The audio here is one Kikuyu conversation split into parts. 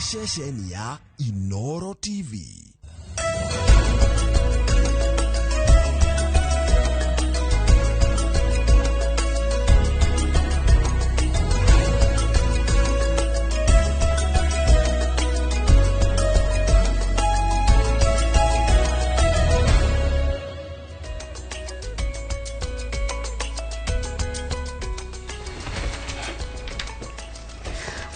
Ceceni ya Inoro TV.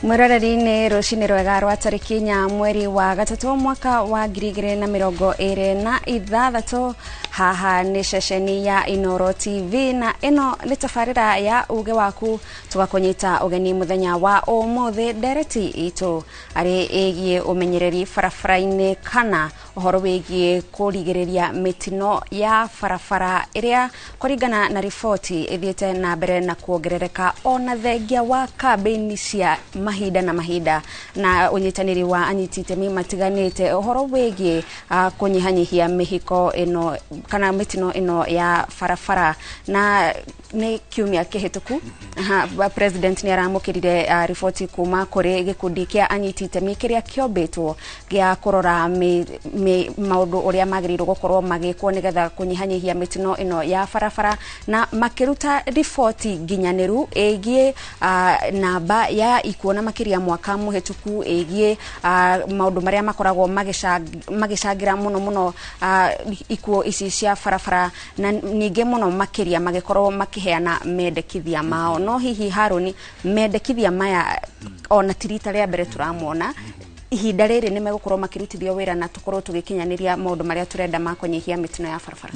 Mwiroreri nĩ rũcinĩ rwega rwa tarĩki 4 mweri wa 3 mwaka wa 2026. Haha nĩ ceceni ya Inoro TV na ĩno nĩ tabarĩra ya uge waku, tũgakũnyita ũgeni mũthenya wa ũmũthĩ. Ndereti itũ arĩ ĩgiĩ ũmenyereri barabara-inĩ kana ũhoro wĩgiĩ kũrigĩrĩria mĩtino ya barabara ĩrĩa kũringana na riboti ĩthiĩte na mbere na kuongerereka ona thengia wa kambĩini cia mahinda na mahinda na ũnyitanĩri wa anyiti itemi matiganĩte ũhoro wĩgiĩ kũnyihanyihia mĩhiko ĩno kana mĩtino ĩno ya barabara. Na nĩ kiumia kĩhĩtũku president nĩ aramũkĩrire riboti kuma kũrĩ gĩkundi kĩa anyiti itemi kĩrĩa kĩombĩtwo gĩa kũrora maũndũ ũrĩa magĩrĩirwo gũkorwo magĩkwo nĩgetha kũnyihanyihia mĩtino ĩno ya barabara, na makĩruta riboti nginyanĩru ĩgiĩ namba ya ikuũ na makĩria mwaka mũhĩtũku ĩgiĩ maũndũ marĩa makoragwo magĩcangĩra mũno mũno ikuũ ici cia barabara, na ningĩ mũno makĩria magĩkorwo makĩheana mendekithia mao. No hihi Harũni, mendekithia maya ona ti rita rĩa mbere tũramona, ihinda rĩrĩ nĩ megũkorwo makĩrutithio wĩra na tũkorwo tũgĩkinyanĩria maũndũ marĩa tũrenda ma kũnyihia mĩtino ya barabara?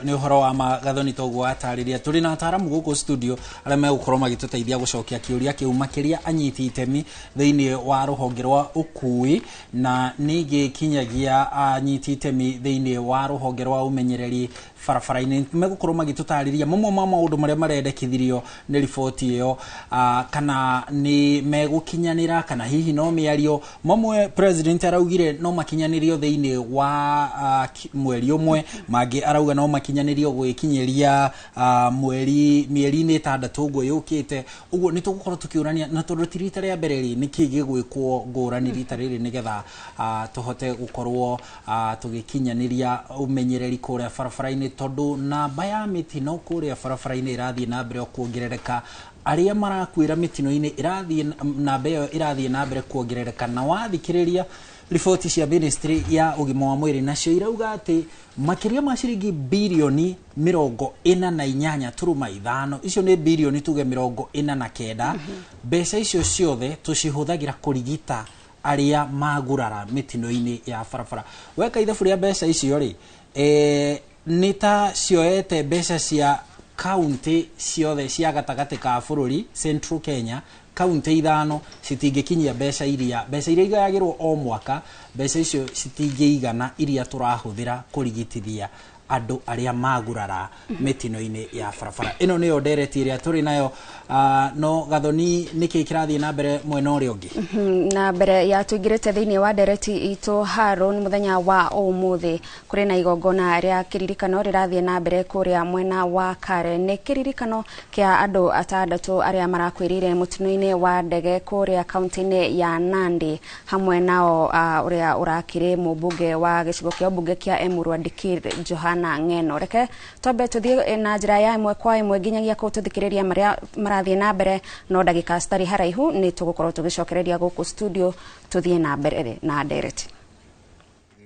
Nĩ ũhoro wa Gathoni toguo watarĩria. Tũrĩ na ataaramu gũkũ studio arĩa megũkorwo magĩtũteithia gũcokia kĩũria kĩu, makĩria anyiti itemi thĩinĩ wa rũhonge rwa ũkui na ningĩ kinyagia anyiti itemi thĩinĩ wa rũhonge rwa ũmenyereri barabara-inĩ. Megũkorwo magĩtũtarĩria mamwe ma maũndũ marĩa marendekithirio nĩ riboti ĩyo, kana nĩ megũkinyanĩra kana hihi no mĩario. Mamwe president araugire no makinyanĩrio thĩinĩ wa mweri ũmwe, mangĩ arauga no makinyanĩrio gwĩkinyĩria mweri mĩeri-inĩ 6 ũguo yũkĩte. Ũguo nĩ tũgũkorwo tũkĩũrania, na tondũ ti rita rĩa mbere rĩ, nĩkĩ gĩgwĩkwo ngũrani rita rĩrĩ nĩgetha tũhote gũkorwo tũgĩkinyanĩria ũmenyereri kũrĩa barabara-inĩ, tondũ namba ya mĩtino kũrĩa barabara-inĩ ĩrathiĩ na mbere o kuongerereka, arĩa marakuĩra mĩtino-inĩ ĩrathiĩ namba ĩyo ĩrathiĩ na mbere kuongerereka. Na wathikĩrĩria riboti cia ministry ya ũgima wa mwĩrĩ, nacio irauga atĩ makĩria ma ciringi birioni 48.5, icio nĩ birioni tuge 49, mbeca icio ciothe tũcihũthagĩra kũrigita arĩa magurara mĩtino-inĩ ya barabara. Weka ithabu rĩa mbeca icio rĩ, nĩ ta cioete mbeca cia kaunti ciothe cia gatagatĩ ka bũrũri, Central Kenya, kaunti 5 citingĩkinyia mbeca iria igayagĩrwo o mwaka. Mbeca icio citingĩigana iria tũrahũthĩra kũrigitithia andũ arĩa magurara mĩtino-inĩ ya barabara. Ĩno nĩyo ndereti ĩrĩa tũrĩ nayo. No Gathoni, nĩkĩ kĩrathiĩ na mbere mwena ũrĩa ũngĩ? Na mbere ya tũingĩrĩte thĩinĩ wa ndereti itũ Harũn, mũthenya wa ũmũthĩ kũrĩ na igongona rĩa kĩririkano rĩrathiĩ na mbere kũrĩa mwena wa Karen. Nĩ kĩririkano kĩa andũ 6 arĩa marakuĩrĩire mũtino-inĩ wa ndege kũrĩa kaunti-inĩ ya Nandi, hamwe nao ũrĩa ũrakĩrĩ mũmbunge wa gĩcigo kĩa ũmbunge kĩa Emurua Dikirr Johana Ng'eno. Reke twambe tũthiĩ na njĩra ya ĩmwe kwa ĩmwe nginyagia kũu tũthikĩrĩria marĩa marathiĩ na mbere, no ndagĩka citarĩ haraihu nĩ tũgũkorwo tũgĩcokereria gũkũ studio tũthiĩ na mbere na ndereti.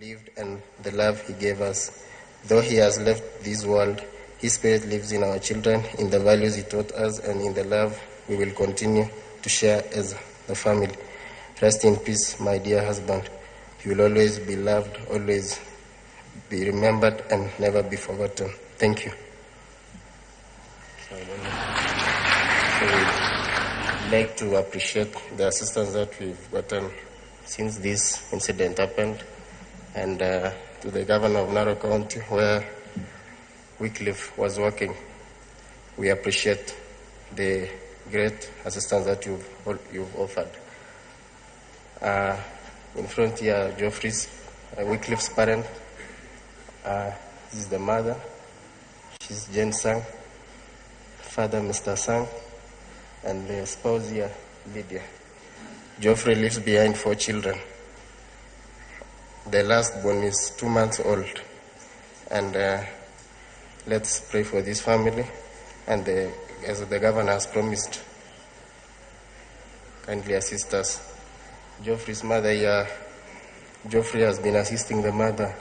Lived and the love he gave us. Though he has left this world, his spirit lives in our children, in the values he taught us, and in the love we will continue to share as the family. Rest in peace, my dear husband. You will always be loved, always be remembered, and never be forgotten. Thank you. So we'd like to appreciate the assistance that we've gotten since this incident happened, and to the governor of Narok County, where Wycliffe was working. We appreciate the great assistance that you've offered. In front here, Geoffrey's, Wycliffe's parent. This is the mother. She's Jane Sang. Father, Mr. Sang. And the spouse here, Lydia. Geoffrey leaves behind 4 children. The last born is 2 months old. And let's pray for this family. And as the governor has promised, kindly assist us. Geoffrey's mother here, Geoffrey has been assisting the mother.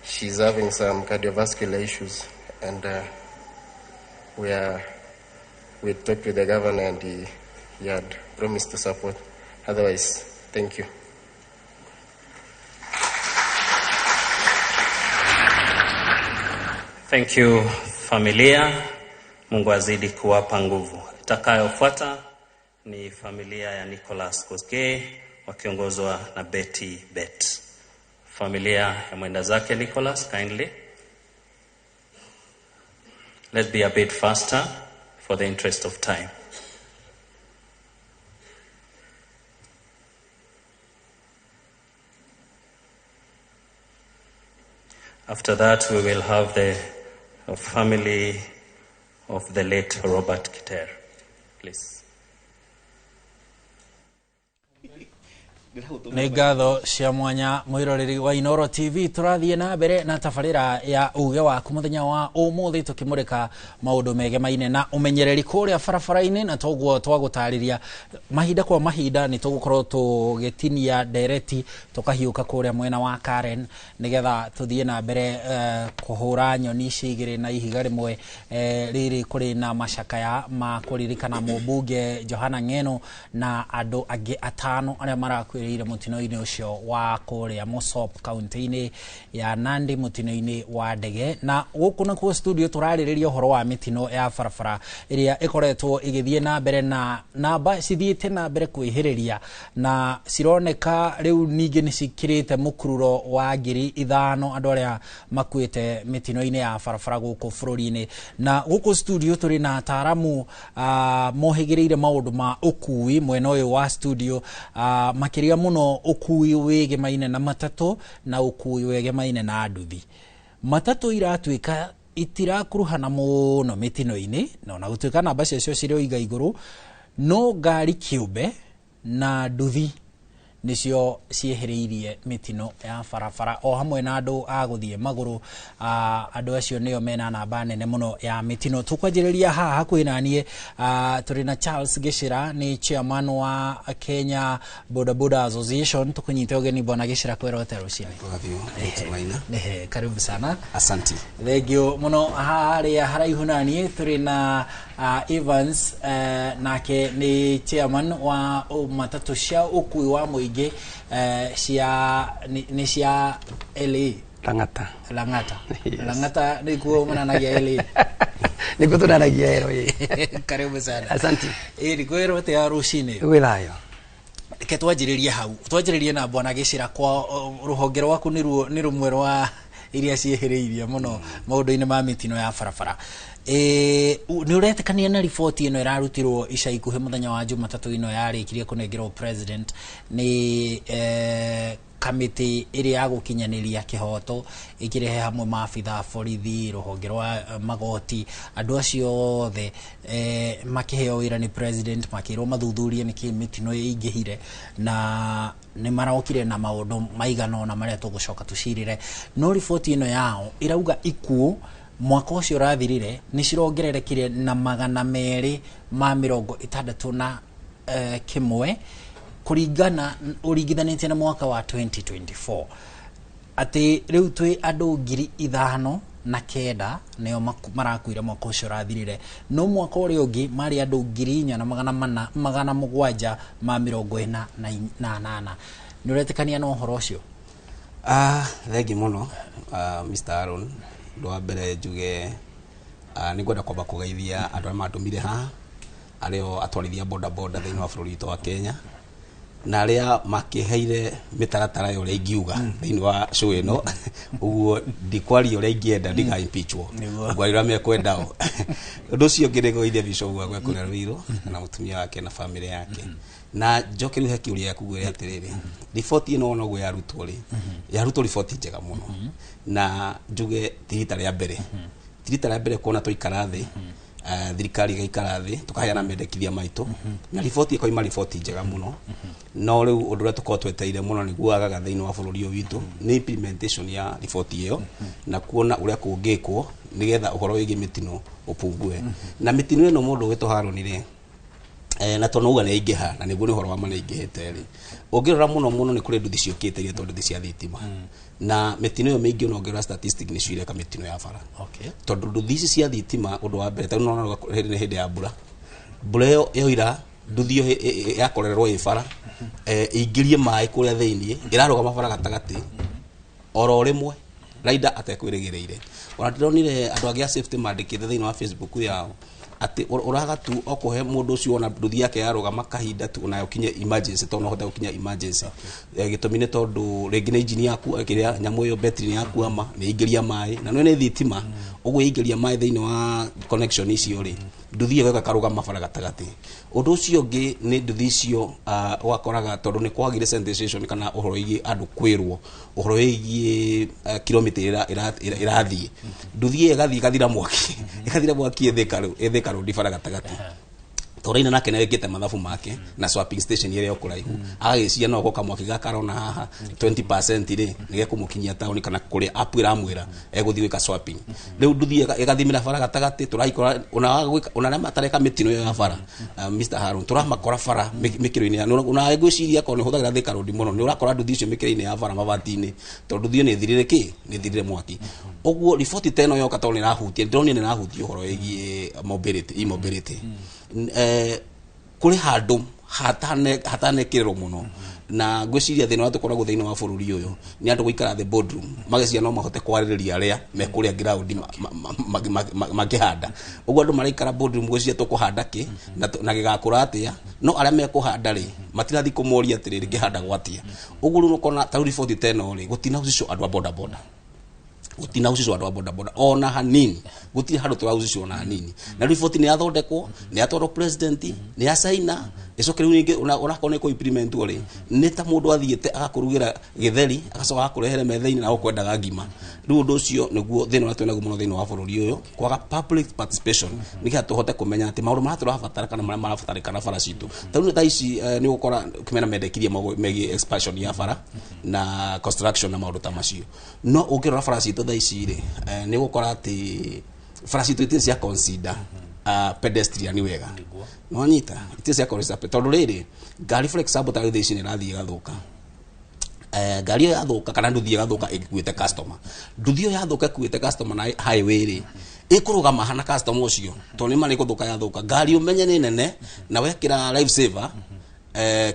She's having some cardiovascular issues, and we talked with the governor, and he had promised to support. Otherwise, thank you. Thank you, familia. Mungu azidi kuwapa nguvu. Itakayofuata ni familia ya Nicholas Kosgei wakiongozwa na Betty Bet. Familia ya mwenda zake Nicholas, kindly. Let's be a bit faster for the interest of time. After that, we will have the family of the late Robert Keter. Please. Nĩ ngatho cia mwanya mwĩroreri wa Inooro TV, tũrathiĩ na mbere na tabarĩra ya uge waku mũthenya wa ũmũthĩ, tũkĩmũrĩka maũndũ megemaine na ũmenyereri kũrĩa barabara-inĩ, na toguo twagũtarĩria mahinda kwa mahinda nĩ tũgũkorwo tũgĩtinia ndereti tũkahiũka kũrĩa mwena wa Karen nĩgetha tũthiĩ na mbere kũhũra nyoni ici igĩrĩ na ihiga rĩmwe. Rĩrĩ kũrĩ na macakaya ma kũririkana mũmbunge Johana Ng'eno na andũ angĩ 5 arĩa marakuĩrĩire mũtino-inĩ ũcio wa kũrĩa Mosop kaunti-inĩ ya Nandi, mũtino-inĩ wa ndege. Na gũkũ nakuo studio tũrarĩrĩria ũhoro wa mĩtino ya barabara ĩrĩa ĩkoretwo ĩgĩthiĩ na mbere na namba cithiĩte na mbere kwĩhĩrĩria, na cironeka rĩu ningĩ nĩ cikĩrĩte mũkururo wa 5,000 andũ arĩa makuĩte mĩtino-inĩ ya barabara gũkũ bũrũri-inĩ. Na gũkũ studio tũrĩ na ataaramu mohĩgĩrĩire maũndũ ma ũkui mwena ũyũ wa studio, makĩria mũno ũkui wĩgemaine na matatũ na ũkui wĩgemaine na nduthi. Matatũ iratuĩka itirakuruhana mũno mĩtino-inĩ, na ona gũtuĩka namba ciacio cirĩ o iga igũrũ, no ngari kĩũmbe na nduthi nĩcio ciehĩrĩirie mĩtino ya barabara, o hamwe na andũ a gũthiĩ magũrũ. Andũ acio nĩo mena namba nene mũno ya mĩtino. Tũkwanjĩrĩria haha hakuhĩ na niĩ, tũrĩ na Charles Gĩchira, nĩ chairman wa Kenya Boda Boda Association. Tũkũnyite ũgeni bwana Gĩchira kwĩrote rũciinĩ. Karibu sana. Asante. Thank you mũno. Harĩa haraihu na niĩ tũrĩ na Evans, nake nĩ chairman wa matatũ cia ũkui wa mũingĩ cia nĩ cia LA Lang'ata. Lang'ata. Yes. Lang'ata nĩkuo monanagia LA. Nĩkuo tũnanagia LA. Karibu sana. Asante. Ĩĩ kwĩrote ya rũcinĩ. Gwĩ thayũ. Reke twanjĩrĩrie hau. Twanjĩrĩrie na bwana Gĩchira, kwa rũhonge rwaku nĩ rũmwe rwa iria ciehĩrĩirie mũno maũndũ-inĩ ma mĩtino ya barabara. Nĩ ũretĩkania na riboti ĩno ĩrarutirwo ica ikuhĩ mũthenya wa Jumatatũ ĩno yarĩkirie kũnengerwo president nĩ kamĩtĩ ĩrĩa ya gũkinyanĩria kĩhoto, ĩkĩrehe hamwe maabitha a borithi, rũhonge rwa magoti, andũ acio othe makĩheo wĩra nĩ president, makĩrwo mathuthurie nĩkĩ mĩtino ĩingĩhire, na nĩ marokire na maũndũ maigana ũna marĩa tũgũcoka tũcirĩre. No riboti ĩno yao ĩrauga ikuũ mwaka ũcio ũrathirire nĩ cirongererekire na 261 kũringana ũringithanĩtie na mwaka wa 2024, atĩ rĩu twĩ andũ 5,009 nĩo marakuire mwaka ũcio ũrathirire, no mwaka ũrĩa ũngĩ marĩ andũ 4,748. Nĩ ũretĩkania na ũhoro ũcio? Thengi mũno, Mr. Aaron. Ũndũ wa mbere njuge, nĩ ngwenda kwamba kũgeithia andũ arĩa mandũmire haha, arĩo atwarithia boda boda thĩinĩ wa bũrũri witũ wa Kenya, na arĩa makĩheire mĩtaratara ya ũrĩa ingiuga thĩinĩ wa show ĩno. Ũguo ndikwaria ũrĩa ingĩenda ndiga impeachwo, ngwaria ũrĩa mekwendao. Ũndũ ũcio ũngĩ nĩ ngũgeithia Bishop wakwa kũrĩa Ruiru na mũtumia wake na famĩlĩ yake. Na njoke rĩu he kĩũria gĩaku ngwĩre atĩrĩrĩ, riboti ĩno ona ũguo yarutwo rĩ, yarutwo riboti njega mũno, na njuge ti rita rĩa mbere, ti rita rĩa mbere kuona twaikara thĩ Thirikari ĩgaikara thĩ, tũkaheana mendekithia maitũ, na riboti ĩkoima riboti njega mũno. No rĩu ũndũ ũrĩa tũkoragwo twetereire mũno nĩguo wagaga thĩinĩ wa bũrũri ũyũ witũ nĩ implementation ya riboti ĩyo, na kuona ũrĩa kũngĩkwo nĩgetha ũhoro wĩgiĩ mĩtino ũpungue. Na mĩtino ĩno, mũndũ ũgĩtwo Harũni rĩ, na tondũ auga nĩ yaingĩha, na nĩguo nĩ ũhoro wa ma nĩ aingĩhĩte rĩ, ũngĩrora mũno mũno nĩ kũrĩ nduthi ciũkĩte iria nduthi cia thitima, na mĩtino ĩyo mĩingĩ ona ũngĩrora statistic nĩcio ireka mĩtino ya bara, tondũ nduthi ici cia thitima, ũndũ wa mbere, tarĩu nĩwona hĩndĩ nĩ hĩndĩ ya mbura, mbura ĩyo yoira, nduthi ĩyo yakorererwo ĩ bara, ĩingĩrie maĩ kũrĩa thĩiniĩ, ĩrarũgama bara gatagatĩ oro rĩmwe rider atekwĩrĩgĩrĩire. Ona ndĩronire andũ angĩ a safety mandĩkĩte thĩinĩ wa Facebook yao atĩ ũraga tu o kũhe mũndũ ũcio ona nduthi yake yarũgama kahinda tu onayo kinye emergency, tondũ no ũhote gũkinya emergency. Gĩtũmi nĩ tondũ rĩngĩ nĩ injini yaku kĩrĩa nyamũ ĩyo betri nĩ yakuama, nĩ ĩingĩria maĩ, na nĩ nĩ thitima, ũguo ĩingĩria maĩ thĩinĩ wa connection icio rĩ, nduthi ĩyo ĩgakarũgama bara gatagatĩ. Ũndũ ũcio ũngĩ nĩ nduthi icio, ũgakoraga tondũ nĩ kwagire sensitization kana ũhoro wĩgiĩ andũ kwĩrwo ũhoro wĩgiĩ kilomita ĩrĩa ĩrathiĩ, nduthi ĩyo ĩgathiĩ ĩgathira mwaki, ĩgathira mwaki ĩthĩka rũndi bara gatagatĩ, tondũ nake nĩ wĩkĩte mathabu make na swapping station ĩrĩa ĩkũraihu, agagĩciria no goka mwaki gaka arona haha 20% rĩ, nĩ gekũmũkinyia taũni kana kũrĩa app ĩramwĩra egũthiĩ gwĩka swapping. Rĩu nduthi ĩgathimĩra bara gatagatĩ. Tũraikora ona ona arĩa matareka mĩtino ĩyo ya bara, Mr Harun, tũramakora bara mĩkĩro-inĩ ya ona ngwĩciria korwo nĩ ũhũthagĩra Thika Road mũno, nĩ ũrakora nduthi icio mĩkĩra-inĩ ya bara mabati-inĩ, tondũ nduthi ĩyo nĩ ĩthirire kĩ, nĩ ĩthirire mwaki. Ũguo riboti ta ĩno yoka, tondũ nĩ ĩrahutia, ndĩronire nĩ ĩrahutia ũhoro wĩgiĩ mobility, e-mobility, kũrĩ handũ hatanekĩrĩrwo mũno, na ngwĩciria thĩna ũrĩa tũkoragwo thĩinĩ wa bũrũri ũyũ nĩ andũ gũikara the boardroom magĩciria no mahote kwarĩrĩria arĩa me kũrĩa ground makĩhanda. Ũguo andũ maraikara boardroom gwĩciria tũkũhanda kĩ na gĩgakũra atĩa, no arĩa mekũhanda rĩ, matirathiĩ kũmoria atĩrĩrĩ, kĩhandagwo atĩa? Ũguo rĩu ũkona ta rĩu riboti ta ĩno rĩ, gũtinahusishwo andũ a boda boda, gũtinahusishwo andũ a boda boda ona hanini, gũtirĩ handũ tũrahusishwo ona hanini. Na riboti nĩ yathondekwo, nĩ yatwarwo president, nĩ yacaina, ĩcoke rĩu rĩngĩ onakorwo nĩ kũ-implementwo rĩ, nĩ ta mũndũ athiĩte agakũrugĩra gĩtheri, agacoka agakũrehere metha-inĩ na ũkwendaga ngima. Rĩu ũndũ ũcio nĩguo thĩna ũrĩa twĩnaguo mũno thĩinĩ wa bũrũri ũyũ, kwaga public participation, nĩgetha tũhote kũmenya atĩ maũndũ marĩa tũrabatara kana marĩa marabatarĩkana bara citũ. Ta rĩu thaa ici, nĩ ũgũkora mena mendekithia megiĩ expansion ya bara na construction na maũndũ ta macio, no ũngĩrora bara citũ thaa ici rĩ, nĩ ũgũkora atĩ bara citũ itirĩ cia consider pedestrian wega. Nĩwanyita? Itirĩ cia consider tondũ rĩrĩ, ngari for example ta rĩu thaa ici nĩ ĩrathiĩ ĩgathũka, ngari ĩyo yathũka kana nduthi ĩgathũka ĩkuĩte customer, nduthi ĩyo yathũka ĩkuĩte customer na highway rĩ, ĩkũrũgama hana customer ũcio? Tondũ nĩ ma nĩ gũthũka yathũka, ngari ũmenye nĩ nene, na wekĩra life saver,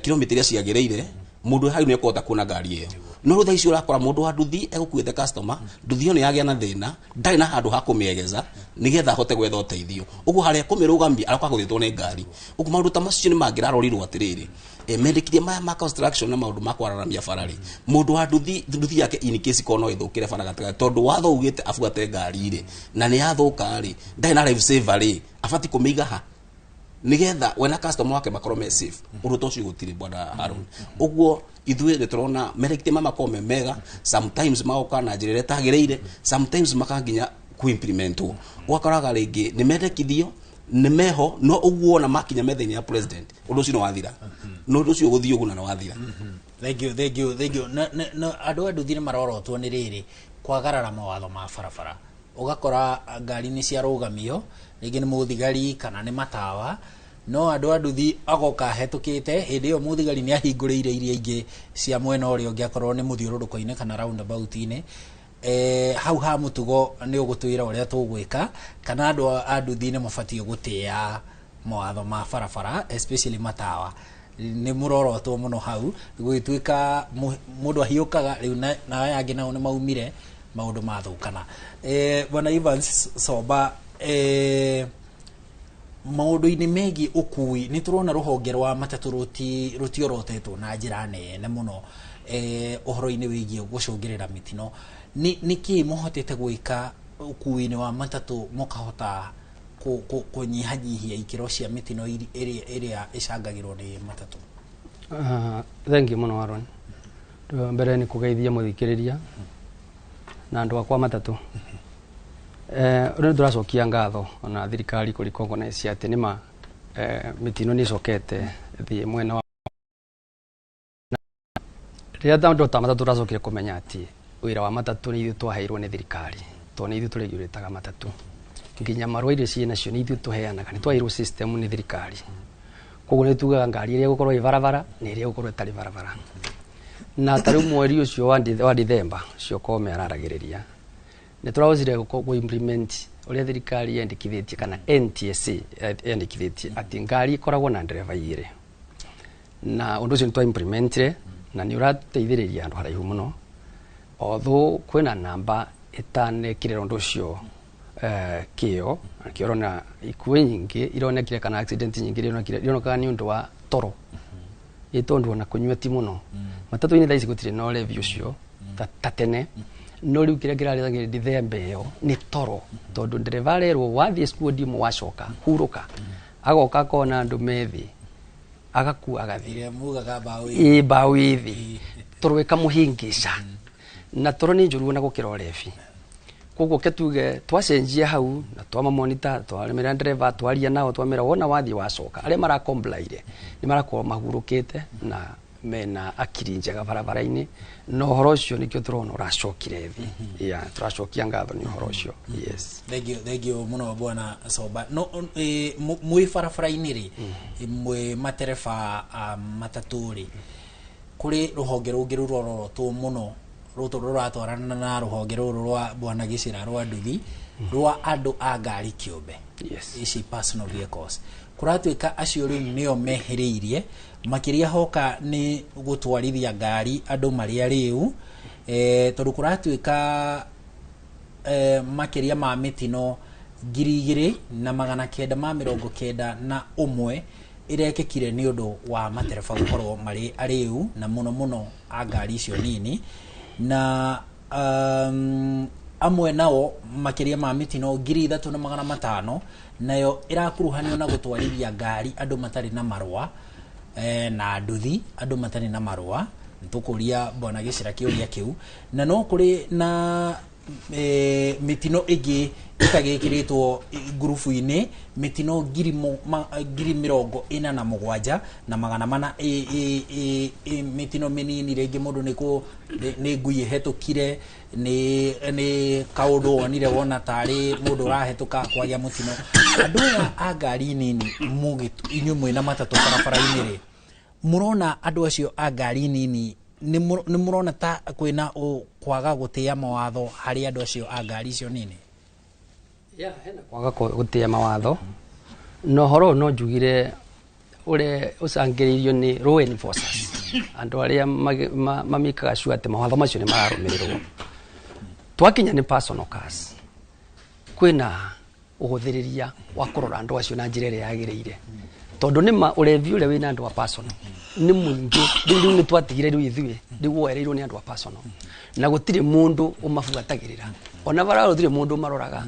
kilomita iria ciagĩrĩire, mũndũ hau nĩ ekũhota kuona ngari ĩyo. No rĩu thaa ici ũrakora mũndũ wa nduthi egũkuĩte customer, nduthi ĩyo nĩ yagĩa na thĩna, ndarĩ na handũ ha kũmĩegeza nĩgetha ahote gwetha ũteithio. Ũguo harĩa kũmĩrũgamia aroka gũthĩtwo nĩ ngari. Ũguo maũndũ ta macio nĩ mangĩrarorirwo atĩrĩrĩ, mendekithia maya ma construction na maũndũ ma kwararamia bara rĩ, mũndũ wa nduthi, nduthi yake in case korwo no ĩthũkĩre bara gatagatĩ, tondũ watho ugĩte abuate ngari rĩ, na nĩ yathũka rĩ, ndarĩ na life saver rĩ, abati kũmĩiga ha nigetha we na customer wake makorwo me safe? Ũndũ ta ũcio gũtirĩ, bwana Haron. Ũguo ithuĩ nĩ tũrona mendekithia maya makorwo me mega, sometimes magoka na njĩra ĩrĩa ĩtagĩrĩire, sometimes makaginya kuimplementwo, ũgakoraga rĩngĩ nĩ mendekithio nĩ meho, no ũguo wona makinya metha-inĩ ya president, ũndũ ũcio nĩ wathira, no ũndũ ũcio ũgũthiĩ ũguo na nĩ wathira. Thank you, thank you, thank you. Na andũ a nduthi nĩ marorotwo nĩ rĩrĩ kwagarara mawatho ma barabara, ũgakora ngari nĩ ciarũgamio rĩngĩ nĩ mũthigari kana nĩ matawa, no andũ a nduthi agoka ahetũkĩte hĩndĩ ĩyo mũthigari nĩ ahingũrĩire iria ingĩ cia mwena ũrĩa ũngĩ, akorwo nĩ mũthiũrũrũko-inĩ kana roundabout-inĩ. Hau ha mũtugo nĩ ũgũtwĩra ũrĩa tũgwĩka, kana andũ a nduthi nĩ mabatiĩ gũtĩa mawatho ma barabara, especially matawa? Nĩ mũrorotwo mũno hau gũgĩtuĩka mũndũ ahiũkaga rĩu na aya angĩ nao nĩ maumire maũndũ mathũkana. Bwana Evans Somba, maũndũ-inĩ megiĩ ũkui, nĩ tũrona rũhonge rwa matatũ rũtiorotetwo na njĩra nene mũno ũhoro-inĩ wĩgiĩ gũcũngĩrĩra mĩtino. Nĩ kĩĩ mũhotete gwĩka ũkui-inĩ wa matatũ mũkahota kũnyihanyihia ikĩro cia mĩtino ĩrĩa ĩcangagĩrwo nĩ matatũ? Thank you mũno, Aaron. Ũndũ wa mbere nĩ kũgeithia mũthikĩrĩria na andũ akwa matatũ. Rĩu nĩ tũracokia ngatho ona thirikari kũrĩ recognize atĩ nĩma mĩtino nĩ ĩcokete thĩ mwena wa rĩrĩa andũ ta matatũ tũracokire kũmenya atĩ wĩra wa matatũ nĩ ithuĩ twaheirwo nĩ thirikari, tondũ nĩ ithuĩ tũregurĩtaga matatũ, nginya marũa iria ciĩ nacio nĩ ithuĩ tũheanaga, nĩ twaheirwo system nĩ thirikari. Koguo nĩ tugaga ngari ĩrĩa ĩgũkorwo ĩ barabara na ĩrĩa ĩgũkorwo ĩtarĩ barabara. Na ta rĩu mweri ũcio wa Dithemba ũcio Kome araragĩrĩria, nĩ tũrahotire kũ implement ũrĩa thirikari yendekithĩtie kana NTSA yendekithĩtie atĩ ngari ĩkoragwo na ndereba igĩrĩ, na ũndũ ũcio nĩ twa implementire na nĩ ũrateithĩrĩria andũ haraihu mũno, although kwĩna namba ĩtanekĩrĩra ũndũ ũcio kĩo na kĩo ũrona ikuũ nyingĩ ironekire kana accident nyingĩ ironekire ironekaga nĩ ũndũ wa toro, ĩ tondũ ona kũnyua ti mũno. Matatũ-inĩ thaa ici gũtirĩ na ũrevi ũcio ta tene, no rĩu kĩrĩa kĩrarĩagĩrĩria Dithemba ĩyo nĩ toro, tondũ ndereba arerwo wathiĩ squad ĩmwe wacoka hurũka, agoka akona andũ me thĩ, agakua agathiĩ. Ĩrĩa mugaga mbaũ. Ĩ mbaũ ĩ thĩ, toro ĩkamũhĩngĩca, na toro nĩ njũru ona gũkĩra ũrebi. Koguo ke tuge twacenjia hau na twamamonita, twaremera ndereba, twaria nao, twamera wona wathiĩ wacoka, arĩa marakomplaire nĩ marakorwo mahurũkĩte na mena akiri njega barabara-inĩ, na ũhoro ũcio nĩkĩo tũrona ũracokire thĩ. Yeah, tũracokia ngatho nĩ ũhoro ũcio, yes. Thank you, thank you muno, bwana Soba. No mwĩ barabara-inĩ rĩ, mwĩ matereba a matatũ rĩ, kũrĩ rũhonge rũngĩ rũrorotwo mũno rũtũ rũratwarana na rũhonge rũrũ rwa bwana Gĩcĩra rwa nduthi, rwa andũ a ngari kĩũmbe, ici personal vehicles. Kũratuĩka acio rĩu nĩo mehĩrĩirie makĩria hoka nĩ gũtwarithia ngari andũ marĩ arĩu, tondũ kũratuĩka makĩria ma mĩtino 2991 ĩrekĩkire nĩ ũndũ wa matereba gũkorwo marĩ arĩu, na mũno mũno a ngari icio nini, na amwe nao makĩria ma mĩtino 3500 nayo ĩrakuruhanio na gũtwarithia ngari andũ matarĩ na marũa, na nduthi andũ matarĩ na marũa. Nĩtũkũria bwana Gĩcĩra kĩũria kĩu. Na no kũrĩ na mĩtino ĩngĩ ĩtagĩkĩrĩtwo ngurubu-inĩ, mĩtino 47,400, mĩtino mĩnini, rĩngĩ mũndũ nĩ ngui ĩhetũkire, nĩ kaũndũ wonire wona tarĩ mũndũ ũrahĩtũka kwagĩa mũtino. Andũ aya a ngari nini, inyuĩ mwĩna matatũ barabara-inĩ rĩ, mũrona andũ acio a ngari nini nĩ mũrona ta kwĩna kwaga gũtĩa mawatho harĩ andũ acio a ngari icio nini? Yeah, hena kwaga gũtĩa mawatho, na ũhoro ũyũ no njugire ũrĩa ũcangĩrĩirio nĩ law enforcers, andũ arĩa mamĩkaga sure atĩ mawatho macio nĩ mararũmĩrĩrwo. Twakinya nĩ personal cars, kwĩna ũhũthĩrĩria wa kũrora andũ acio na njĩra ĩrĩa yagĩrĩire, tondũ nĩma ũrevi ũrĩa wĩna andũ a personal nĩ mũingĩ. Rĩu nĩ twatigire, rĩu ithuĩ rĩu woereirwo nĩ andũ a personal na gũtirĩ mũndũ ũmabuatagĩrĩra, ona bara gũtirĩ mũndũ ũmaroraga.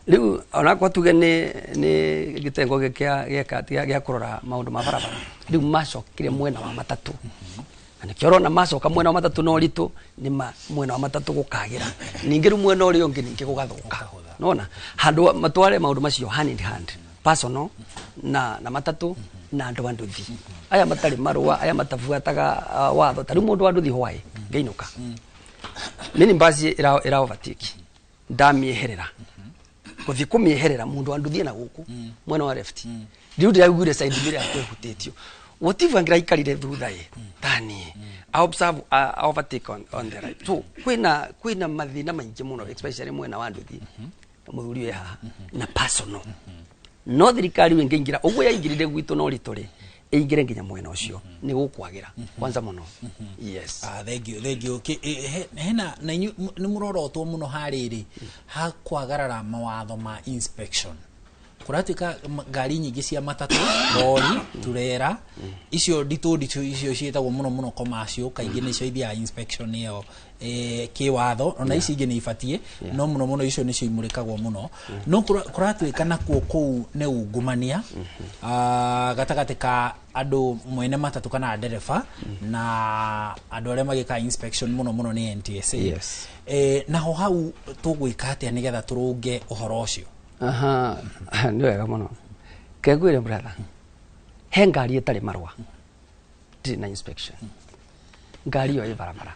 Rĩu onakorwo tuge nĩ gĩtengo gĩa kũrora maũndũ ma barabara, rĩu macokire mwena wa matatũ, na nĩkĩo ũrona macoka mwena wa matatũ na ũritũ nĩ mwena wa matatũ gũkagĩra, ningĩ rĩu mwena ũrĩa ũngĩ ningĩ gũgathũka. Nona handũ matware maũndũ macio hand in hand, personal na matatũ na andũ a nduthi aya matarĩ marũa, aya matabuataga watho. Ta rĩu mũndũ wa nduthi hwaĩ ngĩinũka, minibus ĩra overtake, ndamĩeherera, gũthiĩ kũmĩeherera, mũndũ wa nduthi ena gũkũ mwena wa left, rĩu ndĩraiguire side mirror yakwa ĩhutĩtio. What if angĩraikarire thutha ĩ tani I observe, I overtake on the right? So kwĩna mathĩna maingĩ mũno, especially mwena wa nduthi, mũthuri wĩ haha na personal. No thirikari rĩu ĩngĩingĩra ũguo yaingĩrire gwitũ na ũritũ rĩ, ĩingĩre nginya mwena ũcio, nĩ gũkwagĩra kwanza mũno, yes. Ah, thank you, thank you. Hena na inyuĩ nĩ mũrorotwo mũno harĩrĩ ha kwagarara mawatho ma inspection. Kũratuĩka ngari nyingĩ cia matatũ, rori, turera icio nditũ nditũ, icio ciĩtagwo mũno mũno commercial, kaingĩ nĩcio ithiaga inspection ĩyo kĩwatho. Ona ici ingĩ nĩ ibatiĩ, no mũno mũno icio nĩcio imũrĩkagwo mũno. No kũratuĩka nakuo kũu nĩ ungumania gatagatĩ ka andũ mwene matatũ kana ndereba na andũ arĩa magĩkaga inspection, mũno mũno nĩ NTSA. Naho hau tũgwĩka atĩa nĩgetha tũrũnge ũhoro ũcio? Aha, nĩ wega mũno. Kengwĩre brother, he ngari ĩtarĩ marũa, ndĩrĩ na inspection, ngari ĩyo ĩ barabara,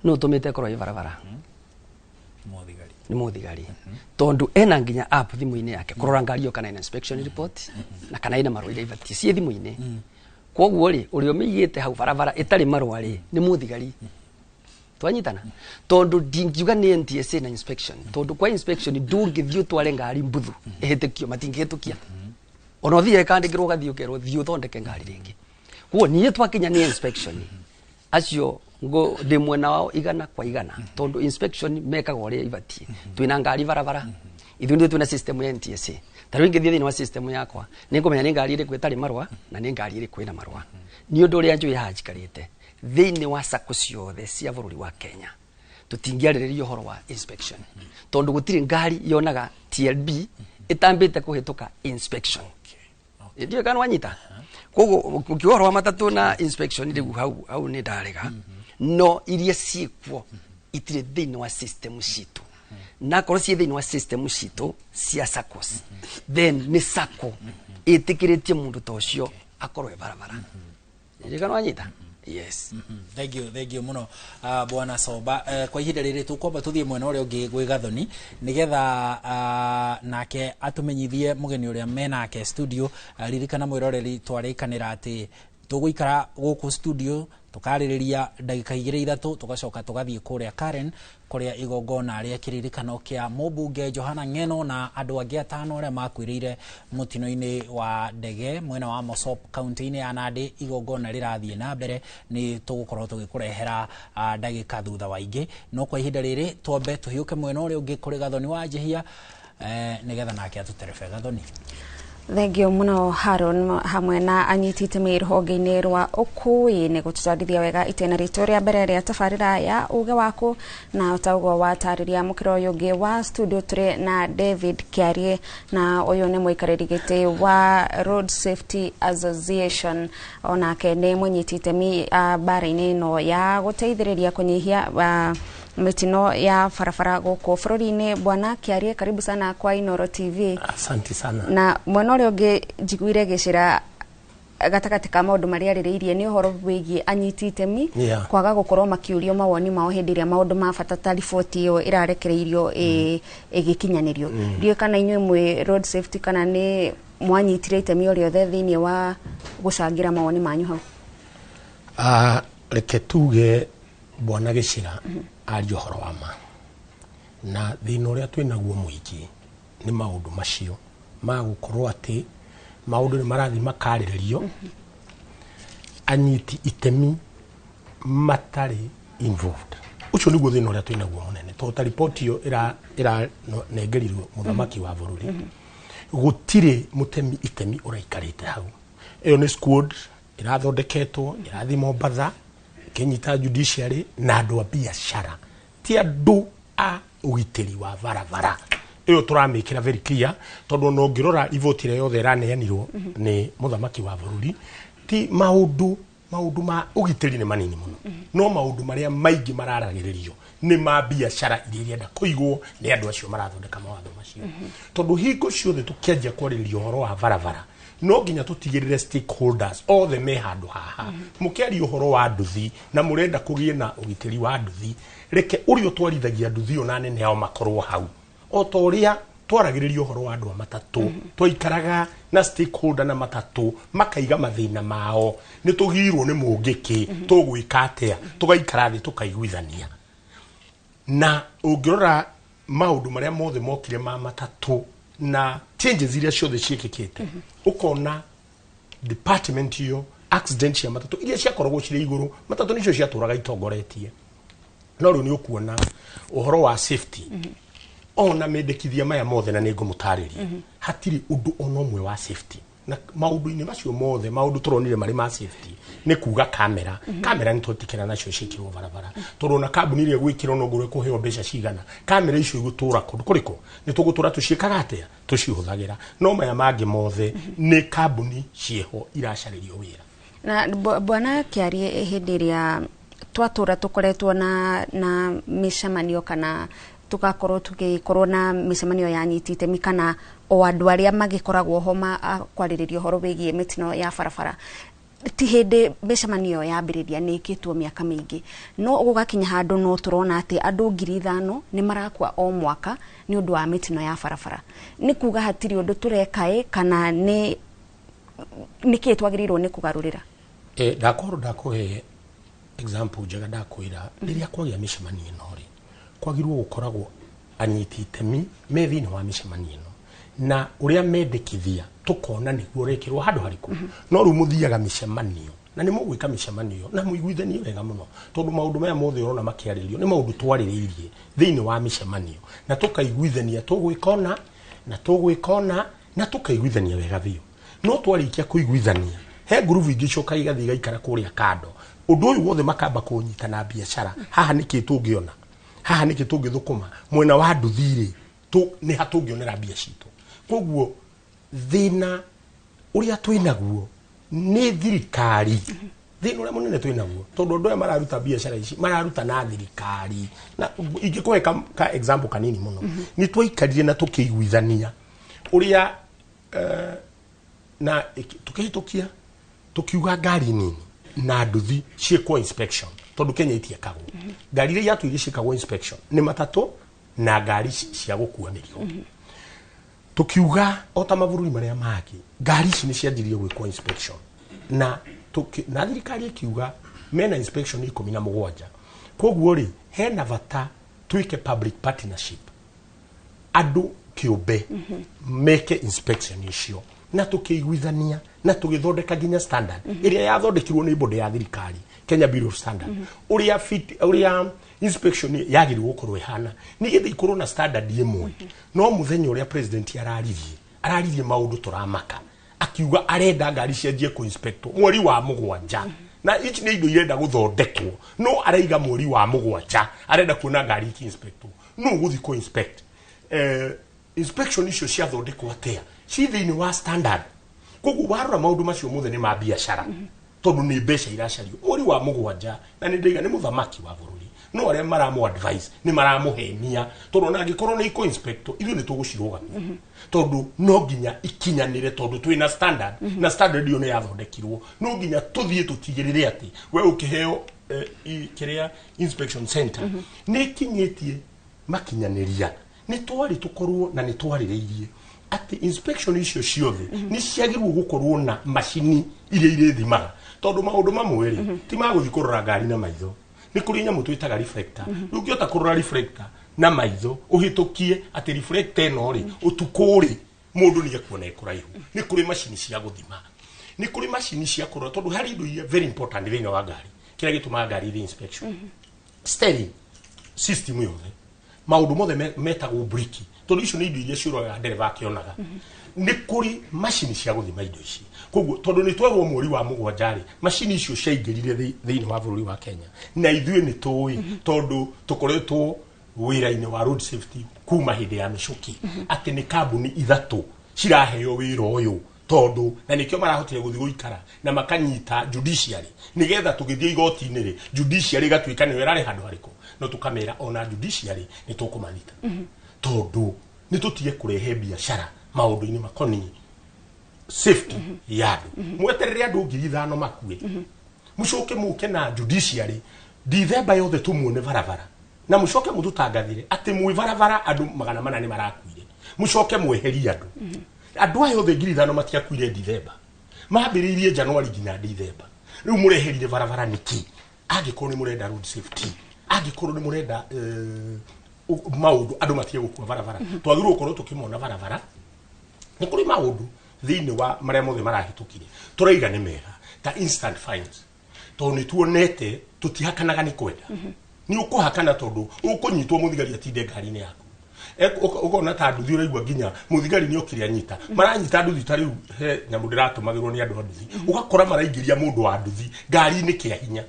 no ũtũmĩte ĩkorwo ĩ barabara? Mũthigari. Nĩ mũthigari, tondũ ena nginya app thimũ-inĩ yake kũrora ngari ĩyo kana ĩna inspection report na kana ĩna marũa iria ibatiĩ ciĩ thimũ-inĩ. Koguo rĩ, ũrĩa ũmĩigĩte hau barabara ĩtarĩ marũa rĩ, nĩ mũthigari. Twanyitana? Tondũ ndingiuga nĩ NTSA na inspection, tondũ kwa inspection ndũngĩthiĩ ũtware ngari mbuthu ĩhĩtũkio, matingĩhĩtũkia. Ona ũthiĩ ĩkandĩkĩrwo, ũgathiĩ ũkerwo thiĩ ũthondeke ngari rĩngĩ. Koguo niĩ twakinya nĩ inspection, acio ngo ndĩ mwena wao 100%, tondũ inspection mekaga ũrĩa ibatiĩ. Twĩna ngari barabara, ithuĩ nĩ twĩna system ya NTSA. Ta rĩu ingĩthiĩ thĩinĩ wa system yakwa, nĩ ngũmenya nĩ ngari ĩrĩkũ ĩtarĩ marũa na nĩ ngari ĩrĩkũ ĩna marũa. Nĩ ũndũ ũrĩa njũĩ haha njikarĩte, thĩinĩ wa sacco ciothe cia bũrũri wa Kenya tũtingĩarĩrĩria ũhoro wa inspection, tondũ gũtirĩ ngari yonaga TLB ĩtambĩte kũhĩtũka inspection. Ndiũĩ kana wanyita. Koguo ũkiuga ũhoro wa matatũ na inspection, rĩu hau nĩ ndarega. No iria ciĩkuo itirĩ thĩinĩ wa system citũ, na korwo ciĩ thĩinĩ wa system citũ cia SACCOs, then nĩ SACCO ĩtĩkĩrĩtie mũndũ ta ũcio akorwo e barabara. Ndiũĩ kana wanyita. Yes. Thank you, thank you muno, bwana Soba. Kwa ihinda rĩrĩ tũkwamba tũthiĩ mwena ũrĩa ũngĩ gwĩ Gathoni nĩgetha nake atũmenyithie mũgeni ũrĩa menake studio. Ririkana mwĩroreri, twarĩkanĩra atĩ tũgũikara gũkũ studio tũkarĩrĩria ndagĩka igĩrĩ ithatũ, tũgacoka tũgathiĩ kũrĩa Karen, kũrĩa igongona rĩa kĩririkano kĩa mũmbunge Johana Ng'eno na andũ angĩ atano arĩa makuĩrĩire mũtino-inĩ wa ndege mwena wa Mosop, kaunti-inĩ ya Nandi, igongona rĩrathiĩ na mbere. Nĩ tũgũkorwo tũgĩkũrehera ndagĩka thutha wa ingĩ, no kwa ihinda rĩrĩ twambe tũhiũke mwena ũrĩa ũngĩ kũrĩ Gathoni wa Njihia, nĩgetha nake atũterebe. Gathoni. Thengio muno Haron, hamwe na anyiti itemi rũhonge-inĩ rwa ũkui, nĩ gũtũtwarithia wega itĩna ritũ rĩa mbere rĩa tabarĩra ya uge waku. Na ta ũguo watarĩria, mũkĩra ũyũ ũngĩ wa studio tũrĩ na David Kiarie, na ũyũ nĩ mũikarĩri gĩtĩ wa Road Safety Association, onake nĩ mũnyiti itemi mbara-inĩ ĩno ya gũteithĩrĩria kũnyihia mĩtino ya barabara gũkũ bũrũri-inĩ. Bwana Kiarie, karibu sana kwa Inoro TV. Asante sana. Na mwena ũrĩa ũngĩ njiguire gĩcĩra gatagatĩ ka maũndũ marĩa arĩrĩirie nĩ ũhoro wĩgiĩ anyiti itemi kwaga gũkorwo makĩũrio mawoni mao hĩndĩ ĩrĩa maũndũ ma bata ta riboti ĩyo ĩrarekereirio ĩgĩkinyanĩrio. Ndiũĩ kana inyuĩ mwĩ road safety kana nĩ mwanyitire itemi o rĩothe thĩinĩ wa gũcangĩra mawoni manyu hau? Reke tuge bwana Gĩcĩra aria ũhoro wa ma, na thĩna ũrĩa twĩ naguo mũingĩ nĩ maũndũ macio ma gũkorwo atĩ maũndũ nĩ marathiĩ makarĩrĩrio anyiti itemi matarĩ involved. Ũcio nĩguo thĩna ũrĩa twĩ naguo mũnene, tondũ ta riboti ĩyo ĩranengerirwo mũthamaki wa bũrũri, gũtirĩ mũtemi itemi ũraikarĩte hau. Ĩyo nĩ squad ĩrathondeketwo, ĩrathiĩ Mombatha ĩkĩnyita judiciary na andũ a biacara, ti andũ a ũgitĩri wa barabara. Ĩyo tũramĩkĩra very clear, tondũ ona ũngĩrora riboti ĩrĩa yothe ĩraneanirwo nĩ mũthamaki wa bũrũri, ti maũndũ ma ũgitĩri nĩ manini mũno, no maũndũ marĩa maingĩ mararagĩrĩrio nĩ ma biacara iria irenda kũigwo nĩ andũ acio marathondeka mawatho macio. Tondũ hingo ciothe tũkĩanjia kwarĩrĩria ũhoro wa barabara, no nginya tũtigĩrĩre stakeholders othe me handũ haha. Mũkĩaria ũhoro wa nduthi na mũrenda kũgĩe na ũgitĩri wa nduthi, reke ũrĩa ũtwarithagia nduthi ĩyo na anene ao makorwo hau. O ta ũrĩa twaragĩrĩria ũhoro wa andũ a matatũ, twaikaraga na stakeholder na matatũ makaiga mathĩna mao, nĩ tũgirwo nĩ mũngĩkĩ, tũgwĩka atĩa, tũgaikara thĩ tũkaiguithania. Na ũngĩrora maũndũ marĩa mothe mokire ma matatũ na changes iria ciothe ciĩkĩkĩte, ũkona department ĩyo, accident cia matatũ iria ciakoragwo cirĩ igũrũ, matatũ nĩcio ciatũraga itongoretie. No rĩu nĩ ũkuona ũhoro wa safety Ona mendekithia maya mothe na nĩngũmũtarĩria, hatirĩ ũndũ ona ũmwe wa safety na maũndũ-inĩ macio mothe. Maũndũ tũronire marĩ ma safety nĩ kuga kamera. Kamera nĩ twetĩkĩra nacio ciĩkĩrwo barabara, tondũ ona kambuni ĩrĩa ĩgwĩkĩrwo no ngorwo ĩkũheo mbeca cigana, kamera icio igũtũra kũndũ kũrĩkũ, nĩ tũgũtũra tũciĩkaga atĩa, tũcihũthagĩra. No maya mangĩ mothe nĩ kambuni ciĩho iracarĩrio wĩra. Na bwana Kĩarie, hĩndĩ ĩrĩa twatũra tũkoretwo na mĩcemanio kana tugakorwo tũgĩkorwo na mĩcemanio ya anyiti itemi kana o andũ arĩa magĩkoragwo ho ma kwarĩrĩria ũhoro wĩgiĩ mĩtino ya barabara, ti hĩndĩ mĩcemanio ĩyo yambĩrĩria, nĩ ĩkĩtwo mĩaka mĩingĩ, no gũgakinya handũ no tũrona atĩ andũ 5,000 nĩ marakua o mwaka nĩ ũndũ wa mĩtino ya barabara. Nĩ kuga hatirĩ ũndũ tũreka ĩ, kana nĩ nĩkĩĩ twagĩrĩirwo nĩ kũgarũrĩra? Ndakorwo ndakũhe example njega, ndakwĩra rĩrĩa kwagĩa mĩcemanio ĩno rĩ, kwagĩrĩirwo gũkoragwo anyiti itemi me thĩinĩ wa mĩcemanio ĩno, na ũrĩa mendekithia tũkona nĩguo ũrekĩrwo handũ harĩkũ. No rĩu mũthiaga mĩcemanio na nĩ mũgwĩka mĩcemanio na mũiguithanie wega mũno, tondũ maũndũ maya mothe ũrona makĩarĩrio nĩ maũndũ twarĩrĩirie thĩinĩ wa mĩcemanio na tũkaiguithania tũgwĩka ũna na tũgwĩka ũna, na tũkaiguithania wega biũ. No twarĩkia kũiguithania, he ngurubu ingĩ icoka igathiĩ igaikara kũrĩa kando, ũndũ ũyũ wothe makamba kũnyita na biacara. Haha nĩkĩ tũngĩona, haha nĩkĩ tũngĩthũkũma, mwena wa nduthi-rĩ nĩ ha tũngĩonera mbia citũ. Koguo thĩna ũrĩa twĩnaguo nĩ thirikari, thĩna ũrĩa mũnene twĩnaguo, tondũ andũ aya mararuta biacara ici mararuta na thirikari. Na ingĩkũhe ka example kanini mũno, nĩ twaikarire na tũkĩiguithania ũrĩa na tukĩhĩtũkia tukiuga ngari nini na nduthi ciĩkwo inspection, tondũ Kenya itiekagwo. Ngari iria yatũire ciĩkagwo inspection nĩ matatũ na ngari cia gũkua mĩrigo. Tukiuga o ta mabũrũri marĩa mangĩ, ngari ici nĩ cianjirie gwĩkwo inspection na thirikari ĩkiuga mena inspection 17. Koguo rĩ, hena bata twĩke public partnership, andũ kĩũmbe meke inspection icio, na tukĩiguithania na tũgĩthondeka nginya standard ĩrĩa yathondekirwo nĩ board ya thirikari, Kenya Bureau of Standard, ũrĩa fit, ũrĩa inspection yagĩrĩirwo gũkorwo ĩhana, nĩgetha ikorwo na standard ĩmwe. No mũthenya ũrĩa president araririe maũndũ tũramaka, akiuga arenda ngari cianjie kũ-inspectwo mweri wa 7, na ici nĩ indo irenda gũthondekwo, no araiga mweri wa 7 arenda kuona ngari iki-inspectwo. No ũgũthiĩ kũ-inspect inspection icio ciathondekwo atĩa ci thĩinĩ wa standard? Koguo warora maũndũ macio mothe nĩ ma biacara, tondũ nĩ mbeca iracario mweri wa 7. Na nĩ ndaiga nĩ mũthamaki wa bũrũri, no arĩa maramũ advice nĩ maramũhenia, tondũ ona angĩkorwo nĩ ikũ inspector, ithuĩ nĩ tũgũcirũgamia, tondũ no nginya ikinyanĩre, tondũ twĩna standard, na standard ĩyo nĩ yathondekirwo. No nginya tũthiĩ tũtigĩrĩre atĩ we ũkĩheo kĩrĩa inspection center nĩ ikinyĩtie makinyanĩria. Nĩ twarĩ tũkorwo na nĩ twarĩrĩirie atĩ inspection icio ciothe nĩ ciagĩrĩirwo gũkorwo na macini iria irĩthimaga, tondũ maũndũ mamwe rĩ, ti magũthiĩ kũrora ngari na maitho. Nĩ kũrĩ nyamũ twĩtaga reflector. Rĩu ũngĩhota kũrora reflector na maitho ũhĩtũkie atĩ reflector ĩno rĩ, ũtukũ rĩ, mũndũ nĩ ekuona ĩ kũraihu. Nĩ kũrĩ macini cia gũthima, nĩ kũrĩ macini cia kũrora, tondũ harĩ indo iria very important thĩinĩ wa ngari, kĩrĩa gĩtũmaga ngari ĩthiĩ inspection, steering system yothe, maũndũ mothe metagwo briki, tondũ icio nĩ indo iria ciũragaga ndereba akĩonaga. Nĩ kũrĩ macini cia gũthima indo ici. Koguo tondũ nĩ twerwo mweri wa 7 rĩ, macini icio ciaingĩrire thĩinĩ wa bũrũri wa Kenya, na ithuĩ nĩ tũĩ, tondũ tũkoretwo wĩra-inĩ wa road safety kuma hĩndĩ ya mĩcuki, atĩ nĩ kambuni 3 ciraheo wĩra ũyũ, tondũ na nĩkĩo marahotire gũthiĩ gũikara na makanyita judiciary, nĩgetha tũgĩthiĩ igoti-inĩ rĩ, judiciary ĩgatuĩka nĩyo ĩrarĩ handũ harĩkũ. No tũkamera ona judiciary nĩ tũkũmanyita, tondũ nĩ tũtige kũrehe biacara maũndũ-inĩ makoniĩ safety ya andũ. Mweterere andũ 5,000 makue, mũcoke mũke na judiciary Dithemba yothe tũmuone barabara, na mũcoke mũtũtangathire atĩ mwĩ barabara andũ 400 nĩ marakuire, mũcoke mweherie andũ. Andũ aya othe 5,000 matiakuire Dithemba, mambĩrĩirie January nginya Dithemba. Rĩu mũreherire barabara nĩkĩ angĩkorwo nĩ mũrenda road safety, angĩkorwo nĩ mũrenda maũndũ andũ matige gũkua barabara? Twagĩrĩirwo gũkorwo tũkĩmona barabara. Nĩ kũrĩ maũndũ thĩinĩ wa marĩa mothe marahĩtũkire tũraiga nĩ mega, ta instant fines, tondũ nĩ tuonete tũtihakanaga nĩ kwenda, nĩ ũkũhakana tondũ ũkũnyitwo mũthigari atinde ngari-inĩ yaku. Ũkona ta nduthi ũraigua nginya mũthigari nĩ okire anyita maranyita nduthi ta rĩu he nyamũ ndĩratũmagĩrwo nĩ andũ a nduthi, ũgakora maraingĩria mũndũ wa nduthi ngari-inĩ kĩa hinya,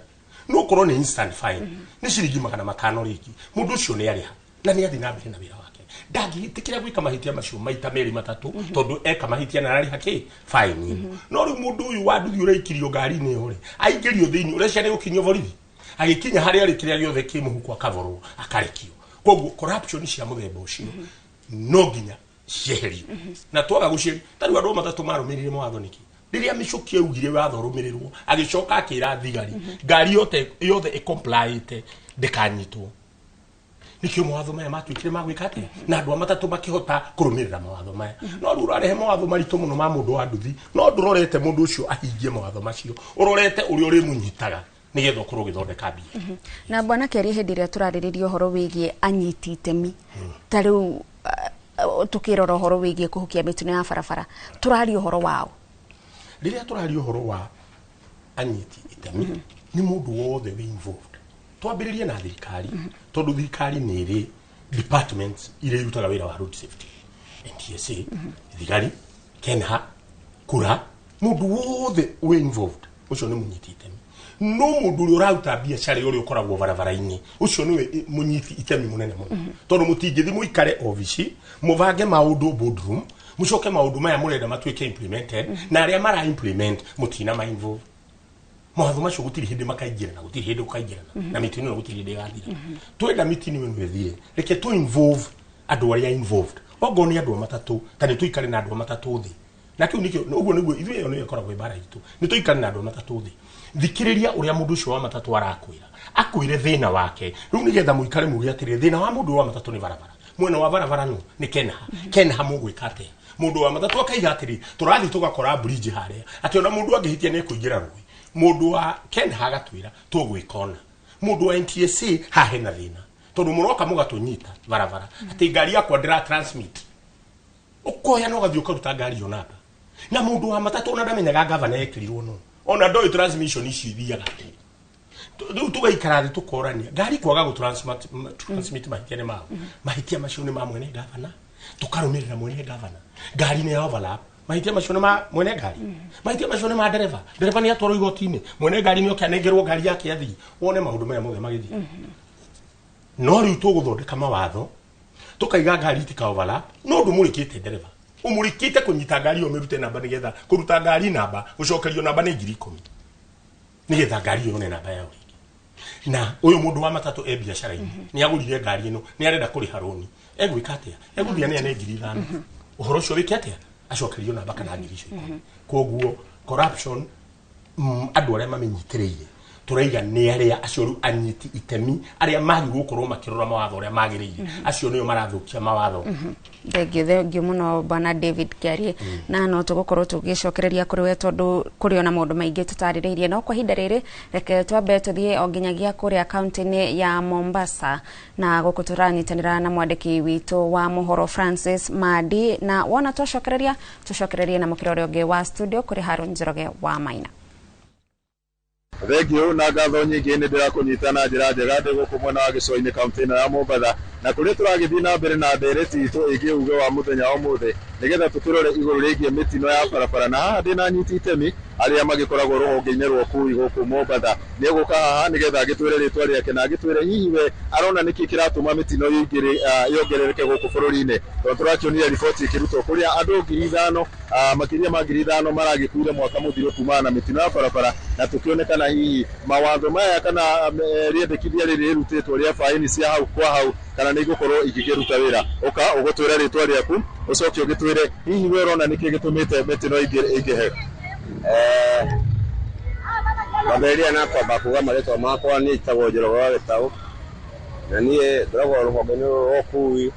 no ũkorwo nĩ instant fine nĩ ciringi 500 rĩngĩ, mũndũ ũcio nĩ arĩha na nĩ athiĩ na mbere na wĩra wake. Ndangĩtĩkĩra gwĩka mahĩtia macio maita merĩ matatũ, tondũ eka mahĩtia na ararĩha kĩ fine. No rĩu mũndũ ũyũ wa nduthi ũraikirio ngari-inĩ ĩyo rĩ, aingĩrio thĩinĩ ũrecia nĩ gũkinyio borithi, agĩkinya harĩa arĩ kĩrĩa gĩothe kĩ mũhuko akaborwo akarekio. Koguo corruption cia mũthemba ũcio no nginya cieherio, na twaga gũcieheria ta rĩu andũ matatũ marũmĩrĩire mawatho nĩkĩ? Rĩrĩa Michuki augire watho ũrũmĩrĩrwo, agĩcoka akĩra thigari ngari yothe yothe ĩcomplyĩte ndĩkanyitwo. Nikio mawatho maya matuĩkire ma gwĩka atĩa, na andũ a matatũ makĩhota kũrũmĩrĩra mawatho maya. No rĩu ũrarehe mawatho maritũ mũno ma mũndũ wa nduthi, no ndũrorete mũndũ ũcio ahingie mawatho macio, ũrorete ũrĩa ũrĩmũnyitaga nĩgetha ũkorwo ũgĩthondeka mbia. Na bwana Kĩarie, hĩndĩ ĩrĩa tũrarĩrĩria ũhoro wĩgiĩ anyiti itemi ta rĩu tukĩrora ũhoro wĩgiĩ kũhukia mĩtino ya barabara, tũraria ũhoro wao? Rĩrĩa tũraria ũhoro wa anyiti itemi nĩ mũndũ wothe wĩ involved. Twambĩrĩrie na thirikari, tondũ thirikari nĩ ĩrĩ departments iria irutaga wĩra wa road safety, NTSA, thigari, KENHA, kura, mũndũ wothe wĩ involved ũcio nĩ mũnyiti itemi. No mũndũ ũrĩa ũraruta biacara ũrĩa ũkoragwo barabara-inĩ ũcio nĩwe mũnyiti itemi mũnene mũno, tondũ mũtingĩthiĩ mũikare obici mũbange maũndũ boardroom, mũcoke maũndũ maya mũrenda matuĩke implemented, na arĩa mara implement mũtina ma involve mawatho macio, gũtirĩ hĩndĩ makaingĩrana, gũtirĩ hĩndĩ gũkaingĩrana na mĩtino ĩno gũtirĩ hĩndĩ ĩgathira. Twenda mĩtino ĩno ĩthire, reke tũ involve andũ arĩa involved, okorwo nĩ andũ a matatũ, ta nĩ tũikare na andũ a matatũ thĩ, na kĩu nĩkĩo ũguo nĩguo ithuĩ ĩyo nĩyo ĩkoragwo ĩ mbara itũ, nĩ tũikare na andũ a matatũ thĩ, thikĩrĩria ũrĩa mũndũ ũcio wa matatũ arakwĩra, akwĩre thĩna wake rĩu, nĩgetha mũikare muge atĩrĩ, thĩna wa mũndũ wa matatũ nĩ barabara, mwena wa barabara no nĩ KENHA, KENHA mũgwĩka atĩa? Mũndũ wa matatũ akaiga atĩrĩ, tũrathiĩ tũgakora bridge harĩa atĩ ona mũndũ angĩhĩtia nĩ ekũingĩra rũĩ. Mũndũ wa KENHA agatwĩra tũgwĩka ona mũndũ wa NTSA haha hena thĩna, tondũ mũroka mũgatũnyita barabara atĩ ngari yakwa ndĩra transmit, ũkoya na ũgathiĩ ũkaruta ngari ĩyo namba, na mũndũ wa matatũ ona ndamenyaga gavana ekĩrirwo no ona ndoĩ transmission icio ithiaga atĩa. Rĩu tũgaikara thĩ tũkorania ngari kwaga gũ transmit mahĩtia nĩ mao, mahĩtia macio nĩ ma mwene gavana, tũkarũmĩrĩra mwene gavana. Ngari nĩ ya overlap, mahĩtia macio nĩ ma mwene ngari, mahĩtia macio nĩ ma ndereba, ndereba nĩ atwarwo igoti-inĩ, mwene ngari nĩ oke anengerwo ngari yake athiĩ. Wone maũndũ maya mothe magĩthiĩ. No rĩu tũgũthondeka mawatho tũkaiga ngari itika overlap, no ndũmũrĩkĩte ndereba, ũmũrĩkĩte kũnyita ngari ĩyo mĩrute namba, nĩgetha kũruta ngari namba gũcokerio namba nĩ 10,000, nĩgetha ngari ĩyo yone namba yayo rĩngĩ. Na ũyũ mũndũ wa matatũ e biacara-inĩ nĩ agũrire ngari ĩno, nĩ arenda kũrĩha rũni, egwĩka atĩa? Egũthiĩ aneane 5,000, ũhoro ũcio wĩke atĩa? Acokerio namba kana 10,000. Koguo corruption, andũ arĩa mamĩnyitĩrĩire tũraiga nĩ arĩa acio rĩu anyiti itemi arĩa magĩrĩirwo gũkorwo makĩrora mawatho ũrĩa magĩrĩire, acio nĩo marathũkia mawatho. Thengio, thengio mũno bwana David Kĩarie, na no tũgũkorwo tũgĩcokereria kũrĩ we tondũ kũrĩ ona maũndũ maingĩ tũtarĩrĩirie, no kwa ihinda rĩrĩ reke twambe tũthiĩ o nginyagia kũrĩa kaunti-inĩ ya Mombasa, na gũkũ tũranyitanĩra na mwandĩki witũ wa mohoro Francis Madi, na wona twacokereria tũcokererie na mũkĩra ũrĩa ũngĩ wa studio kũrĩ Harun Njoroge wa Maina. Thengio na ngatho nyingĩ, nĩ ndĩrakũnyita na njĩra njega ndĩ gũkũ mwena wa gĩcũa-inĩ kaunti ĩno ya Mombatha, na kũrĩa tũragĩthiĩ na mbere na ndereti itũ ĩgiĩ uge wa mũthenya wa ũmũthĩ, nĩgetha tũkĩrore igũrũ rĩgiĩ mĩtino ya barabara. Na haha ndĩna anyiti itemi arĩa magĩkoragwo rũhonge-inĩ rwa ũkui gũkũ Mombatha. Nĩ egũka haha nĩgetha agĩtwĩre rĩtwa rĩake na agĩtwĩre hihi we arona nĩkĩ kĩratũma mĩtino yongerereke gũkũ bũrũri-inĩ, tondũ tũrakĩonire riboti ĩkĩrutwo kũrĩa andũ 5,000, makĩria ma 5,000 maragĩkuire mwaka mũthiru kumana na mĩtino ya barabara, na tũkĩone kana hihi mawatho maya kana rĩendekithia rĩrĩ rĩrutĩtwo rĩa baini cia hau kwa hau kana nĩ igũkorwo igĩkĩruta wĩra. Ũka ũgũtwĩra rĩtwa rĩaku, ũcoke ũgĩtwĩre hihi we ũrona nĩkĩ gĩtũmĩte mĩtino ĩingĩhe. Kwambĩrĩria na kwamba kuga marĩtwa makwa, niĩ njĩtagwo Njoroge wa Gĩtaũ, na niĩ ngoragwo rũhonge-inĩ rũrũ rwa ũkui,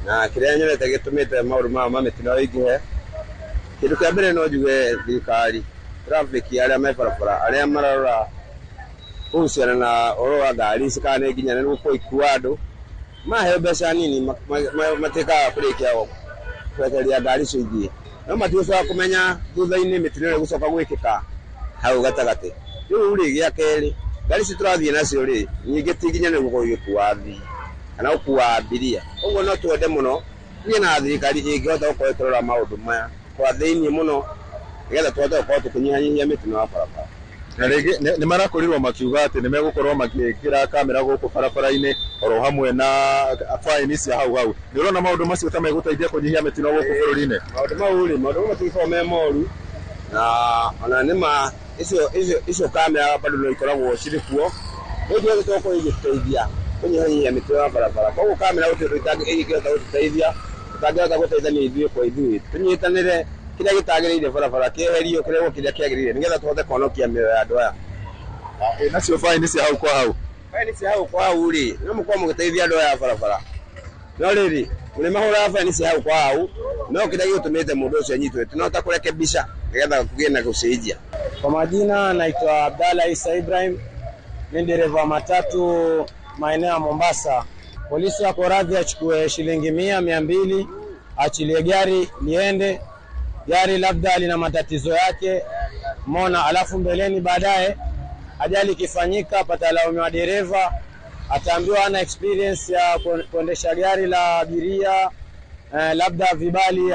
na kĩrĩa nyonete gĩtũmĩte maũndũ maya ma mĩtino ĩingĩhe, kĩndũ kĩa mbere no njuge thirikari, traffic arĩa me barabara, arĩa mararora kuhusiana na ũhoro wa ngari ici kana nĩ nginya nĩ gũkorwo ikua andũ, maheo mbeca nini matuĩkaga kũrĩkia kwetereria ngari icio ithiĩ, no matigũcoka kũmenya thutha-inĩ mĩtino ĩrĩa ĩgũcoka gwĩkĩka hau gatagatĩ. Rĩu rĩ, gĩa kerĩ, ngari ici tũrathiĩ nacio rĩ, nyingĩ ti nginya nĩ gũkorwo igĩkua athii. Kana gũkua abiria. Ũguo no twende mũno niĩ na thirikari ĩngĩhota gũkorwo ĩkĩrora maũndũ maya kwa thĩiniĩ mũno nĩgetha tũhote gũkorwo tũkĩnyihanyihia mĩtino ya barabara. Na rĩngĩ nĩ marakorirwo makiuga atĩ nĩ megũkorwo magĩkĩra kamera gũkũ barabara-inĩ oro hamwe na baini cia hau hau. Nĩ ũrona maũndũ macio ta megũteithia kũnyihia mĩtino gũkũ bũrũri-inĩ? Maũndũ mau rĩ, maũndũ mau matingĩkorwo me moru, na ona nĩ ma icio kamera bado no ikoragwo cirĩ kuo, no ithuothe tũgakorwo igĩtũteithia kũnyihanyihia mĩtino ya barabara. Koguo kamera gũtirĩ ũndũ ĩngĩhota gũtũteithia, tũtangĩhota gũteithania ithuĩ kwa ithuĩ, tũnyitanĩre kĩrĩa gĩtagĩrĩire barabara kĩeherio, kĩrehwo kĩrĩa kĩagĩrĩire nĩgetha tũhote kũhonokia mĩoyo ya andũ aya. Nacio baini cia hau kwa hau? Baini cia hau kwa hau rĩ, no mũkorwo mũgĩteithia andũ aya a barabara, no rĩrĩ mũrĩmahũraga baini cia hau kwa hau, no kĩrĩa gĩgũtũmĩte mũndũ ũcio anyitwe tũnahota kũrekebisha nĩgetha kũgĩe na gũcenjia. Kwa majina naitwa Abdalla Isa Ibrahim, ni dereva wa matatu maeneo ya Mombasa. Polisi wako radhi achukue shilingi 100, 200, achilie gari liende. Gari labda lina matatizo yake, mona, alafu mbeleni baadaye ajali ikifanyika patalaumiwa dereva, ataambiwa hana experience ya kuendesha gari la abiria, labda vibali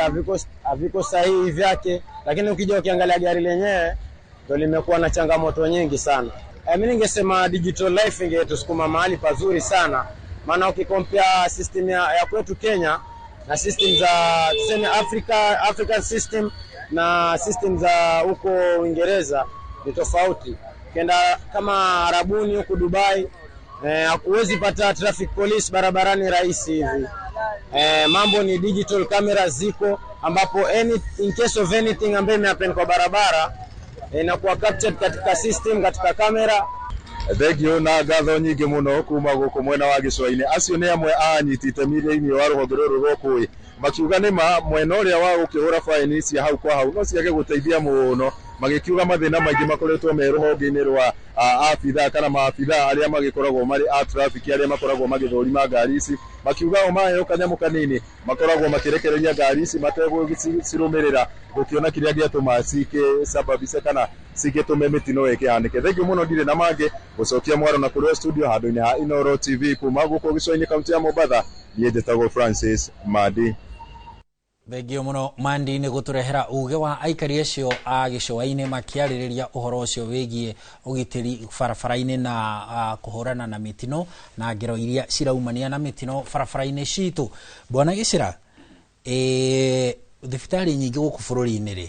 haviko sahihi vyake. Lakini ukija ukiangalia gari lenyewe ndio limekuwa na changamoto nyingi sana. Mimi ningesema digital life ingetusukuma mahali pazuri sana, maana ukikompare system ya kwetu Kenya na system za tuseme African system na system za huko Uingereza ni tofauti. Ukienda kama Arabuni huko Dubai, huwezi pata traffic police barabarani rahisi hivi. Mambo ni digital camera ziko, ambapo in case of anything ambayo imehappen kwa barabara inakuwa captured katika system, katika kamera. Thengio na ngatho nyingĩ mũno kuma gũkũ mwena wa gĩcũa-inĩ. Acio nĩ amwe a anyiti itemi thĩinĩ wa rũhonge rũrũ rwa ũkui, makiuga nĩ ma mwena ũrĩa wa gũkĩhũra baini cia hau kwa hau no ciage gũteithia mũno, magĩkiuga mathĩna maingĩ makoretwo me rũhonge-inĩ rwa abithaa kana maabithaa arĩa magĩkoragwo marĩ a traffic arĩa makoragwo magĩthũrima ngari ici, makiuga o maheo kanyamũ kanini makoragwo makĩrekereria ngari ici mategũcirũmĩrĩra gũkĩona kĩrĩa gĩatũma cikĩcababice kana cigĩtũme mĩtino ĩkĩhanĩke. Thengiũ mũno, ndirĩ na mangĩ gũcokia mwaro na kũrĩ studio handũ-inĩ ha Inooro TV kuma gũkũ gĩcũa-inĩ kaunti ya Mombatha. Niĩ njĩtagwo Francis Mandi. Thengio mũno Mandi nĩ gũtũrehera uge wa aikari acio a gĩcũa-inĩ makĩarĩrĩria ũhoro ũcio wĩgiĩ ũgitĩri barabara-inĩ na kũhũrana na mĩtino na ngero iria ciraumania na mĩtino barabara-inĩ citũ. Bwana Gĩcĩra, thibitarĩ nyingĩ gũkũ bũrũri-inĩ rĩ,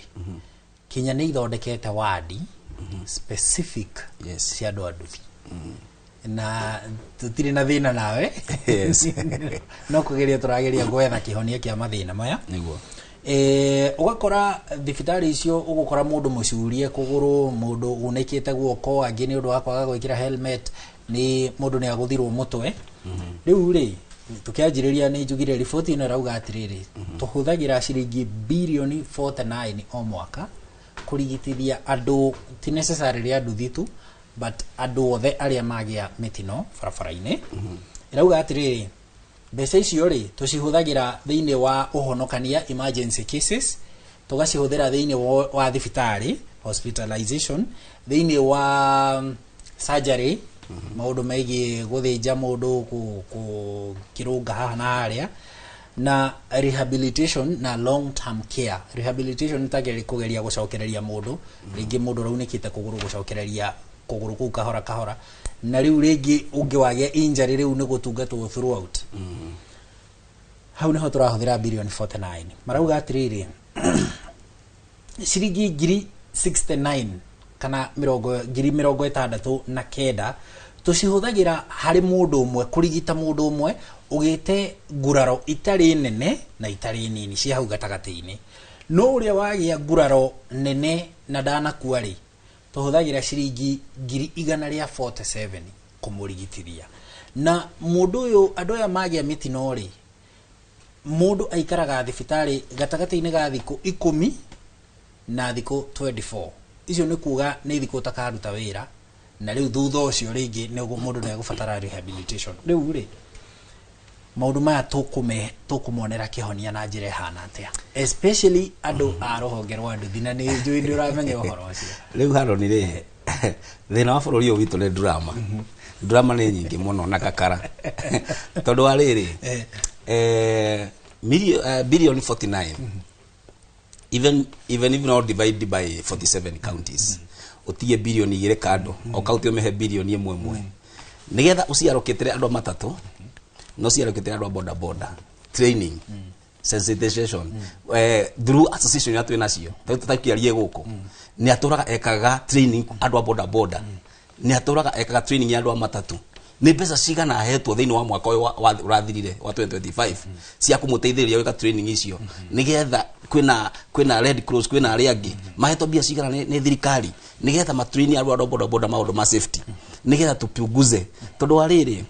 Kenya nĩ ithondekete wadi specific cia andũ a nduthi, na tũtirĩ na thĩna nawe. No kũgeria tũrageria gwetha kĩhonia kĩa mathĩna maya. Nĩguo. Ũgakora thibitarĩ icio ũgũkora mũndũ mũcurie kũgũrũ, mũndũ unĩkĩte guoko, angĩ nĩ ũndũ wa kwaga gwĩkĩra helmet, nĩ mũndũ nĩ agũthirwo mũtwe. Rĩu rĩ, tũkĩanjĩrĩria nĩ njugire riboti ĩno ĩrauga atĩrĩrĩ, tũhũthagĩra ciringi birioni 49 o mwaka kũrigitithia andũ, ti necessarily a nduthi tu, but andũ othe arĩa magĩa mĩtino barabara-inĩ. Ĩrauga atĩrĩrĩ, mbeca icio rĩ tũcihũthagĩra thĩinĩ wa ũhonokania emergency cases, tũgacihũthĩra thĩinĩ wa thibitarĩ hospitalization, thĩinĩ wa surgery, maũndũ megiĩ gũthĩnja mũndũ, kũkĩrũnga haha na harĩa, na rehabilitation na long term care. Rehabilitation nĩ ta kũgeria gũcokereria mũndũ, rĩngĩ mũndũ ũraunĩkĩte kũgũrũ, gũcokereria kũgũrũ kũu kahora kahora, na rĩu rĩngĩ ũngĩ wagĩa injury rĩu nĩ gũtungatwo throughout. Hau nĩho tũrahũthĩra birioni 49. Marauga atĩrĩrĩ, ciringi ngiri 69 kana ngiri 69 tũcihũthagĩra harĩ mũndũ ũmwe kũrigita mũndũ ũmwe ũgĩte nguraro itarĩ nene na itarĩ nini cia hau gatagatĩ-inĩ. No ũrĩa wagĩa nguraro nene na ndanakua rĩ, tũhũthagĩra ciringi ngiri 147 kũmũrigitithia. Na mũndũ ũyũ, andũ aya magĩa mĩtino rĩ, mũndũ aikaraga thibitarĩ gatagatĩ-inĩ ga thikũ 10 na thikũ 24. Icio nĩ kuga nĩ thikũ ũtakaruta wĩra, na rĩu thutha ũcio rĩngĩ nĩ mũndũ nĩ egũbatara rehabilitation. Rĩu rĩ, maũndũ maya tũkũmonera kĩhonia na njĩra ĩhana atĩa, especially andũ a rũhonge rwa nduthi, na nĩ njũĩ nĩ ũramenya ũhoro ũcio. Rĩu Haroni rĩ, thĩna wa bũrũri ũyũ witũ nĩ drama. Drama nĩ nyingĩ mũno na kakara tondũ wa rĩrĩ, billion 49, even if not divide by 47 counties, utige bilioni 2 kando, o county ũmĩhe bilioni ĩmwe ĩmwe, nĩgetha ũciarũkĩtĩre andũ a matatũ, no ciarũkĩtĩre andũ a boda boda training, sensitization, through association iria twĩ nacio. Tũtakĩarie gũkũ nĩ atũraga ekaga training andũ a boda boda, nĩ atũraga ekaga training ya andũ a matatũ. Nĩ mbeca cigana ahetwo thĩinĩ wa mwaka ũyũ ũrathirire wa 2025 cia kũmũteithĩrĩria gwĩka training icio? Nĩgetha kwĩna Red Cross, kwĩna arĩa angĩ mahetwo mbia cigana nĩ thirikari nĩgetha matrain andũ a boda boda maũndũ ma safety, nĩgetha tupunguze? Tondũ wa rĩrĩ,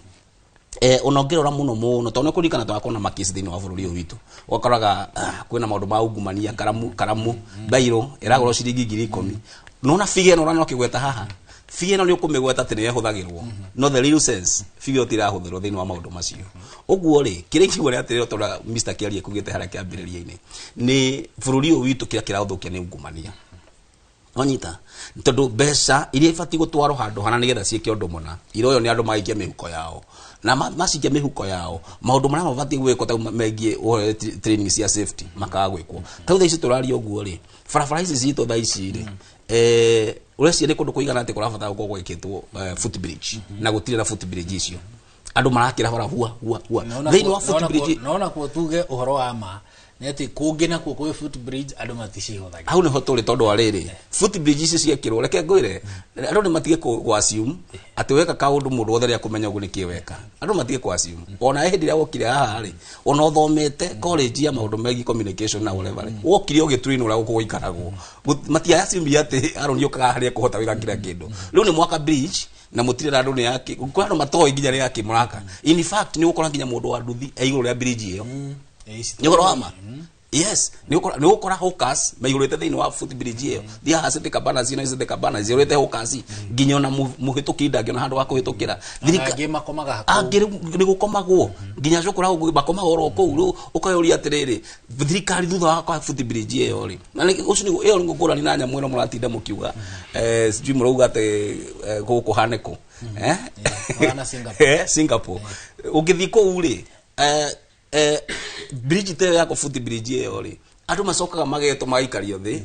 ona ũngĩrora mũno mũno, tondũ nĩ kũririkana twakorwo na makesi thĩinĩ wa bũrũri ũyũ witũ, ũgakoraga kwĩna maũndũ ma ungumania, karamu bairo ĩragũrwo ciringi 10,000. Nona figure ĩno ũrana ũkĩgweta haha, figure ĩno nĩ ũkũmĩgweta atĩ nĩ ĩhũthagĩrwo, no the real sense figure ĩyo tirahũthĩrwo thĩinĩ wa maũndũ macio. Ũguo rĩ, kĩrĩa ingiuga nĩ atĩrĩrĩ, tondũ Mr. Kĩarie kugĩte harĩa kĩambĩrĩria-inĩ, nĩ bũrũri ũyũ witũ kĩrĩa kĩraũthũkia nĩ ungumania. Wanyita? Tondũ mbeca iria ibatiĩ gũtwarwo handũ hana nĩgetha ciĩke ũndũ mũna, iroywo nĩ andũ magaikia mĩhuko yao, na macikia mĩhuko yao, maũndũ marĩa mabatiĩ gwĩkwo ta megiĩ ũhoro wa training cia safety makaga gwĩkwo. Ta rĩu thaa ici tũraria ũguo rĩ, barabara ici citũ thaa ici rĩ, ũreciria nĩ kũndũ kũigana atĩ kũrabatara gũkorwo gwĩkĩtwo footbridge, na gũtirĩ na footbridge icio? Andũ marakĩra bara hua hua hua thĩinĩ wa footbridge. Naona kuo tuge ũhoro wa ma nĩ atĩ kũngĩ nakuo kwĩ footbridge, andũ maticihũthagĩra. Hau nĩho tũrĩ, tondũ wa rĩrĩ, footbridge ici ciekĩrwo, reke ngwĩre, andũ nĩ matige kũ assume atĩ weka kaũndũ mũndũ wothe rĩa kũmenya ũguo nĩkĩ weka. Andũ matige kũ assume. Ona hĩndĩ ĩrĩa wokire haha rĩ, ona ũthomete college ya maũndũ megiĩ communication na whatever rĩ, wokire ũgĩtrain ũrĩa gũkũ gũikaragwo. Matia assume atĩ Aaron ũkaga harĩa kũhota gwĩka kila kĩndũ. Rĩu nĩ mwaka bridge na mũtirĩ na andũ nĩ yake kwĩ andũ matoĩ nginya nĩ yake mũraka. In fact, nĩ ũgũkora nginya mũndũ wa nduthi e igũrũ rĩa bridge ĩyo. Nĩ ũhoro wa ma. Yes, nĩ ũgũkora hawkers maigũrĩte thĩinĩ wa footbridge ĩyo. Thiĩ haha City Cabanas, ĩno City Cabanas igũrĩte hawkers, nginya ona mũhĩtũki ndangĩona handũ ha kũhĩtũkĩra. Angĩ makomaga kũu. Angĩ rĩu nĩ gũkomagwo nginya cukura makomaga oro kũu. Rĩu ũkayũria atĩrĩrĩ, thirikari thutha wa kwa footbridge ĩyo rĩ, na ũcio ĩyo nĩ ngũrani na nyamũ ĩno mũratinda mũkiuga, sijui mũrauga atĩ gũkũ hane kũ? Kũhana Singapore. Singapore. Ũngĩthiĩ kũu rĩ, bridge ta ĩyo yako, footbridge ĩyo rĩ, andũ macokaga magetwo magaikario thĩ,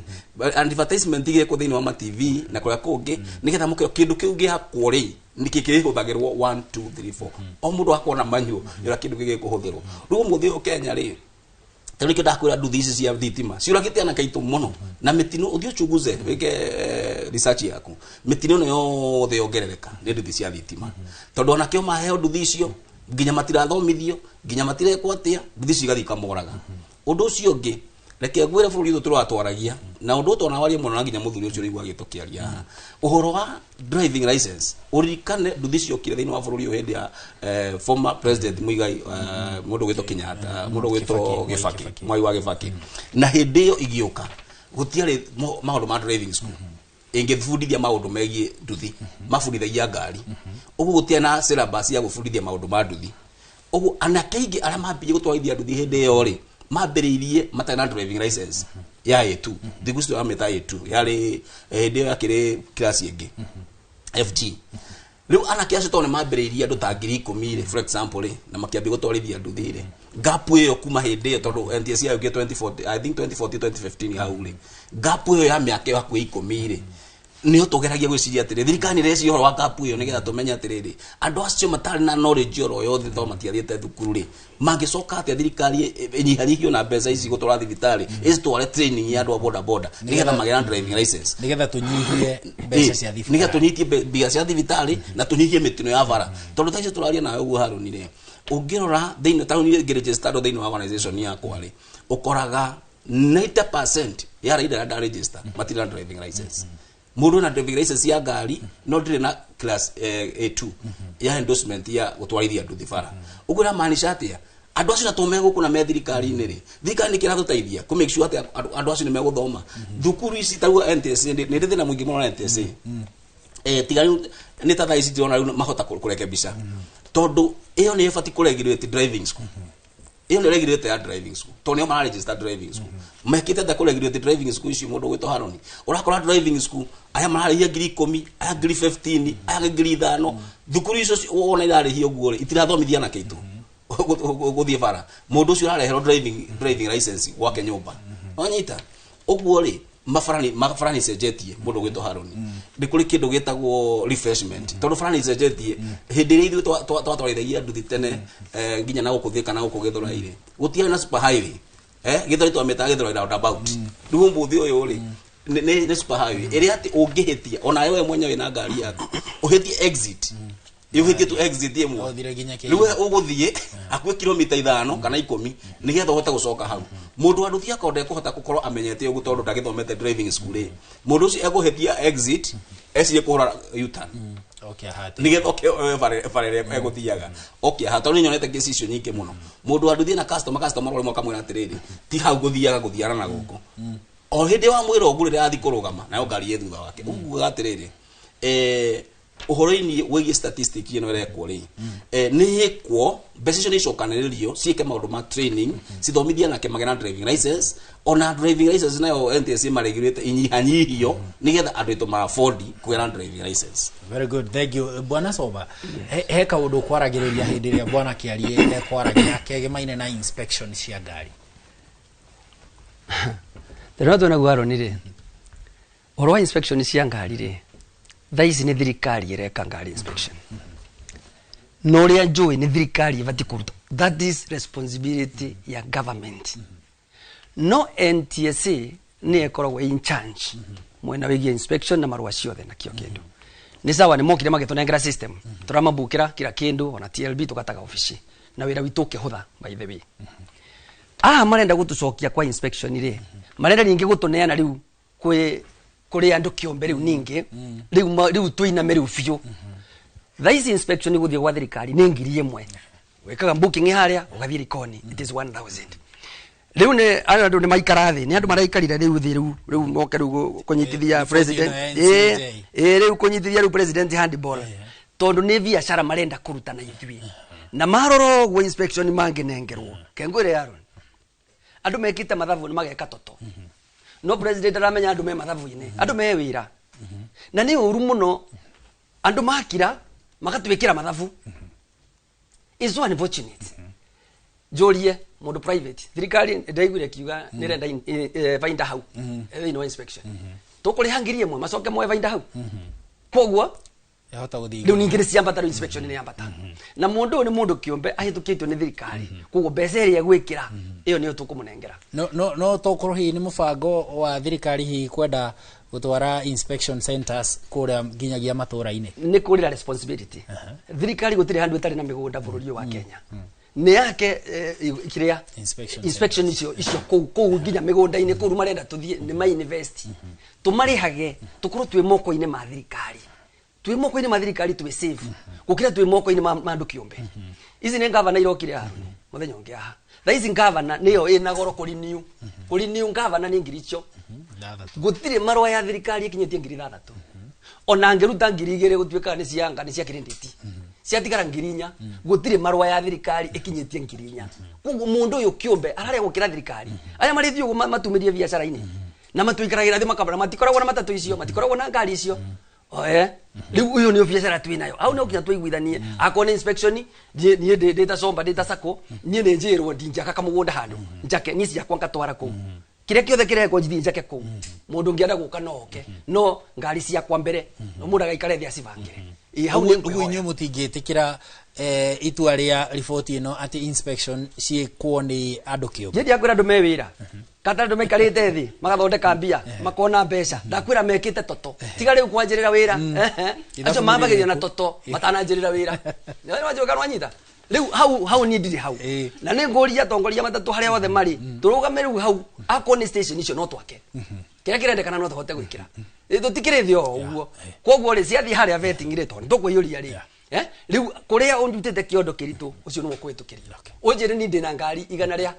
advertisement igekwo thĩinĩ wa ma TV na kũrĩa kũngĩ, nĩgetha mũkĩo kĩndũ kĩu gĩakwo rĩ, nĩkĩ kĩhũthagĩrwo. 1 2 3 4, o mũndũ akona manyuo ũrĩa kĩndũ kĩu gĩkũhũthĩrwo. Rĩu ũmũthĩ ũyũ Kenya rĩ, tondũ nĩkĩo ndakwĩra nduthi ici cia thitima ciũragĩte anake aitũ mũno na mĩtino. Ũthiĩ ũchunguze, wĩke research yaku, mĩtino ĩno yothe yongerereka nĩ nduthi cia thitima, tondũ anake o maheo nduthi icio nginya matirathomithio, nginya matirekwo atĩa, nduthi icio igathiĩ ikamoraga. Ũndũ ũcio ũngĩ, reke ngwĩre, bũrũri ũyũ tũratwaragia na ũndũ ũyũ twanawaria mũno na nginya mũthuri ũcio ũraigua agĩtũkĩaria haha ũhoro wa driving license. Ũririkane nduthi ciokire thĩinĩ wa bũrũri ũyũ hĩndĩ ya former president Muigai, mũndũ ũgwĩtwo Kenyatta, mũndũ ũgwĩtwo Gĩbaki, Mwai wa Gĩbaki. Na hĩndĩ ĩyo igĩũka gũtiarĩ maũndũ ma driving school ĩngĩbundithia maũndũ megiĩ nduthi, mabundithagia ngari. Ũguo gũtiarĩ na syllabus ya gũbundithia maũndũ ma nduthi. Ũguo anake aingĩ arĩa mambirie gũtwarithia nduthi hĩndĩ ĩyo rĩ, mambĩrĩirie matarĩ na driving license ya A2. Thikũ ici tũramĩta A2, yarĩ hĩndĩ ĩyo yakĩrĩ class ĩngĩ, FG. Rĩu anake acio tondũ nĩ mambĩrĩirie andũ ta 10,000 rĩ, for example rĩ, na makĩambia gũtwarithia nduthi rĩ, gap ĩyo kuma hĩndĩ ĩyo, tondũ NTSA yokire 2040, I think 2014, 2015 hau rĩ, gap ĩyo ya mĩaka ĩyo hakuhĩ 10 rĩ, nĩyo tũgeragia gwĩciria atĩrĩ, thirikari nĩ ĩreciria ũhoro wa gap ĩyo, nĩgetha tũmenye atĩrĩrĩ, andũ acio matarĩ na knowledge oro yothe tondũ matiathiĩte thukuru rĩ, mangĩcoka atĩa? Thirikari ĩnyihanyihio na mbeca ici gũtwara thibitarĩ, ĩcitware training ya andũ a boda boda nĩgetha magĩe na driving license. Nĩgetha tũnyihie mbeca cia Nĩgetha thibitarĩ. Tũnyihie mbia cia thibitarĩ na tũnyihie mĩtino ya bara, tondũ thaa ici tũraria nawe ũguo Harũni rĩ, ũngĩrora thĩinĩ taũni ngĩregister andũ thĩinĩ wa organization yakwa rĩ, ũkoraga 90% ya rider arĩa ndaregister matirĩ na driving license. Mũndũ na driving license ya ngari no ndĩrĩ na class A2 ya endorsement ya gũtwarithia nduthi bara. Ũguo ĩramaanisha atĩa? Andũ acio na to megũkũ na me thirikari-inĩ rĩ, thirikari nĩ kĩratũteithia kũ make sure atĩ andũ acio nĩ megũthoma thukuru ici? Ta rĩu NTSA, nĩ ndĩ thĩna mũingĩ mũno na NTSA. Tiga rĩu nĩ ta thaa ici ndĩrona rĩu mahota kũrekebisha, tondũ ĩyo nĩ ĩbatiĩ kũregulate driving school. Ĩyo nĩ regulate ya driving school, tondũ nĩo mara register driving school. Mekĩte atĩa kũ regulate driving school icio? Mũndũ gwĩtwo Haroni, ũrakora driving school aya mararĩhia 10,000, aya 15,000, aya 5,000. Thukuru icio wona irarĩhia ũguo rĩ, itirathomithia anake aitũ gũthiĩ bara. Mũndũ ũcio ũrareherwo driving license gwake nyũmba, wanyita ũguo rĩ, mabara nĩ cenjetie. Mũndũ gwĩtwo Haroni, nĩ kũrĩ kĩndũ gĩtagwo refreshment, tondũ bara nĩ icenjetie. Hĩndĩ ĩrĩa ithuĩ twatwarithagia nduthi tene, nginya na gũkũ Thĩka na gũkũ Gĩthũrai rĩ, gũtiarĩ na super highway. Gĩthũrai twamĩtaga Gĩthũrai roundabout. Rĩu ũmũthĩ ũyũ rĩ, nĩ super highway ĩrĩa atĩ ũngĩhĩtia ona we mwenyewe na ngari yaku ũhĩtie exit, ũhĩtie tu exit ĩmwe, Ũthire nginya rĩu we ũgũthiĩ hakuhĩ kilomita 5 kana 10 nĩgetha ũhote gũcoka hau. Mũndũ wa nduthi akorwo ndekũhota gũkorwo amenyete ũguo, tondũ ndagĩthomete driving school rĩ, mũndũ ũcio ekũhĩtia exit ecirie kũhũra U-turn Okay, hati. Nĩgetha oke oe bara ĩrĩa egũthiaga oke haha, tondũ nĩnyonete kesi icio nyingĩ mũno. Mũndũ wa nduthi na customer rĩmwe akamwĩra atĩrĩrĩ, ti hau ngũthiaga, gũthiana na gũkũ. O hĩndĩ wa mwĩra ũguo, rĩrĩa athiĩ kũrũgama nayo ngari ĩ thutha wake ũguo atĩrĩrĩ, ũhoro-inĩ wĩgiĩ statistic ĩno ĩrekwo rĩ, nĩ ĩkwo, mbeca icio nĩ icokanĩrĩrio ciĩke maũndũ ma training, cithomithie anake magĩe na driving license. Ona driving license nayo NTSA maregurĩte inyihanyihio nĩgetha andũ aitũ ma afford kũgĩa na driving license. Very good, thank you. Bwana Soba, he kaũndũ kwaragĩrĩria hĩndĩ ĩrĩa bwana Kĩarie ekwaragia kegemaine na inspection cia ngari. Thĩna ũrĩa twĩnaguo, Aaron, rĩ, ũhoro wa inspection cia ngari rĩ, thaa ici nĩ thirikari ĩreka ngari inspection, na ũrĩa njũĩ nĩ thirikari ĩbatiĩ kũruta. That is responsibility ya government, no NTSA nĩ ĩkoragwo in charge mwena wĩgiĩ inspection na marũa ciothe na kĩo kĩndũ. Nĩ sawa, nĩ mokire magĩtũnengera system, tũramabukĩra kila kĩndũ, ona TLB tũgataga obici na wĩra witũ ũkĩhũtha. By the way, aha marenda gũtũcokia kwa inspection rĩ, marenda ningĩ gũtũneana rĩu kwĩ kũrĩ andũ kĩũmbe rĩu ningĩ rĩu tũiname rĩu biũ. Thaa ici inspection gũthiĩ gwa thirikari nĩ 1,000. Wĩkaga booking harĩa ũgathiĩ Likoni, it is 1000. Rĩu nĩ arĩa andũ nĩ maikara thĩ, nĩ andũ maraikarire rĩu thĩ rĩu moke rĩu kũnyitithia Riboti president ĩno ya NCJ. Ĩ rĩu kũnyitithia rĩu president handball, tondũ nĩ biacara marenda kũruta na ithuĩ. Na marora ũguo inspection mangĩnengerwo kengwĩre, Aaron, andũ mekĩte mathabu nĩ mageka toto, no president aramenya andũ me mathabu-inĩ, andũ me wĩra, na nĩ ũru mũno andũ makira magatwĩkĩra mathabu. Is so unfortunate. Njũrie mũndũ private, thirikari ndaiguire kiuga nĩrenda bainda hau thĩinĩ wa inspection, tũkũrĩha 1,000 macoke moe bainda hau, koguo Yahota gũthiĩ rĩu ningĩ nĩ ciambata. Rĩu inspection nĩ yambata, na mũndũ ũyũ nĩ mũndũ kĩũmbe ahĩtũkĩtio nĩ thirikari, koguo mbeca ĩrĩa egwĩkĩra ĩyo nĩyo tũkũmũnengera. No tokorwo hihi nĩ mũbango wa thirikari hihi kwenda gũtwara inspection centers kũrĩa nginyagia matũra-inĩ. Nĩ kũrĩra responsibility thirikari. Gũtirĩ handũ ĩtarĩ na mĩgũnda bũrũri ũyũ wa Kenya nĩ yake, kĩrĩa Inspection. Inspection icio kũu nginya mĩgũnda-inĩ kũu marenda tũthiĩ nĩ ma invest, tũmarĩhage, tũkorwo twĩ moko-inĩ ma thirikari, twĩ moko-inĩ ma thirikari, twĩ safe gũkĩra twĩ moko-inĩ ma andũ kĩũmbe. Ici nĩ ngavana irokire haha mũthenya ũngĩ haha. Thaa ici ngavana nĩyo ĩna goro kũrinew ngavana nĩ 6,000. 6. Gũtirĩ marũa ya thirikari ĩkinyĩtie 6,000. Ona ngĩruta 2,000 gũtuĩkaga nĩ cianga, nĩ cia credit, ciatigara 4,000. Gũtirĩ marũa ya thirikari ĩkinyĩtie 4,000. Koguo mũndũ ũyũ kĩũmbe ararĩa gũkĩra thirikari. Arĩa marĩthiĩ ũguo matumĩrie biacara-inĩ na matuikaragĩra thĩ makabara, matikoragwo na matatũ icio, matikoragwo na ngari icio. Oe rĩu ũyũ nĩyo biacara twĩ nayo hau. No nginya tũiguithanie. Akorwo nĩ inspection, niĩ ndĩ ta Somba, ndĩ ta sacco, niĩ nĩ njĩrwo ndingĩaka kamũgũnda handũ njake niĩ ciakwa ngatwara kũu, kĩrĩa kĩothe kĩrekwo njithiĩ njake kũu. Mũndũ ũngĩenda gũka no oke, no ngari ciakwa mbere no mũndũ agaikare thĩ acibangĩre. Ĩ hau nĩ Ũguo ngwĩhoya. Inyuĩ mũtingĩtĩkĩra itua rĩa riboti ĩno atĩ inspection ciĩkwo nĩ andũ kĩũmbe? Niĩ ndiakwĩra andũ me wĩra kata andũ maikarĩte thĩ magathondeka mbia makona mbeca. Ndakwĩra mekĩte toto, tiga rĩu kwanjĩrĩra wĩra. Ithabu Acio mambagĩria na nĩ rĩrĩkũ? toto matananjĩrĩra wĩra. Nĩwanjũĩ wanyita rĩu hau niĩ ndirĩ hau. Na nĩ ngũria atongoria matatũ harĩa othe marĩ tũrũgame rĩu hau. Akorwo nĩ station icio no twake kĩrĩa kĩrendekana, no tũhote gwĩkĩra. Tũtikĩrĩ thĩ o ũguo. Koguo rĩ, ciathiĩ harĩa vetting rĩ, tondũ nĩtũkũiyũria rĩ, rĩu kũrĩa ũndutĩte kĩondo kĩritũ ũcio nĩwe ũkũhĩtũkĩria. Ũnjĩre niĩ ndĩna ngari igana rĩa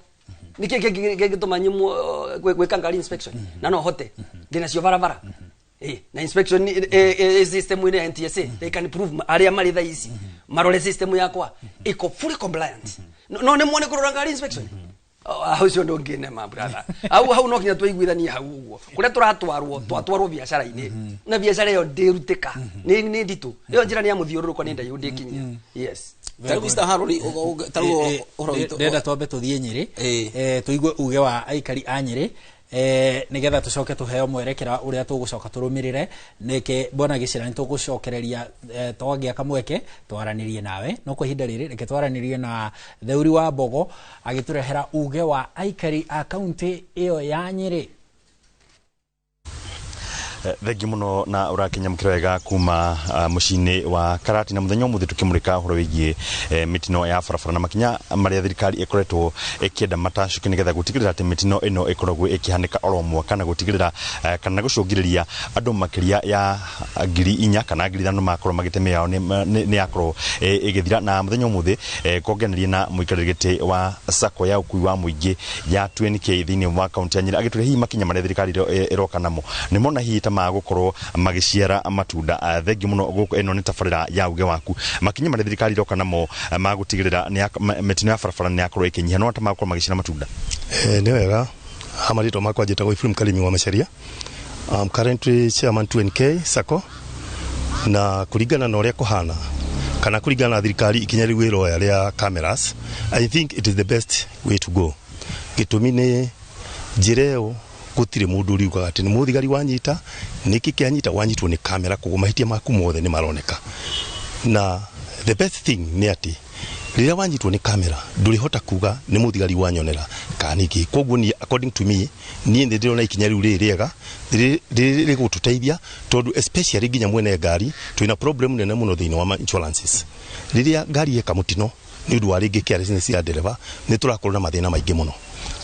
nĩkĩ kĩngĩtũma nyimwo gwĩka ngari inspection na no hote ndĩnacio barabara. Na inspection system-inĩ ya NTSA, they can prove arĩa marĩ thaa ici marore system yakwa iko fully compliant. No nĩ muone kũrora ngari inspection hau ũcio ndũngĩnema, brother. Hau hau no kinya twaiguithanie hau ũguo kũrĩa tũratwarwo, twatwarwo biacara-inĩ na biacara ĩyo ndĩrutĩka, nĩ nditũ. Ĩyo njĩra nĩ ya mũthiũrũrũko, nĩ ndaihu, ndĩkinyia, yes. Tarĩu Mr. Harold, tarĩu ũhoro witũ Ndenda twambe tũthiĩ Nyĩrĩ, tũigue uge wa aikari a Nyĩrĩ, nigetha tũcoke tũheo mwerekera ũrĩa tũgũcoka tũrũmĩrĩre. Nĩke bwana Gĩcĩra, nĩ tũgũcokereria twagĩa kamweke twaranĩrie nawe, no kwa ihinda rĩrĩ reke twaranĩrie na Theuri wa Mbogo agĩtũrehera uge wa aikari a kaunti ĩyo ya Nyĩrĩ. Thengi muno na ũrakinyamũkĩra wega kuma mũciĩ-inĩ wa Karati. Na mũthenya ũmũthĩ tũkĩmũrĩka ũhoro wĩgiĩ mĩtino ya barabara na makinya marĩa thirikari ĩkoretwo ĩkĩenda matacũke nĩgetha gũtigĩrĩra atĩ mĩtino ĩno ĩkoragwo ĩkĩhanĩka oro mwaka na gũtigĩrĩra kana gũcũngĩrĩria andũ makĩria ya 4,000 kana 5,000 makorwo magĩte mĩoyo yao nĩ yakorwo ĩgĩthira. Na mũthenya ũmũthĩ kongeneria na mũikarĩri gĩtĩ wa sacco ya ũkui wa mũingĩ ya 2NK thĩinĩ wa kaunti ya Nyĩrĩ, agĩtwĩra hihi makinya marĩa thirikari ĩroka namo nĩ mona hihi ta magũkorwo magĩciara matunda. Thengi mũno. Gũkũ ĩno nĩ tabarĩra ya uge waku. Makinya marĩa thirikari ĩroka namo magũtigĩrĩra mĩtino ya barabara nĩ yakorwo ĩkĩnyiha, no ta magũkorwo magĩciara matunda? Nĩ wega. Ha marĩtwa makwa njĩtagwo Ephraim Karimi wa Macharia. I'm currently chairman 2NK Sacco, na kũringana na ũrĩa kũhana kana kũringana na thirikari ikinya rĩu ĩroya rĩa cameras, I think it is the best way to go. Gĩtũmi nĩ njĩra ĩyo gũtirĩ mũndũ ũriugaga atĩ nĩ mũthigari wanyita, nĩkĩ kĩanyita, wanyitwo nĩ kamera, koguo mahĩtia maku mothe nĩ maroneka. Na the best thing nĩ atĩ rĩrĩa wanyitwo nĩ kamera ndũrĩhota kuga nĩ mũthigari wanyonera kana nĩkĩ. Koguo niĩ, according to me, niĩ nĩ ndĩrona ikinya rĩu rĩrĩ rĩega, rĩrĩ rĩgũtũteithia, tondũ especially nginya mwene ngari twĩna problem nene mũno thĩinĩ wa insurances. Rĩrĩa ngari yeka mũtino nĩ ũndũ wa rĩngĩ carelessness ya ndereba, nĩ tũrakorwo na mathĩna maingĩ mũno,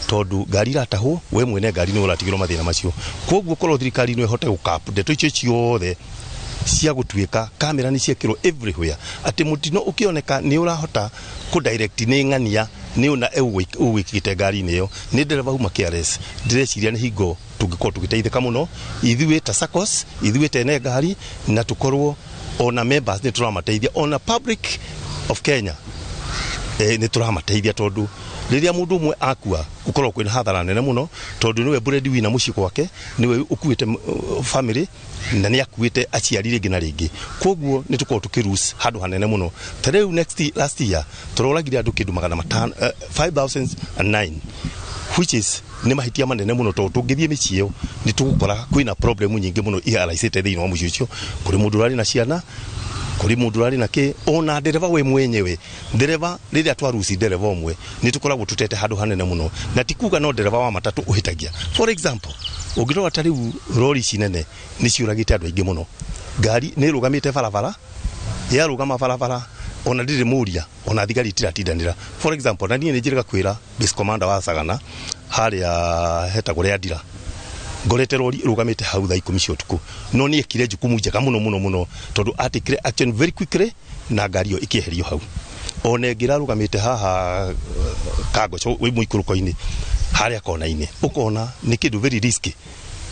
tondũ ngari iratahwo, we mwene ngari nĩ ũratigĩrwo mathĩna macio. Koguo korwo thirikari no ĩhote gũkap ndeto icio ciothe cia gũtuĩka kamera nĩ ciekĩrwo everywhere, atĩ mũtino ũkĩoneka nĩ ũrahota kũ direct nĩ ng'ania nĩ ũna ũgwĩkĩte ngari-inĩ ĩyo nĩ ndereba uma careless, ndĩreciria nĩ hingo tũngĩkorwo tũgĩteithĩka mũno ithuĩ ta SACCOS, ithuĩ tene ngari, na tũkorwo ona members nĩ tũramateithia, ona public of Kenya nĩ tũramateithia, tondũ rĩrĩa mũndũ ũmwe akua gũkorwo kwĩna hathara nene mũno, tondũ nĩwe breadwinner mũciĩ gwake, nĩwe ũkuĩte family na nĩ akuĩte aciari rĩngĩ na rĩngĩ. Koguo nĩ tũkorwo tũkĩ handũ hanene mũno. Ta rĩu next last year tũroragire andũ kĩndũ 500, 5009, which is nĩ mahĩtia manene mũno, tondũ tũngĩthiĩ mĩciĩ ĩyo nĩ tũgũkora kwĩna problem nyingĩ mũno iharaicĩte thĩinĩ wa mũciĩ ũcio. Kũrĩ mũndũ ũrarĩ na ciana, kũrĩ mũndũ ũrarĩ na kĩ, ona ndereba we mwenyewe. Ndereba rĩrĩa twaruci ndereba ũmwe nĩ tũkoragwo tũtete handũ hanene mũno, na ti kuga no ndereba wa matatũ ũhĩtagia. For example, ũngĩrora ta rĩu rori ici nene nĩ ciũragĩte andũ aingĩ mũno. Ngari nĩ ĩrũgamĩte barabara, yarũgama barabara, ona ndĩrĩ mũria, ona thigari itiratindanĩra. For example, na niĩ nĩ njĩrĩga kwĩra base commander wa Sagana harĩa hetagwo rĩa ndira, ngorete rori ĩrũgamĩte hau thaa 10 cia ũtukũ, no nĩ ekire jukumu njega mũno mũno mũno, tondũ atikire action very quickly na ngari ĩyo ĩkĩeherio hau. Ona ĩngĩ ĩrarũgamĩte haha Kangoco wĩ mũikũrũko-inĩ harĩa kona-inĩ, ũkona nĩ kĩndũ very risky,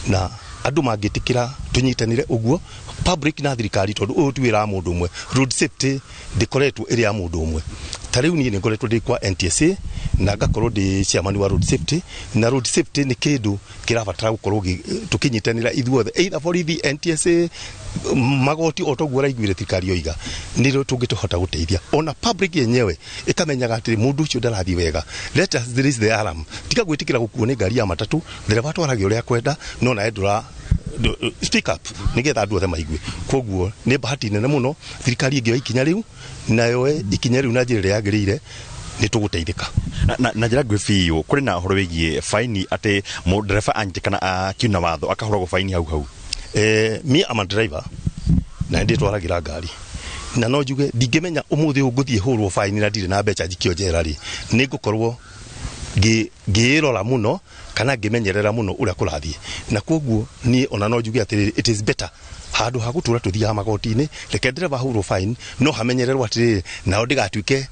na andũ mangĩtĩkĩra tũnyitanĩre ũguo public na thirikari, tondũ ũyũ ti wĩra wa mũndũ ũmwe. Road safety ndĩkoretwo ĩrĩ ya mũndũ ũmwe. Ta rĩu niĩ nĩ ngoretwo ndĩ kwa NTSA na ngakorwo ndĩ chairman wa road safety, na road safety nĩ kĩndũ kĩrabatara gũkorwo tũkĩnyitanĩra ithuothe, either borithi, NTSA, magoti, o toguo ũraiguire thirikari yoiga, nĩrĩo tũngĩtũhota gũteithia. Ona public yenyewe ĩkamenyaga atĩ mũndũ ũcio ndarathiĩ wega. Let us raise the alarm. Tiga gwĩtĩkĩra gũkuo nĩ ngari ya matatũ, ndereba atwarage ũrĩa akwenda, no nawe ndũra speak up nigetha andũ othe maigue. Koguo nĩ bahati nene mũno thirikari ĩngĩoya ikinya rĩu, na yoe ikinya rĩu na njĩra ĩrĩa yagĩrĩire, nĩ tũgũteithĩka. Na njĩra nguhĩ biũ, kũrĩ na ũhoro wĩgiĩ baini atĩ mũndereba anyitĩkana akiuna watho akahũragwo baini hau hau? Me am a driver na ndĩtwaragĩra ngari, na no njuge ndingĩmenya ũmũthĩ ũyũ ngũthiĩ hũrwo baini na ndirĩ na mbeca njikio njera rĩ, nĩ ngũkorwo ngĩĩrora mũno kana ngĩmenyerera mũno ũrĩa kũrathiĩ. Na koguo niĩ ona no njuge atĩrĩrĩ, it is better handũ ha gũtũra tũthiaga magoti-inĩ, reke ndereba ahũrwo fine, no hamenyererwo atĩrĩrĩ, nao ndĩgatuĩke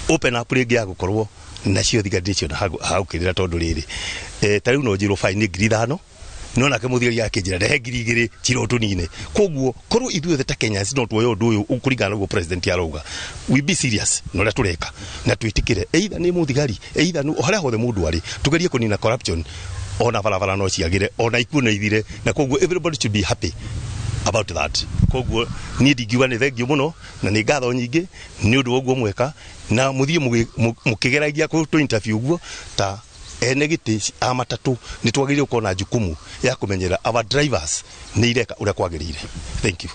open up rĩngĩ ya gũkorwo nacio thigari nĩcio hagũkĩrĩra, tondũ rĩrĩ ta rĩu no njĩrwo fine 5,000. No nake muthigari akinjira rehe 2000 chiro tunine. Koguo korwo ithuothe ta Kenyans no tuoyo undu uyu ukuringana naguo president arauga, we be serious no ria tureka na twitikire either ni muthigari either ni haria hothe mundu ari, tugerie kunina corruption ona barabara no ciagire ona ikuo no ithire, na koguo everybody should be happy about that. Koguo ni ndingiuga ni thengio muno na ni ngatho nyingi ni undu woguo mweka na muthie mukigeragia ku interview guo ta ene giti a matatu ni twagirire gukorwo na jukumu ya kumenyera our drivers ni ireka uria kwagirire. Thank you.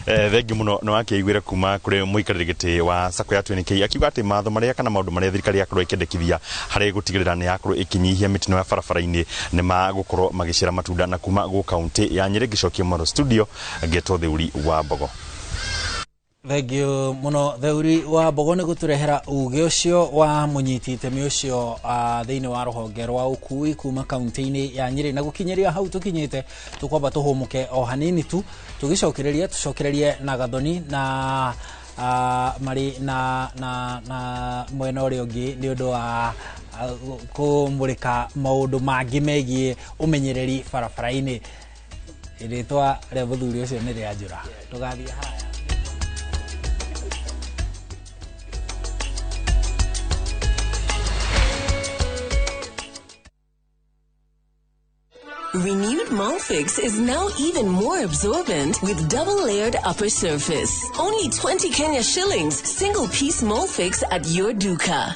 Thengi muno no akĩiguĩre kuma kũrĩ mũikarĩri gĩtĩ wa Sacco ya 20K akiuga atĩ matho marĩa kana maũndũ marĩa thirikari yakorwo ĩkĩendekithia harĩ gũtigĩrĩra nĩ yakorwo ĩkĩnyihia mĩtino ya barabara-inĩ nĩ magũkorwo magĩciara matunda. Na kuma gũ kaunti ya Nyĩrĩ ngĩcokia mwaro studio ngetwo Theuri wa Mbogo. Thank you muno Theuri wa Mbogo nĩ gũtũrehera uge ũcio wa mũnyiti itemi ũcio thĩinĩ wa rũhonge rwa ũkui kuma kaunti-inĩ ya Nyĩrĩ. Na gũkinyĩria hau tũkinyĩte tũkwamba tũhũmũke o hanini tu tũgĩcokereria tũcokererie na Gathoni na marĩ na mwena ũrĩa ũngĩ nĩ ũndũ wa kũmũrĩka maũndũ mangĩ megiĩ ũmenyereri barabara-inĩ. Rĩtwa rĩa mũthuri ũcio nĩ rĩa njũra. Tũgathiĩ haya. Renewed Molfix is now even more absorbent with double-layered upper surface. Only 20 Kenya shillings, single-piece Molfix at your duka.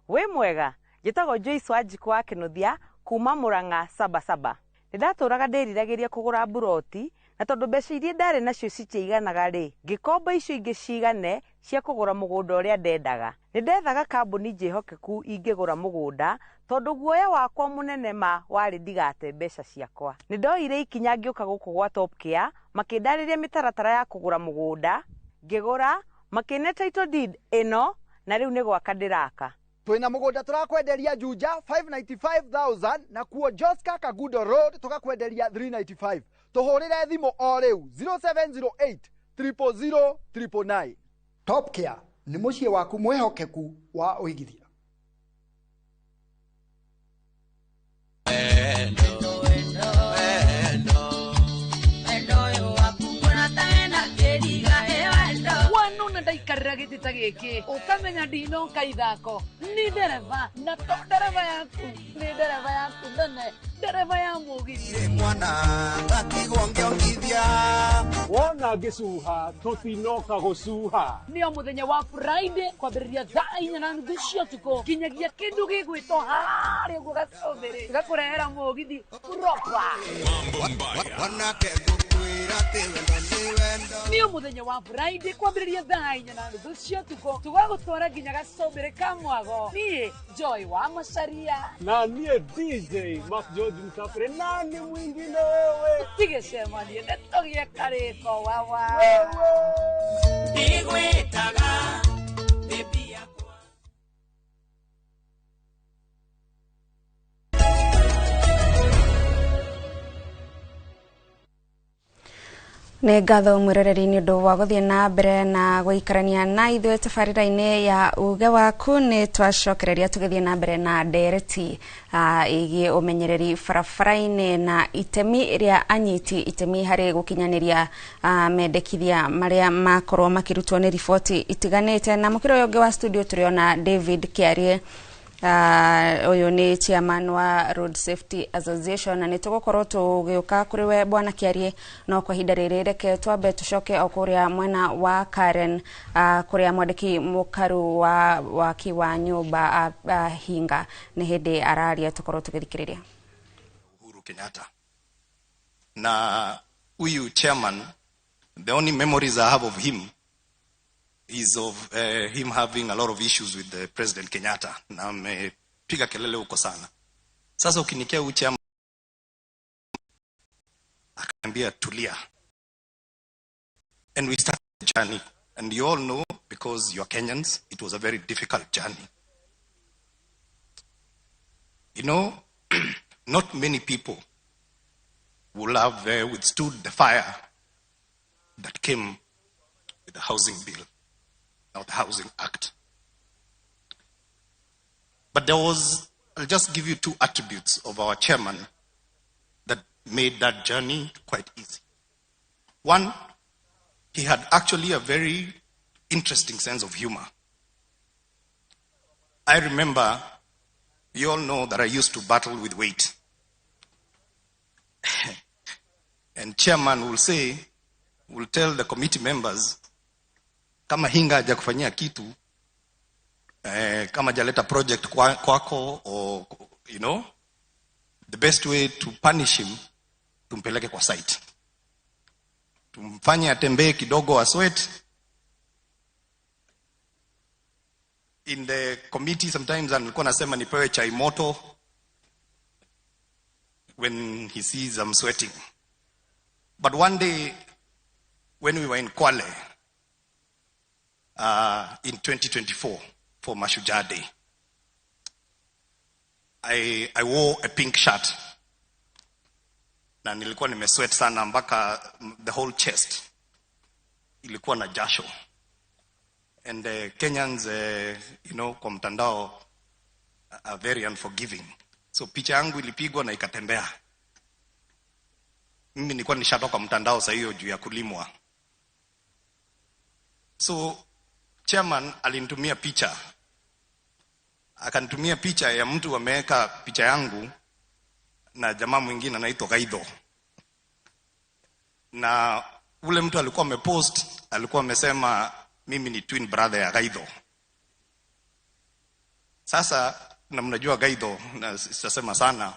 We mwega, njĩtagwo Joyce Wanjikũ wa Kĩnuthia kuma Murang'a Sabasaba. Nĩndatũraga ndĩriragĩria kũgũra mburoti na tondũ mbeca iria ndarĩ nacio citiaiganaga rĩ, ngĩkomba icio ingĩ cigane cia kũgũra mũgũnda ũrĩa ndendaga. Nĩndethaga kambuni njĩhokeku ingĩgũra mũgũnda tondũ guoya wakwa mũnene ma warĩ ndigate mbeca ciakwa. Nĩndoire ikinya ngĩũka gũkũ gwa Top Care makĩndarĩria mĩtaratara ya kũgũra mũgũnda, ngĩgũra makĩne title deed ĩno na rĩu nĩ gwaka ndĩraka. Twina mugunda turakwenderia Juja 595,000 na kuo Joska Kagudo Road tukakwenderia 395. Tuhurire thimu o riu 0708 000 999. Top Care ni muciĩ waku mwihokeku wa uigithia. Ndaikarira gĩtĩ ta gĩkĩ ũkamenya ndinoka ithako ni ndereba na to ndereba yaku ni ndereba yaku nene ndereba ya mũgithi mwana ngatigwo ngĩongithia wona ngĩcuha tũtinoka gũcuha nĩ o mũthenya wa Friday kwambĩrĩria thaa 4:30 cia ũtukũ nginyagia kĩndũ gĩgwĩtwo harĩa ũguo gacũmbĩrĩ gakũrehera mũgithi proper. Nĩ o mũthenya wa Friday kwambĩrĩria thaa 4:30 cia ũtukũ tũgagũtwara nginya gacũmbĩrĩ ka mwago. Niĩ Joy wa Macaria na niĩ DJ Mark George Msafiri na nĩ mwingine wewe tigĩcemanie nĩtũgĩe karĩko wawa ndigwĩtaga baby yakwa. Nĩ ngatho mwĩroreri nĩ ũndũ wa gũthiĩ na mbere na gũikarania na ithuĩ tabarĩra-inĩ ya uge waku. Nĩ twacokereria tũgĩthiĩ na mbere na ndereti ĩgiĩ ũmenyereri barabara-inĩ na itemi rĩa anyiti itemi harĩ gũkinyanĩria mendekithia marĩa makorwo makĩrutwo nĩ riboti itiganĩte. Na mũkĩra ũyũ ũngĩ wa studio tũrĩona David Kĩarie, ũyũ nĩ chairman wa Road Safety Association, na nĩ tũgũkorwo tũgĩũka kũrĩ we bwana Kĩarie, no kwa ihinda rĩrĩ reke twambe tũcoke o kũrĩa mwena wa Karen, kũrĩa mwandĩki mũkaru wa waki wa nyũmba Hinga nĩ hĩndĩ araria, tũkorwo tũgĩthikĩrĩria. Uhuru Kenyatta na huyu chairman, the only memories I have of him is of him having a lot of issues with the President Kenyatta na amepiga kelele huko sana. Sasa ukinikia huyu chairman akaniambia tulia, and we started the journey, and you all know because you are Kenyans, it was a very difficult journey. You know, not many people will have withstood the fire that came with the housing bill, or the Housing Act. But there was I'll just give you two attributes of our chairman that made that journey quite easy. One, he had actually a very interesting sense of humor. I remember, you all know that I used to battle with weight. And chairman will say, will tell the committee members, kama Hinga hajakufanyia kitu, kama hajaleta project kwako, or, the best way to punish him, tumpeleke kwa site. Tumfanye atembee kidogo asweat. In the committee sometimes alikuwa anasema nipewe chai moto when he sees I'm sweating. But one day when we were in Kwale in 2024 for Mashujaa Day, I wore a pink shirt. Na nilikuwa nimesweat sana mpaka the whole chest ilikuwa na jasho. And Kenyans, kwa mtandao are very unforgiving. So picha yangu ilipigwa na ikatembea. Mimi nilikuwa nishatoka mtandao saa hiyo juu ya kulimwa. So chairman alinitumia picha. Akanitumia picha ya mtu ameweka picha yangu na jamaa mwingine anaitwa Gaido. Na ule mtu alikuwa amepost, alikuwa amesema mimi ni twin brother ya Gaido. Sasa, na mnajua Gaido, na sitasema sana.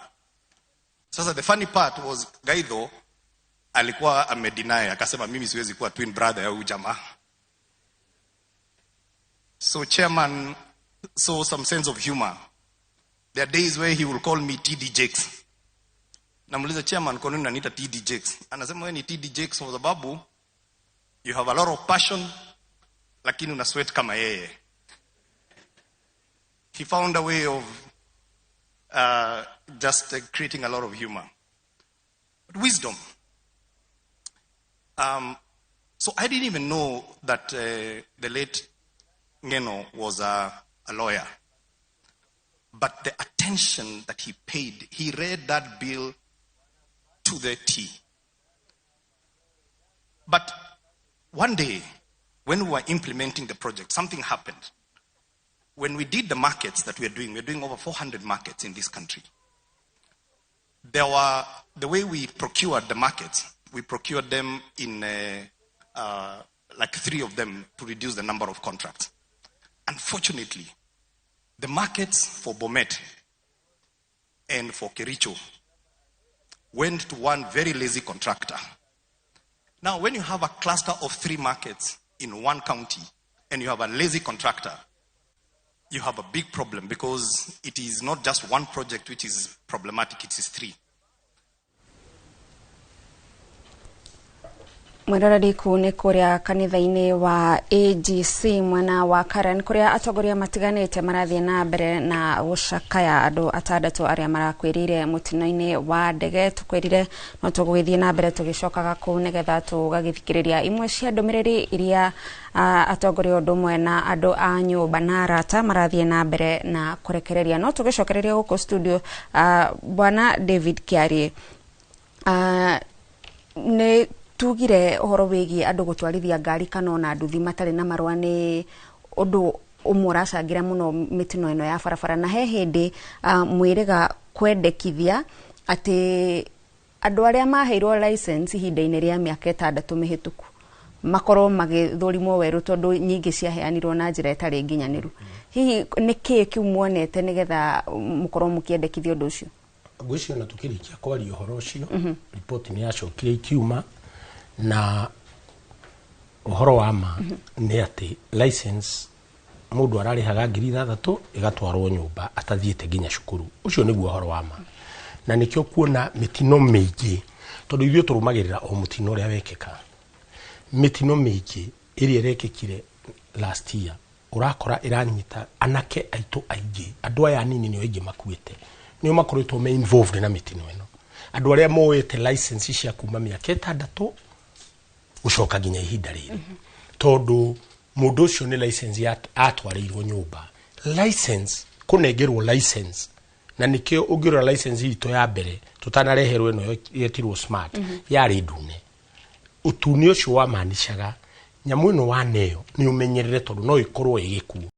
Sasa the funny part was Gaido alikuwa amedeny, akasema mimi siwezi kuwa twin brother ya huyu jamaa. So chairman saw some sense of humor. There are days where he will call me TD Jakes. Namuuliza chairman, kwa nini unaniita TD Jakes? Anasema wewe ni TD Jakes kwa sababu you have a lot of passion, lakini una sweat kama yeye. He found a way of just creating a lot of humor. But wisdom. So I didn't even know that the late Ngeno was a lawyer. But the attention that he paid, he read that bill to the T. But one day, when we were implementing the project, something happened. When we did the markets that we are doing, we're doing over 400 markets in this country. There were, the way we procured the markets, we procured them in like 3 of them to reduce the number of contracts. Unfortunately, the markets for Bomet and for Kericho went to one very lazy contractor. Now, when you have a cluster of 3 markets in one county and you have a lazy contractor, you have a big problem because it is not just one project which is problematic, it is 3. Mweroreri kuu nĩ kũrĩa kanitha-inĩ wa AGC mwena wa Karen kũrĩa atongoria matiganĩte marathiĩ na mbere na gũcakaya andũ atandatũ arĩa marakuĩrĩire mũtino-inĩ wa ndege. Tũkwĩrire no tũgũgĩthiĩ na mbere tũgĩcokaga kũu nĩgetha tũgagĩthikĩrĩria imwe cia ndũmĩrĩri iria atongoria ũndũ ũmwe na andũ a nyũmba na arata marathiĩ na mbere na kũrekereria. No tũgĩcokereria gũkũ studio, Bwana David Kiarie, nĩ tugire ũhoro wĩgiĩ andũ gũtwarithia ngari kana ona nduthi matarĩ na marũa nĩ ũndũ ũmwe ũracangĩra mũno mĩtino ĩno ya barabara, na he hĩndĩ mwĩrĩga kwendekithia atĩ andũ arĩa maheirwo license ihinda-inĩ rĩa mĩaka 6 mĩhĩtũku makorwo magĩthũrimwo werũ tondũ nyingĩ ciaheanirwo na njĩra ĩtarĩ nginyanĩru. Hihi nĩ kĩĩ kĩu muonete nĩgetha mũkorwo mũkĩendekithia ũndũ ũcio? Ngwĩciria ona tũkĩrĩkia kwaria ũhoro ũcio, riboti nĩ yacokire ikiuma na ũhoro wa ma nĩ atĩ license mũndũ ararĩhaga 6,000 ĩgatwarwo nyũmba atathiĩte nginya cukuru. Ũcio nĩguo ũhoro wa ma, na nĩkĩo kuona mĩtino mĩingĩ, tondũ ithuĩ tũrũmagĩrĩra o mũtino ũrĩa wekĩka. Mĩtino mĩingĩ ĩrĩa ĩrekĩkire last year ũrakora ĩranyita anake aitũ aingĩ, andũ aya anini nĩo aingĩ makuĩte, nĩo makoretwo me involved na mĩtino ĩno, andũ arĩa moete license cia kuma mĩaka 6 gũcoka nginya ihinda rĩrĩ, tondũ mũndũ ũcio nĩ license atwarĩirwo nyũmba. License, kũnengerwo license Na nĩkĩo ũngĩrora license itũ ya mbere tũtanareherwo ĩno yetirwo smart, yarĩ ndune. Ũtune ũcio wamaanishaga nyamũ ĩno waneo nĩ ũmenyerere, tondũ no ĩkorwo ĩgĩkuo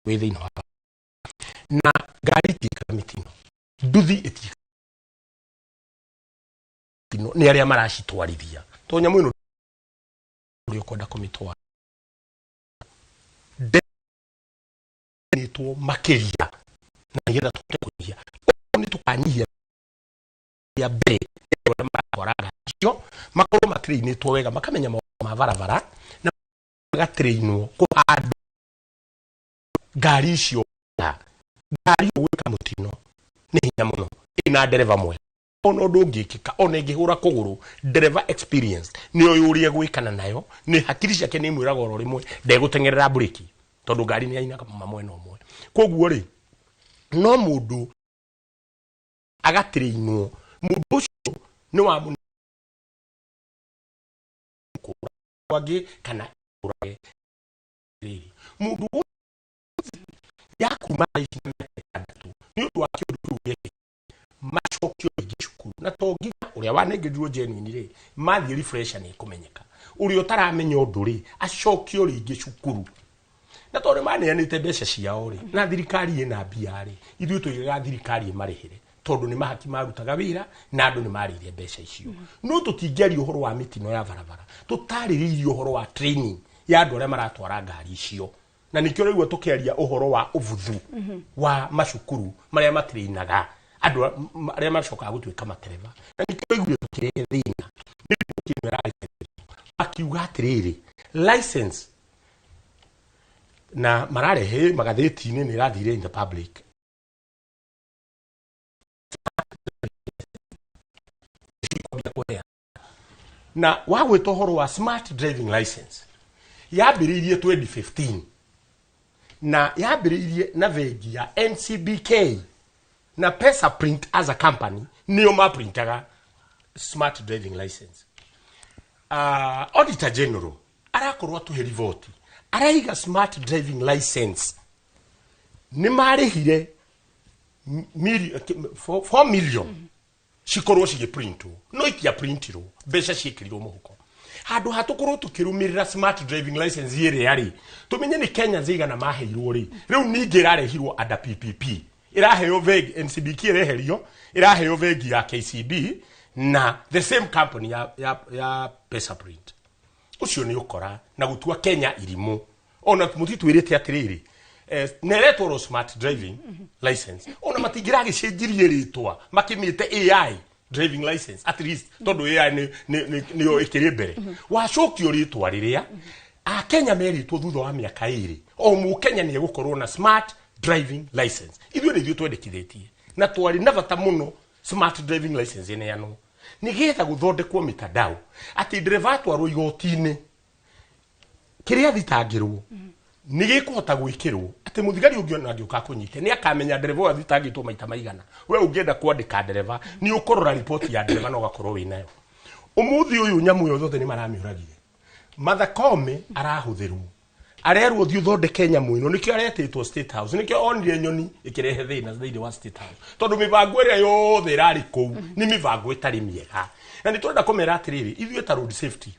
wĩ thĩinĩ wa na ngari itiĩkaga mĩtino, nduthi ĩtiĩkaga mĩtino, nĩ arĩa maracitwarithia, tondũ nyamũ ĩno ũrĩa ũkwenda kũmĩtwara nĩtwo makĩria, na nĩgetha tũhote kũnyihia. Ũguo nĩ tũkanyihia ya mbere nĩ andũ arĩa maratwara ngari icio makorwo matĩrĩinĩtwo wega, makamenya maũndũ ma barabara na magatĩrĩinwo kũhandwo ngari icio wega. Ngari ĩyo gwĩka mũtino nĩ hinya mũno ĩna ndereba mwega, ona ũndũ ũngĩkĩka, ona ĩngĩhũra kũgũrũ, ndereba experienced nĩ oĩ ũrĩa egwĩkana nayo, nĩ hakiri ciake nĩ imwĩraga oro rĩmwe ndegũteng'erera mburĩki, tondũ ngari nĩ yainaga kuma mwena ũmwe. Koguo rĩ, no mũndũ agatĩrĩinwo, mũndũ ũcio nĩ wa angĩ kana ũrage rĩrĩ mũndũ ũcio ya kuma thaa ici na mĩaka 6 nĩ ũndũ wa kĩũndũ kĩu gĩekĩkire, macokio rĩngĩ cukuru, na to nginya ũrĩa wanengerirwo genuine rĩ, mathiĩ refresher nĩ ĩkũmenyeka. Ũrĩa ũtaramenya ũndũ rĩ, acokio rĩngĩ cukuru, na tondũ nĩ maneanĩte mbeca ciao rĩ, na thirikari ĩna mbia rĩ, ithuĩ tũigaga thirikari ĩmarĩhĩre, tondũ nĩ mahaki marutaga wĩra na andũ nĩ marĩire mbeca icio. No tũtingĩaria ũhoro wa mĩtino ya barabara tũtarĩrĩirie ũhoro wa training ya andũ arĩa maratwara ngari icio, na nĩkĩo rĩu tũkĩaria ũhoro wa ũbuthu wa macukuru marĩa matirĩinaga andũ arĩa macokaga gũtuĩka matereba. Na nĩkĩo ũiguire tũkĩrehe thĩna nĩ riboti ĩno ĩrarekererio, makiuga atĩrĩrĩ, license na mararehe magathĩti-inĩ nĩ ĩrathire in the public kwambia kũheana na wagwĩta ũhoro wa smart driving license yambĩrĩirie 2015 na yambĩrĩirie na bengi ya NCBK na Pesa Print as a company nĩo maprintaga smart driving license. Auditor General arakorwo atũhe riboti, araiga smart driving license nĩ marĩhire 4 million cikorwo cigĩprintwo, no itiaprintirwo, mbeca ciĩkĩrirwo mũhuko. Handũ ha tũkorwo tũkĩrũmĩrĩra smart driving license ĩrĩa rĩ, tũmenye nĩ Kenyans igana maheirwo rĩ, rĩu ningĩ ĩrarehirwo under PPP, ĩraheo bengi NCBK, ĩreherio, ĩraheo bengi ya KCB na the same company ya Pesa Print. Ũcio nĩ ũkora na gũtua Kenya irimũ. Ona mũtitwĩrĩte atĩrĩrĩ, na ĩretwo smart driving license, ona matingĩragĩcenjirie rĩtwa makĩmĩte AI driving license at least, tondũ AI nĩyo ĩkĩrĩ mbere. Wacokio rĩtwa rĩrĩa Akenya merĩtwo thutha wa mĩaka 2 o mũkenya nĩ egũkorwo na smart driving license. Ithuĩ nĩ ithuĩ twendekithĩtie na twarĩ na bata mũno smart driving license ĩneanwo nĩgetha gũthondekwo mitandao atĩ ndereba atwarwo igoti-inĩ, kĩrĩa athitangĩrwo nĩ gĩkũhota gwĩkĩrwo, atĩ mũthigari ũngĩ ona angĩũka akũnyite nĩ akamenya ndereba ũyũ athitangĩtwo maita maigana. We ũngĩenda kwandĩka ndereba, nĩ ũkũrora riboti ya ndereba na ũgakorwo wĩnayo. Ũmũthĩ ũyũ nyamũ ĩyo yothe nĩ maramĩũragire. Martha Koome arahũthĩrwo, arerwo thiĩ ũthondeke nyamũ ĩno, nĩkĩo aretĩtwo State House, nĩkĩo onire nyoni ĩkĩrehe thĩna thĩinĩ wa State House, tondũ mĩbango ĩrĩa yothe ĩrarĩ kũu nĩ mĩbango ĩtarĩ mĩega. Na nĩ tũrenda kũmera atĩrĩrĩ, ithuĩ ta road safety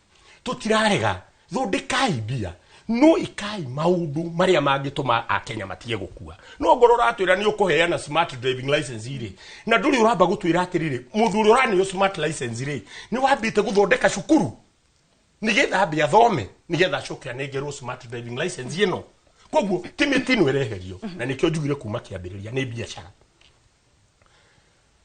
tũtirarega, thondekai mbia, no ikai maũndũ marĩa mangĩtũma Akenya matige gũkua. No ngorwo ũratwĩra nĩ ũkũheana smart driving license rĩ, na ndũrĩ ũramba gũtwĩra atĩrĩrĩ, mũndũ ũrĩa ũraneo smart license rĩ, nĩ wambĩte gũthondeka cukuru nigetha ambe athome, nigetha acoke anengerwo smart driving license ĩno. Koguo ti mĩtino ĩreherio, na nĩkĩo njugire kuma kĩambĩrĩria nĩ biacara.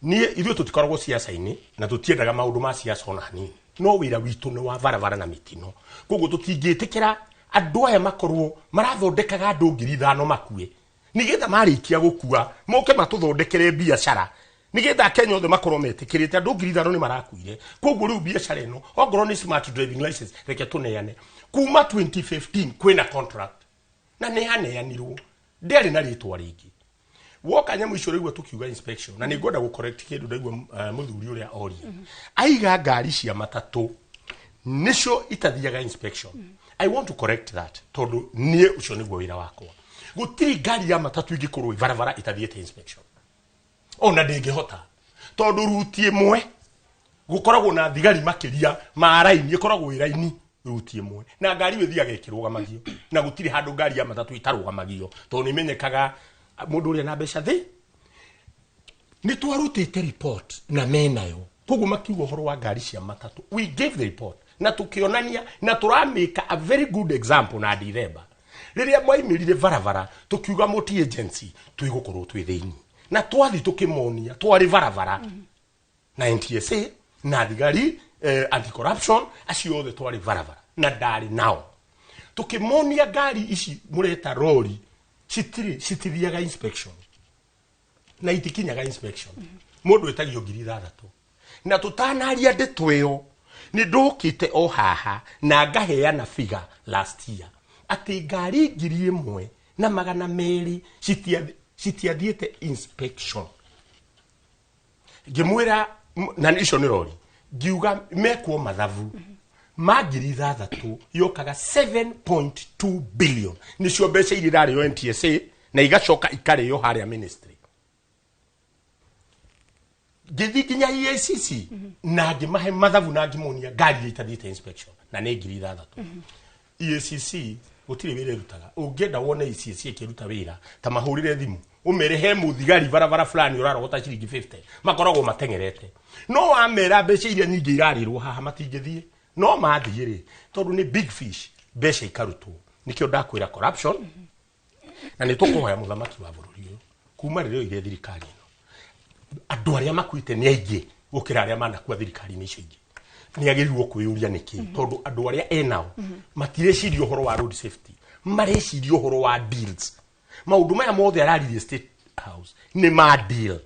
Niĩ ithuĩ tũtikoragwo ciaca-inĩ na tũtiendaga maũndũ ma ciaca ona hanini, no wĩra witũ nĩ wa barabara na mĩtino. Koguo tũtingĩtĩkĩra andũ aya makorwo marathondekaga andũ 5,000 makue, nigetha marĩkia gũkua moke matũthondekere biacara, nigetha Akenya othe makorwo metĩkĩrĩte andũ 5,000 nĩ marakuire. Koguo rĩu biacara ĩno, ongorwo nĩ smart driving license, reke tũneane. Kuma 2015 kwĩna contract na nĩ yaneanirwo, ndĩarĩ na rĩtwa rĩngĩ. Woka nyamũ icio rĩu tũkiuga inspection, na nĩ ngwenda gũ correct kĩndũ ndaigua mũthuri ũrĩa oria aiga ngari cia matatũ nĩcio itathiaga inspection. I want to correct that, tondũ niĩ ũcio nĩguo wĩra wakwa. Gũtirĩ ngari ya matatũ ingĩkorwo ĩ barabara itathiĩte inspection. Ona ndĩngĩhota tondũ ruti ĩmwe gũkoragwo na thigari makĩria ma raini, ĩkoragwo ĩ raini ruti ĩmwe, na ngari ĩyo ĩthiaga ĩkĩrũgamagio, na gũtirĩ handũ ngari ya matatũ ĩtarũgamagio tondũ nĩ imenyekaga mũndũ ũrĩa na mbeca thĩ. Nĩ twarutĩte report na menayo, koguo makiuga ũhoro wa ngari cia matatũ, we gave the report na tukionania na tũramĩka a very good example na Dithemba rĩrĩa mwaimĩrire barabara tukiuga multi agency twĩgũkorwo twĩ thĩinĩ, na twathi tukĩmonia twarĩ barabara na NTSA na thigari anti corruption acio othe twarĩ barabara na ndarĩ nao, tukĩmonia ngari ici mũreta rori citirĩ citithiaga inspection na itikinyaga inspection. Mũndũ ĩtagio 6,000 na tũtanaria ndeto ĩyo nĩ ndũkĩte o haha na ngaheana figure last year atĩ ngari 1,200 citiathiĩte inspection. Ngĩmwĩra na icio nĩ rori, ngiuga mekwo mathabu ma 6,000 yokaga 7.2 billion nĩcio mbeca iria irarĩo NTSA na igacoka ikarĩo harĩa ministry. Ngĩthiĩ nginya EACC na ngĩmahe mathabu na ngĩmonia ngari iria itathiĩte inspection na nĩ 6,000. EACC gũtirĩ wĩra ĩrutaga. Ũngĩenda wone EACC ĩkĩruta wĩra ta mahũrĩre thimũ ũmere he mũthigari barabara fulani ũrarogota ciringi 50 makoragwo mateng'erete, no wamera mbeca iria nyingĩ irarĩrwo haha matingĩthiĩ, no mathiĩ rĩ tondũ nĩ big fish mbeca ikarutwo. Nĩkĩo ndakwĩra corruption, na nĩ tũkũhoya mũthamaki wa bũrũri ũyũ kuma rĩrĩa oire thirikari ĩno andũ arĩa makuĩte nĩ aingĩ gũkĩra arĩa manakua thirikari-inĩ icio ingĩ. Nĩ agĩrĩirwo kwĩyũria nĩkĩ, tondũ andũ arĩa enao matireciria ũhoro wa road safety, mareciria ũhoro wa deals. Maũndũ maya mothe araririe State House nĩ ma deal.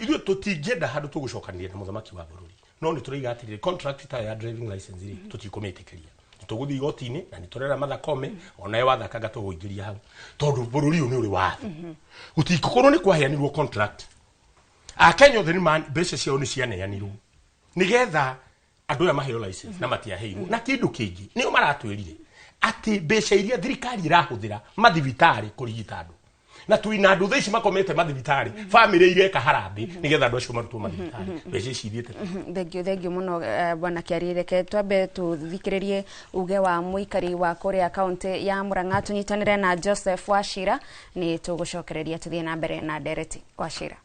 Ithuĩ tũtingĩenda handũ tũgũcokanĩria na mũthamaki wa bũrũri, no nĩ tũraiga atĩrĩrĩ, contract ta ya driving license rĩ tũtikũmĩtĩkĩria, tũgũthiĩ igoti-inĩ na nĩ tũrera Martha Koome onaye wathakanga tũgũingĩria hau tondũ bũrũri ũyũ nĩ ũrĩ watho. Gũtingĩkorwo nĩ kwaheanirwo contract, Akenya othe nĩ mbeca ciao nĩ cianeanirwo nĩgetha andũ aya maheo license na matiaheirwo. Na kĩndũ kĩngĩ nĩo maratwĩrire atĩ mbeca iria thirikari ĩrahũthĩra mathibitarĩ kũrigita andũ, na twĩna andũ thaa ici makomete mathibitarĩ, bamĩrĩ ireka harambĩ nĩgetha andũ acio marutwo mathibitarĩ, mbeca ici ithiĩte. Thengiũ mũno bwana Kĩarie. Reke twambe tũthikĩrĩrie uge wa mũikari wa kũrĩa kaunti ya Murang'a, tũnyitanĩre na Joseph Wachira, nĩ tũgũcokereria tũthiĩ na mbere na ndereti. Wachira.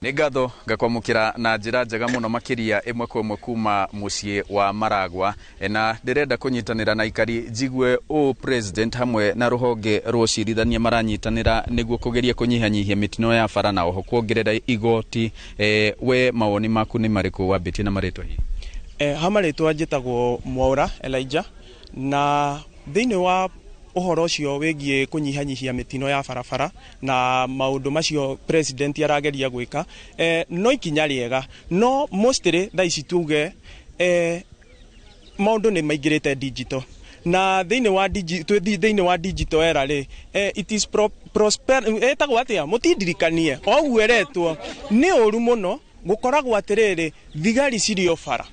Nĩ ngatho ngakwamũkĩra na njĩra njega mũno makĩria ĩmwe kwa ĩmwe kuma mũciĩ wa Maragwa, na ndĩrenda kũnyitanĩra na ikari njigue ũ president hamwe na rũhonge rwa ũcirithania maranyitanĩra nĩguo kũgeria kũnyihanyihia mĩtino ya bara na oho kuongerera igoti. We mawoni maku nĩ marĩkũ wambĩtie na marĩtwa hihi? Ha marĩtwa njĩtagwo Mwaura Elijah, na thĩinĩ wa ũhoro ũcio wĩgiĩ kũnyihanyihia mĩtino ya barabara na maũndũ macio president arageria gwĩka, no ikinya rĩega, no mostly thaa ici tuge maũndũ nĩ maingĩrĩte digital, na thĩinĩ wa thĩinĩ wa digital era rĩ, it is prosper etagwo atĩa mũtindirikanie o ũguo ĩretwo nĩ ũru mũno. Gũkoragwo atĩrĩrĩ, thigari cirĩ o bara,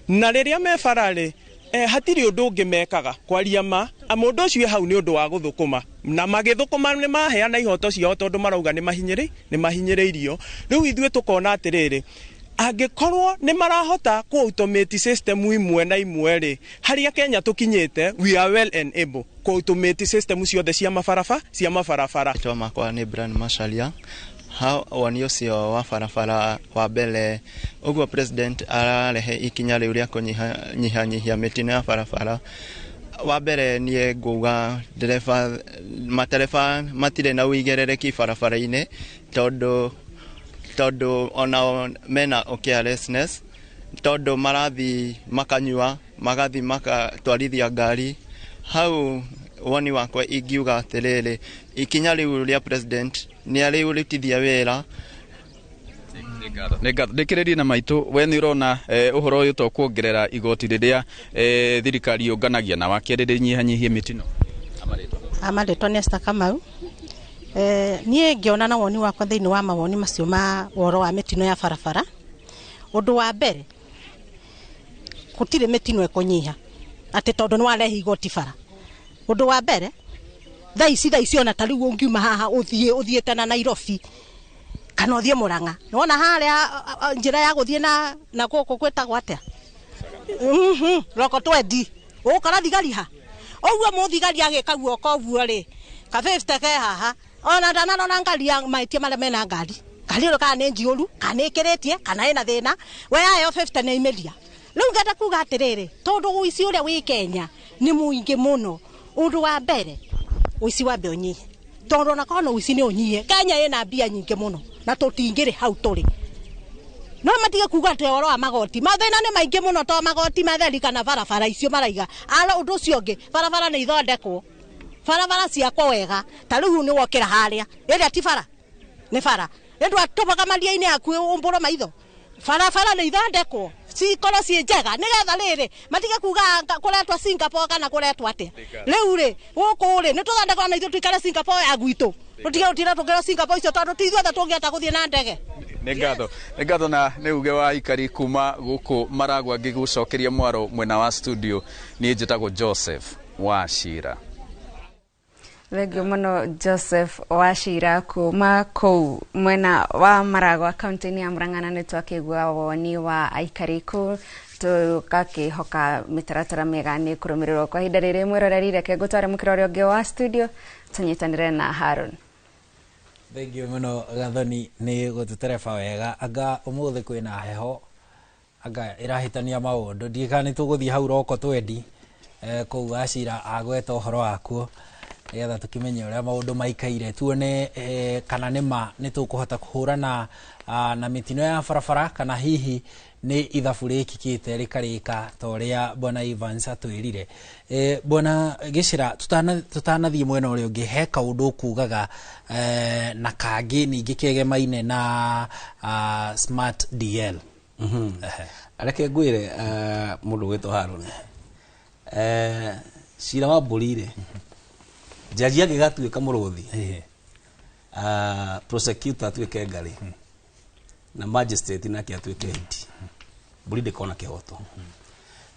na rĩrĩa me bara rĩ, hatirĩ ũndũ ũngĩ mekaga kwaria ma mũndũ ũcio hau nĩ ũndũ wa gũthũkũma, na magĩthũkũma nĩ maheana ihoto ciao tondũ marauga nĩ mahinyĩrĩirio. Rĩu ithuĩ tũkona atĩrĩrĩ, angĩkorwo nĩ marahota kũ automate system imwe na imwe rĩ, harĩa Kenya tũkinyĩte we are well and able kũ automate system ciothe cia mabarabara. Rĩtwa makwa nĩ Brian Macharia. Ha woni ũcio wa barabara wa mbere ũguo president ararehe ikinya rĩu rĩa kũnyihanyihia mĩtino ya barabara, wa mbere niĩ nguga ndereba matereba matirĩ na ũigĩrĩrĩki barabara-inĩ tondũ onao mena carelessness, tondũ marathi makanyua magathi makatwarithia ngari. Hau woni wakwa ingiuga atĩrĩrĩ, ikinya rĩu rĩa president nĩ arĩũrutithia wĩra. Nĩ ngatho ndĩkĩrĩrie na maitũ. We nĩ ũrona ũhoro ũyũ to kuongerera igoti rĩrĩa thirikari yũnganagia na wakerĩ rĩnyihanyihie mĩtino? Amarĩtwa nĩ Esther Kamau. Niĩ ngĩona na woni wakwa thĩinĩ wa mawoni macio ma ũhoro wa mĩtino ya barabara, ũndũ wa mbere gũtirĩ mĩtino ĩkũnyiha atĩ tondũ nĩ warehe igoti bara. Ũndũ wa mbere thaa ici ona ta rĩu ũngiuma haha ũthiĩte na Nairobi Kana ũthiĩ Mũrang'a. Nĩwona harĩa njĩra ya gũthiĩ na gũkũ gwĩtagwo atĩa? Roko twendi. Ũgũkora thigari ha? Ũguo mũthigari agĩka guoko ũguo rĩ, ka 50 ke haha. Ona ndanarora ngari ya mahĩtia marĩa mena ngari. Ngari ĩyo kana nĩ njiyũru, kana nĩ ĩkĩrĩtie, kana ĩna thĩna. We yayo 50 nĩ aimĩria. Rĩu ngenda kuga atĩrĩrĩ, tondũ ũici ũrĩa wĩ Kenya nĩ mũingĩ mũno. Ũndũ wa mbere, ũici wambe ũnyihe. Tondũ ona korwo ũici nĩ ũnyihe, Kenya ĩna mbia nyingĩ mũno na tũtingĩrĩ hau tũrĩ. No matige kuga atĩ ũhoro wa magoti. Mathĩna nĩ maingĩ mũno to magoti matheri kana barabara icio maraiga. Ara ũndũ ũcio ũngĩ, barabara nĩ ithondekwo. Barabara ciakwo wega. Ta rĩu nĩ wokĩra harĩa. Ĩrĩa ti bara. Nĩ bara. Nĩ ndwatũmaga maria-inĩ yaku ũmbũrwo maitho. Barabara nĩ ithondekwo. Cikorwo ciĩ njega nĩgetha rĩrĩ matige kuga kũretwo Singapore kana kũretwo atĩa. Rĩu rĩ gũkũ rĩ nĩ tũthondekwo na ithuĩ tũikare Singapore ya gwitũ. Tũtige gũtinda tũkĩrwo Singapore icio tondũ ti ithuothe tũngĩhota gũthiĩ na ndege. Nĩ ngatho na nĩ uge wa aikari kuma gũkũ Maragwa ngĩgũcokeria mwaro mwena wa studio. Niĩ njĩtagwo Joseph Wachira. Thengio mũno Joseph Wachira kuma kũu mwena wa Maragwa kaunti-inĩ ya Murang'a, na nĩ twakĩigua woni wa aikari kũu, tũgakĩhoka mĩtaratara mĩega nĩ kũrũmĩrĩrwo. Kwa ihinda rĩrĩ mwĩroreri, reke ngũtware mũkĩra ũrĩa ũngĩ wa studio tũnyitanĩre na Haron. Thengio mũno Gathoni nĩ gũtũtereba wega. Anga ũmũthĩ kwĩna heho, anga ĩrahĩtania maũndũ, ndiũĩ kana nĩ tũgũthiĩ hau roko twendi kũu Wachira agweta ũhoro wakuo nĩgetha tũkĩmenye ũrĩa maũndũ maikaire, tuone kana nĩ ma nĩ tũkũhota kũhũrana na mĩtino ya barabara kana hihi nĩ ithabu rĩkĩkĩte rĩkarĩka ta ũrĩa bwana Evans atwĩrire. Bwana Gĩcĩra, tũtanathiĩ mwena ũrĩa ũngĩ, he kaũndũ ũkugaga na kangĩ ningĩ kegemaine na Smart DL. Reke ngwĩre mũndũ ũgwĩtwo Haron, cira wa mbũri rĩ, jaji angĩgatuĩka mũrũthi, prosecutor atuĩke ngarĩ na magistrate nake atuĩke hiti, mbũri ndĩkona kĩhoto.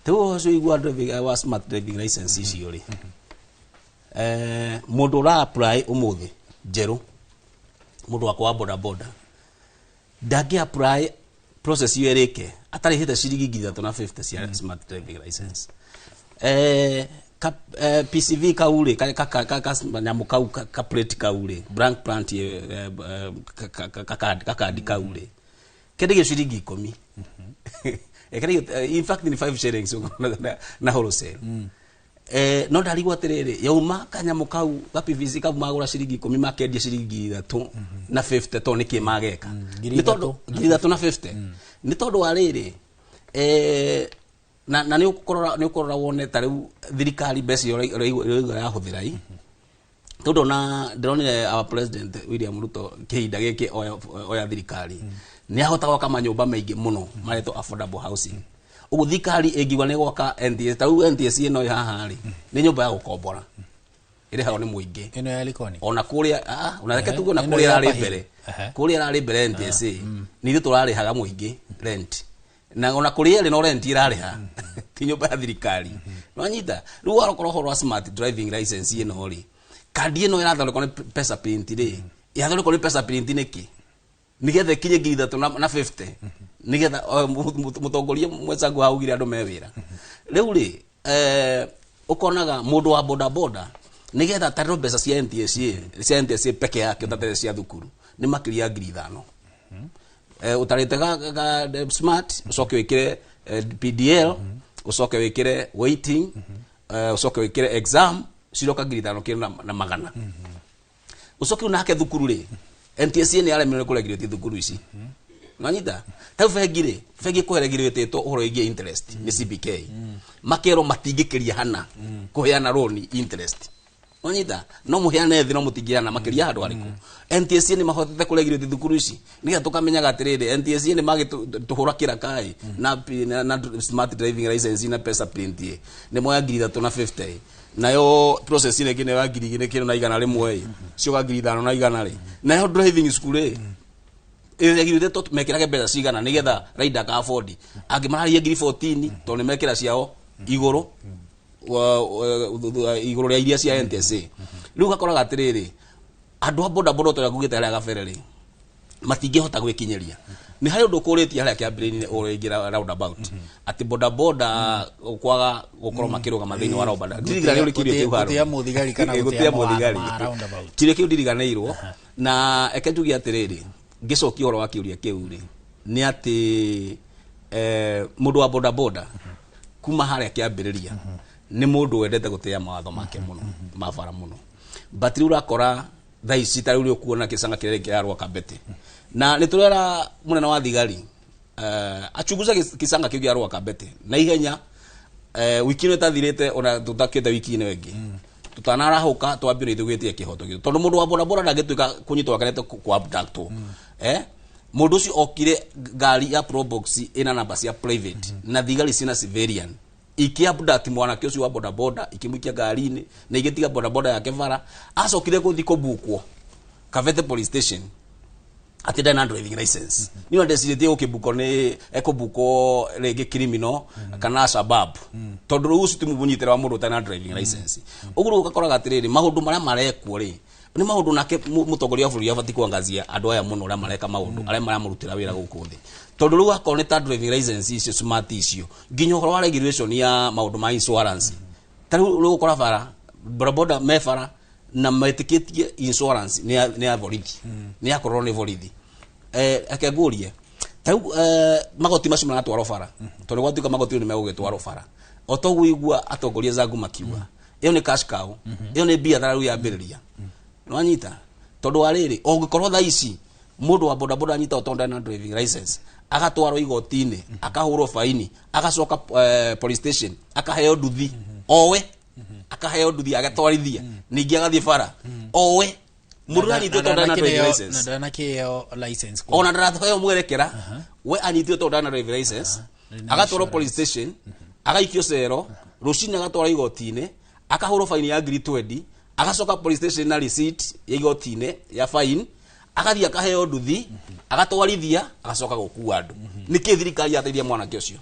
Rĩu ũhoro ũcio ũigua wa smart driving license icio rĩ, mũndũ ũra apply ũmũthĩ njerũ, mũndũ wakwa wa boda boda ndangĩ apply process ĩyo ĩrĩke atarĩhĩte ciringi 3,050 cia smart driving license. PCV kau rĩ, ka nyamũ kau ka plate kau rĩ, blank plant, kakandi kau rĩ, kendagio ciringi 10. Kendagio, in fact ni 5 shillings na wholesale. No ndarigwo atĩrĩrĩ, yauma kanyamũ kau ga PVC kau magũra ciringi 10 makendia ciringi 3 na 50, tondũ nĩkĩ mageka? Ngiri Nĩ tondũ ithatũ 3,050 nĩ tondũ wa rĩrĩ, na nĩ ũkũrora wone ta rĩu thirikari mbeca iria ĩraigua yahũthĩra i tondũ na ndĩronire our president William Ruto kĩhinda gĩkĩ oya thirikari nĩ ahota gwaka manyũmba maingĩ mũno maretwo affordable housing. Ũguo thirikari ĩngiuga nĩ gwaka NTSA, ta rĩu NTSA ĩno ĩ haha rĩ, nĩ nyũmba ya gũkombora ĩrĩhagwo nĩ mũingĩ. Ĩno ya Likoni. Ona kũrĩa ona reke tuge ona Ĩno kũrĩa ya ĩrarĩ Upper Hill. mbere, kũrĩa ĩrarĩ mbere NTSA nĩ ithuĩ tũrarĩhaga mũingĩ rent, na ona kũrĩa ĩrĩ no rent ĩrarĩha, ti nyũmba ya thirikari. Nwanyita rĩu warokorwo ũhoro wa smart driving license ĩno rĩ, kandi ĩno ĩrathondekwo nĩ pesa print rĩ, ĩrathondekwo nĩ pesa print nĩkĩ? Nĩgetha ĩkinye 3,050, nĩgetha mũtongoria mwecangu augire andũ me wĩra. Rĩu rĩ, ũkonaga mũndũ wa boda boda nĩgetha atarĩrwo mbeca cia NTSA, cia NTSA peke yake ũtatarĩ cia thukuru, nĩ makĩria ya 5,000. Ũtarĩte ga smart, ũcoke wĩkĩre PDL, ũcoke wĩkĩre waiting, ũcoke wĩkĩre exam, ciroka 5,000 kĩndũ na magana. Ũcoke rĩu nake thukuru rĩ, NTSA nĩ yaremirwo nĩ kũregulate thukuru ici. Nwanyita ta rĩu bengi rĩ, bengi kũregulate ũhoro wĩgiĩ interest nĩ CBK, makerwo matingĩkĩria hana kũheana loan interest. Nwanyita no mũheane thĩ no mũtingĩheana makĩria handũ harĩkũ. NTSA nĩ mahotete kũregulate thukuru ici nĩgetha tũkamenyaga atĩrĩrĩ, NTSA nĩ magĩtũhũra kĩraka na smart driving license na pesa print ĩ nĩ moya 3,050, nayo process ĩno ĩngĩ nĩ ya 2,100 kĩndũ ĩ cioka 5,100 rĩ, nayo driving school ĩ ĩregulate mekĩrage mbeca cigana nĩgetha rider ka afford? Angĩ mararia 14,000 tondũ nĩ mekĩra ciao igũrũ igũrũ rĩa iria cia NTSA. Rĩu ũgakoraga atĩrĩrĩ, andũ a boda boda torĩa ngugĩte harĩa gabere rĩ, Matingĩhota gwĩkinyĩria. Nĩ harĩ ũndũ ũkũrĩtie harĩa kĩambĩrĩria-inĩ ũrĩingĩra roundabout, atĩ bodaboda kwaga gũkorwo makĩrũgama thĩinĩ wa roundabout. Ndiriganĩirwo nĩ kĩũria kĩu Harold. Gũtĩa mũthigari kana Gũtĩa gũtĩa mawatho mũthigari. ma roundabout. Kĩũria kĩu ndiriganĩirwo, na eke njuge atĩrĩrĩ, ngĩcokia ũhoro wa kĩũria kĩu rĩ, nĩ atĩ mũndũ wa bodaboda kuma harĩa kĩambĩrĩria nĩ mũndũ wendete gũtĩa mawatho make mũno ma bara mũno, but rĩu ũrakora thaa ici ta rĩu nĩ ũkuona kĩcanga kĩrĩa kĩrarũa Kabete, na nĩ tũrera mũnene wa thigari achunguze kĩcanga kĩu kĩa rũa Kabete na ihenya. Wiki ĩno ĩtathirĩte, ona tũtakĩte wiki ĩno ĩngĩ tũtanarahũka, twambĩrĩrie gwĩtia kĩhoto gitũ, tondũ mũndũ wa bodaboda ndangĩtuĩka kũnyitwo akenete ku abductwo. Mũndũ ũcio okire ngari ya Probox ĩna namba cia private na thigari ciĩna civilian ikĩ-abduct mwanake ũcio wa bodaboda, ikĩmũikia ngari-inĩ na igĩtiga bodaboda yake bara. Acokire gũthiĩ kũbukwo Kabete police station atĩ ndarĩ na driving license. Niĩ ndecirĩtie gũkĩbukwo nĩ ekũbukwo rĩngĩ criminal kana Shabab, tondũ rĩu ũcio ti mũnyitĩre wa mũndũ ũtarĩ na driving license. Ũguo rĩu ũgakoraga atĩrĩrĩ, maũndũ marĩa marekwo rĩ, nĩ maũndũ nake mũtongoria wa bũrũri abatiĩ kuangazia andũ aya mũno, ũrĩa mareka maũndũ arĩa maramũrutĩra wĩra gũkũ thĩ, tondũ rĩu akorwo nĩ ta driving license icio smart icio, nginya ũhoro wa regulation ya maũndũ ma insurance. Ta rĩu ũgũkora bara bodaboda me bara na metĩkĩtie insurance nĩ ya borithi, nĩ yakorwo nĩ borithi. Eke ngũrie, ta rĩu magoti macio maratwarwo bara, tondũ gwatuĩka magoti rĩu nĩ megũgĩtwarwo bara, o toguo igua atongoria zangu makiuga ĩyo nĩ cash cow, ĩyo nĩ biathara rĩu yambĩrĩria. Nĩwanyita? Tondũ wa rĩrĩ, ũngĩkorwo thaa ici mũndũ wa bodaboda anyita tondũ ndarĩ na driving license, agatwarwo igoti-inĩ, akahũrwo faini, agacoka police station, akaheo nduthi owe, akaheo nduthi agatwarithia, ningĩ agathiĩ bara owe, mũndũ ũranyitwo tondũ ndarĩ na driving license. Na ndanakĩheo license. Ona ndaraheo mwerekera. We anyitwo tondũ ndarĩ na driving license, agatwarwo police station, agaikio cero, rũcinĩ agatwarwo igoti-inĩ, akahũrwo faini ya 20,000, agacoka police station na receipt ya igoti-inĩ ya fine, agathiĩ akaheo nduthi, agatwarithia, agacoka gũkua andũ. Nĩkĩ thirikari yateithia mwanake ũcio?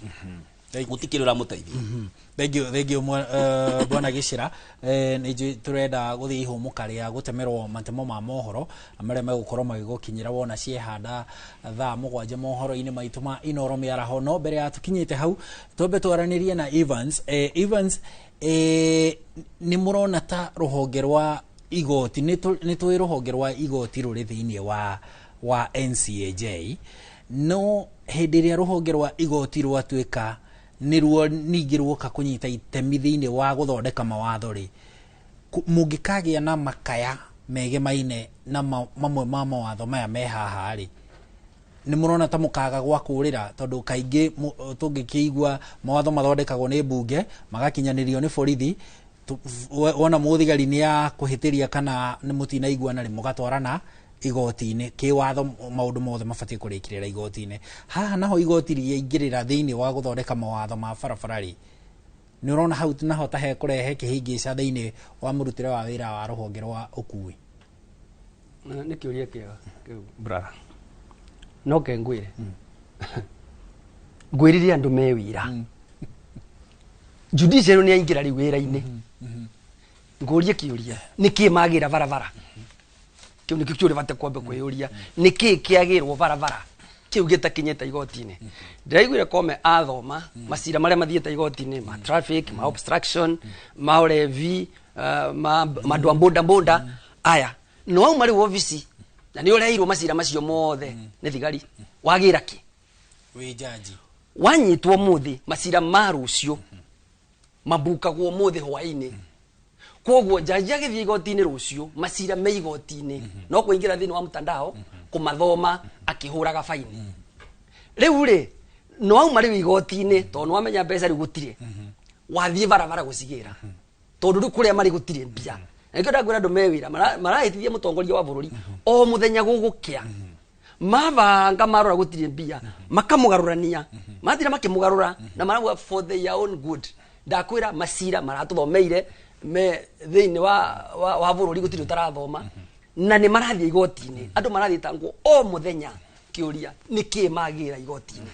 Gũtikĩrĩ ũramũteithia. Thank you, thank you, bwana Gĩcĩra. Nĩ njũĩ tũrenda gũthiĩ ihũmũka rĩa gũtemerwo matemo ma mohoro marĩa megũkorwo magĩgũkinyĩra wona ciehanda thaa 7 mohoro-inĩ maitũ ma Inoro mĩaraho. No mbere ya tũkinyĩte hau, twambe twaranĩrie na Evans. Evans, nĩ mũrona ta rũhonge rwa igoti, nĩ tũĩ rũhonge rwa igoti rũrĩ thĩinĩ wa NCAJ, no hĩndĩ ĩrĩa rũhonge rwa igoti rwatuĩka nĩruo ningĩ ruoka kũnyita itemi thĩinĩ wa gũthondeka mawatho rĩ, mũngĩkagĩa na makaya megemaine na mamwe ma mawatho maya me haha rĩ, nĩ mũrona ta mũkaga gwa kũrĩra? Tondũ kaingĩ tũngĩkĩigua mawatho mathondekagwo nĩ mbunge, magakinyanĩrio nĩ borithi. Wona mũthigari nĩ ya kũhĩtĩria kana nĩ mũtinaiguana rĩ, mũgatwarana igoti-inĩ. Kĩwatho maũndũ mothe mabatiĩ kũrĩkĩrĩra igoti-inĩ. Haha naho igoti rĩaingĩrĩra thĩinĩ wa gũthondeka mawatho ma barabara rĩ, nĩ ũrona hau naho ta hekũrehe kĩhĩngĩca thĩinĩ wa mũrutĩre wa wĩra wa rũhonge rwa ũkui? Nĩ kĩũria kĩega kĩu, brother. No ke ngwĩre, ngwĩrire andũ me wĩra, judiciary nĩ aingĩra rĩu wĩra-inĩ. Ngũrie kĩũria, nĩ kĩ magĩra barabara? Kĩu nĩkĩo kĩũria bate kwamba kwĩyũria, nĩ kĩ kĩagĩrwo barabara kĩu gĩtakinyĩte igoti-inĩ? Ndĩraiguire Kome athoma macira marĩa mathiĩte igoti-inĩ, ma traffic, ma obstruction, ma ũrevi, ma andũ a boda boda aya. No wauma rĩu obici na nĩ ũreirwo macira macio mothe nĩ thigari, wagĩra kĩ? Wĩ jaji. Wanyitwo mũthĩ, macira ma rũciũ mabukagwo mũthĩ hwaĩ-inĩ. Koguo jaji agĩthiĩ igoti-inĩ rũciũ, macira me igoti-inĩ, no kũingĩra thĩinĩ wa mtandao kũmathoma akĩhũraga faini. Rĩu rĩ, no wauma rĩu igoti-inĩ, tondũ nĩ wamenya mbeca rĩu gũtirĩ, wathiĩ barabara gũcigĩra, tondũ rĩu kũrĩa marĩ gũtirĩ mbia. Na nĩkĩo ndakwĩra andũ me wĩra marahĩtithia mũtongoria wa bũrũri o mũthenya gũgũkĩa. Mabanga marora gũtirĩ mbia, makamũgarũrania, mathira makĩmũgarũra na marauga for their own good. Ndakwĩra macira maratũthomeire me thĩinĩ wa bũrũri, gũtirĩ ũtarathoma, na nĩ marathiĩ igoti-inĩ, andũ marathiĩ tangwo o mũthenya. Kĩũria, nĩ kĩ magĩra igoti-inĩ?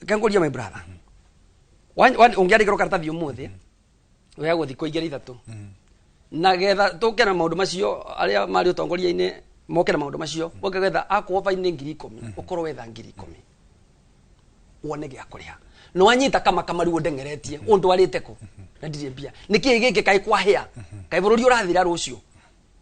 Kangũria, my brother, ũngĩandĩkĩrwo karatathi ũmũthĩ, wĩyagwo thikũ 2 3, na getha tũke na maũndũ macio arĩa marĩ ũtongoria-inĩ. Moke na maũndũ macio, moke gwetha akorwo baini nĩ 10,000, ũkorwo wetha 10,000 wone gĩa kũrĩha. No wanyita kama kama rĩu ũndengeretie ũndwarĩte kũ na ndirĩ mbia, nĩkĩĩ gĩkĩ? Kaĩ kwahĩa? Kaĩ bũrũri ũrathira rũciũ?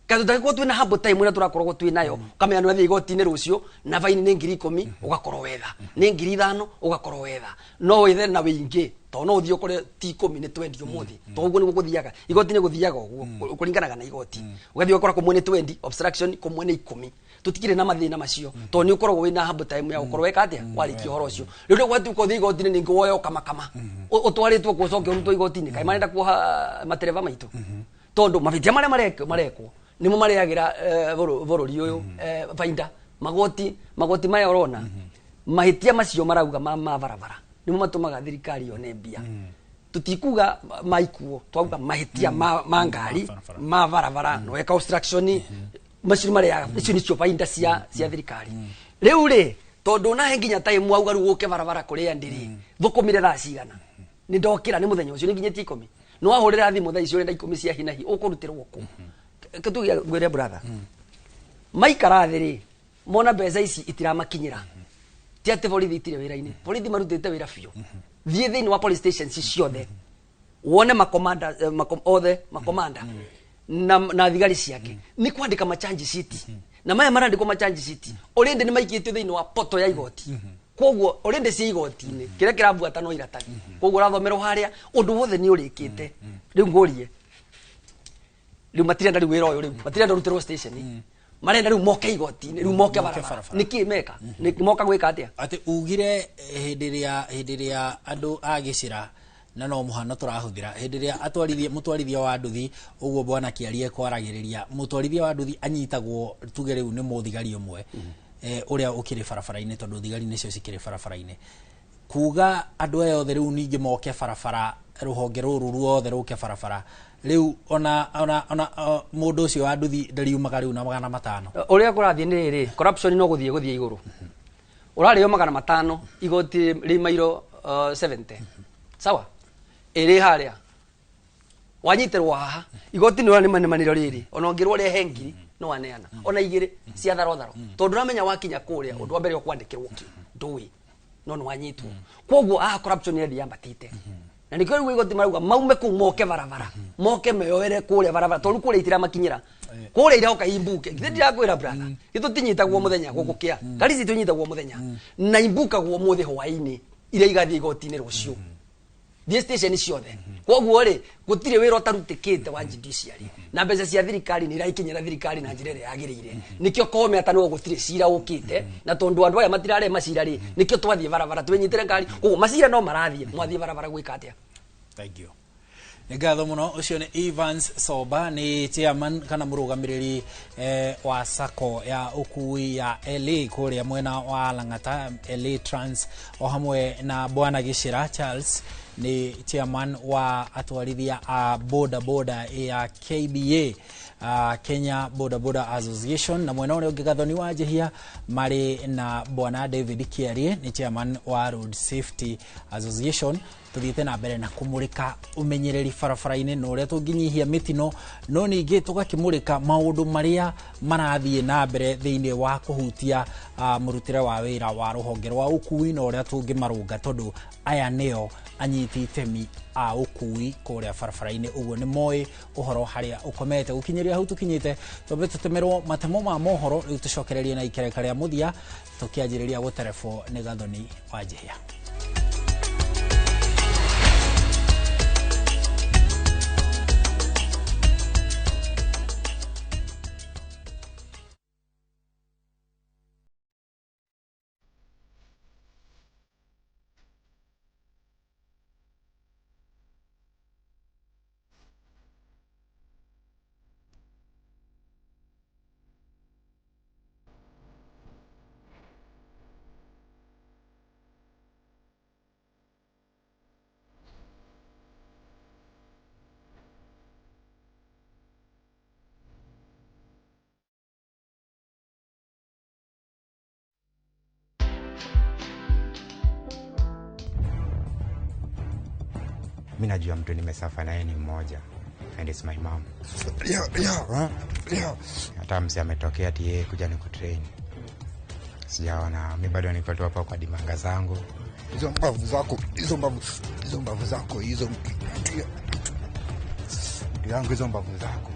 Kaĩ tũtangĩkorwo twĩna humble time ĩrĩa tũrakoragwo twĩ nayo? Ũkamenya nĩ wathiĩ igoti-inĩ rũciũ na baini nĩ 10,000, ũgakorwo wetha nĩ 5,000, ũgakorwo wetha no wethe na wĩingĩ, tondũ no ũthiĩ ũkore ti 10 nĩ 20 ũmũthĩ, tondũ ũguo nĩguo gũthiaga igoti-inĩ. Gũthiaga ũguo kũringanaga na igoti, ũgathiĩ ũgakora kũmwe nĩ 20 obstruction, kũmwe nĩ 10. Tũtikĩrĩ na mathĩna macio tondũ nĩ ũkoragwo wĩna humble time ya gũkorwo weka atĩa warĩkia ũhoro ũcio. Rĩu rĩu gwatuĩka ũthiĩ igoti-inĩ ningĩ woe kamakama ũtwarĩtwo kũ, ũcoke ũrutwo igoti-inĩ, kaĩ marenda kuoha matereba maitũ? Tondũ mahĩtia marĩa marekwo nĩmo marĩagĩra bũrũri ũyũ bainda magoti maya ũrona mahĩtia macio marauga ma barabara nĩmo matũmaga thirikari yone mbia. Tutikuga maikuo, twauga mahĩtia ma ngari ma barabara no eka obstruction, macio marĩaga, icio nĩcio bainda cia thirikari. Rĩu rĩ, tondũ nahe nginya time wauga rĩu ũke barabara kũrĩa ndĩrĩ thũkũmire thaa cigana, nĩ ndokĩra nĩ mũthenya ũcio nĩ nginyĩtie 10, nĩ wahũrĩra thimũ thaa icio ũrenda 10 cia hinahi, ũkũrutĩrwo kũ? Kĩtugia ngwĩre brother, maikara thĩ rĩ, mona mbeca ici itiramakinyĩra. Ti atĩ borithi itirĩ wĩra-inĩ, borithi marutĩte wĩra biũ. Thiĩ thĩinĩ wa police stations ciothe wone makomanda, othe makomanda na thigari ciake nĩ kwandĩka machanji sheet, na maya marandĩkwo machanji sheet already nĩ maikĩtio thĩinĩ wa poto ya igoti. Koguo already ci igoti-inĩ, kĩrĩa kĩrabuata no iratathi. Koguo ũrathomerwo harĩa ũndũ wothe nĩ ũrĩkĩte. Rĩu ngũrie, rĩu matirenda rĩu wĩra ũyũ, rĩu matirenda ũrutĩrwo station, marenda rĩu moke igoti-inĩ, rĩu moke barabara. Nĩkĩ meka? Nĩ moka gwĩka atĩa? Atĩ ugire hĩndĩ ĩrĩa andũ a gĩcĩra, na no mũhano tũrahũthĩra, hĩndĩ ĩrĩa atwarithia, mũtwarithia wa nduthi ũguo bwana Kĩarie kwaragĩrĩria, mũtwarithia wa nduthi anyitagwo tuge rĩu nĩ mũthigari ũmwe ũrĩa ũkĩrĩ barabara-inĩ, tondũ thigari nĩcio cikĩrĩ barabara-inĩ, kuga andũ aya othe rĩu ningĩ moke barabara, rũhonge rũrũ ruothe rũke barabara rĩu, ona mũndũ ũcio wa nduthi ndariumaga rĩu na 500. Ũrĩa kũrathiĩ nĩ rĩrĩ, corruption no gũthiĩ igũrũ. Ũrarĩo 500, igoti rĩ mairo 70, sawa, ĩrĩ harĩa wanyitĩrwo haha igoti nĩ ũranĩmanĩmanĩro rĩrĩ, ona ũngĩrwo rehe 1,000 no waneana ona 2 cia tharo tharo, tondũ ũramenya wakinya kũrĩa ũndũ wa mbere ũkwandĩkĩrwo kĩ ndũĩ, no nĩ wanyitwo. Koguo haha corruption ĩrathiĩ yambatĩte, na nĩkĩo rĩu igoti marauga maume kũu moke barabara, moke meyoere kũrĩa barabara, tondũ kũrĩa itiramakinyĩra, kũrĩa iroka imbuke. Githĩ ndirakwĩra brother, githĩ tũtinyitagwo mũthenya gũkũ kĩa ngari ici tũnyitagwo mũthenya na imbukagwo ũmũthĩ hwaĩ-inĩ, iria igathiĩ igoti-inĩ rũciũ, thiĩ station ciothe. Koguo rĩ, gũtirĩ wĩra ũtarutĩkĩte wa judiciary, na mbeca cia thirikari nĩ iraikinyĩra thirikari na njĩra ĩrĩa yagĩrĩire. Nĩkĩo kome atano gũtirĩ cira ũkĩte, na tondũ andũ aya matirarĩa macira rĩ, nĩkĩo twathiĩ barabara twĩnyitĩre ngari. Koguo macira no marathiĩ, mwathiĩ barabara gwĩka atĩa? Thank you, nĩ ngatho mũno. Ũcio nĩ Evans Soba, nĩ chairman kana mũrũgamĩrĩri wa sacco ya ũkui ya LA kũrĩa mwena wa Lang'ata, LA Trans, o hamwe na bwana Gĩcĩra Charles, nĩ chairman wa atwarithia a boda boda ya KBA, Kenya Boda Boda Association, na mwena ũrĩa ũngĩ Gathoni wa Njihia marĩ na bwana David Kiarie, nĩ chairman wa Road Safety Association. Tuthiĩte na mbere na kũmũrĩka ũmenyereri barabara-inĩ na ũrĩa tũngĩnyihia mĩtino, no ningĩ tũgakĩmũrĩka maũndũ marĩa marathiĩ na mbere thĩinĩ wa kũhutia mũrutĩre wa wĩra wa rũhonge rwa ũkui na ũrĩa tũngĩmarũnga, tondũ aya nĩo anyiti itemi a ũkui kũrĩa barabara-inĩ, ũguo nĩ moĩ ũhoro harĩa ũkomete. Gũkinyĩria hau tũkinyĩte, twambe tũtemerwo matemo ma mohoro, rĩu tũcokererie na ikereka rĩa mũthia tũkĩanjĩrĩria gũterebwo nĩ Gathoni wa Njihia. Mi najua mtu nimesafa naye ni mmoja. And it's my mom. Hata mzee ametokea ati yeye kuja nikutrain. Sijaona, mi bado niko tu hapa kwa dimanga zangu. Hizo mbavu zako, hizo mbavu, hizo mbavu zako, hizo ndugu yangu, hizo mbavu zako,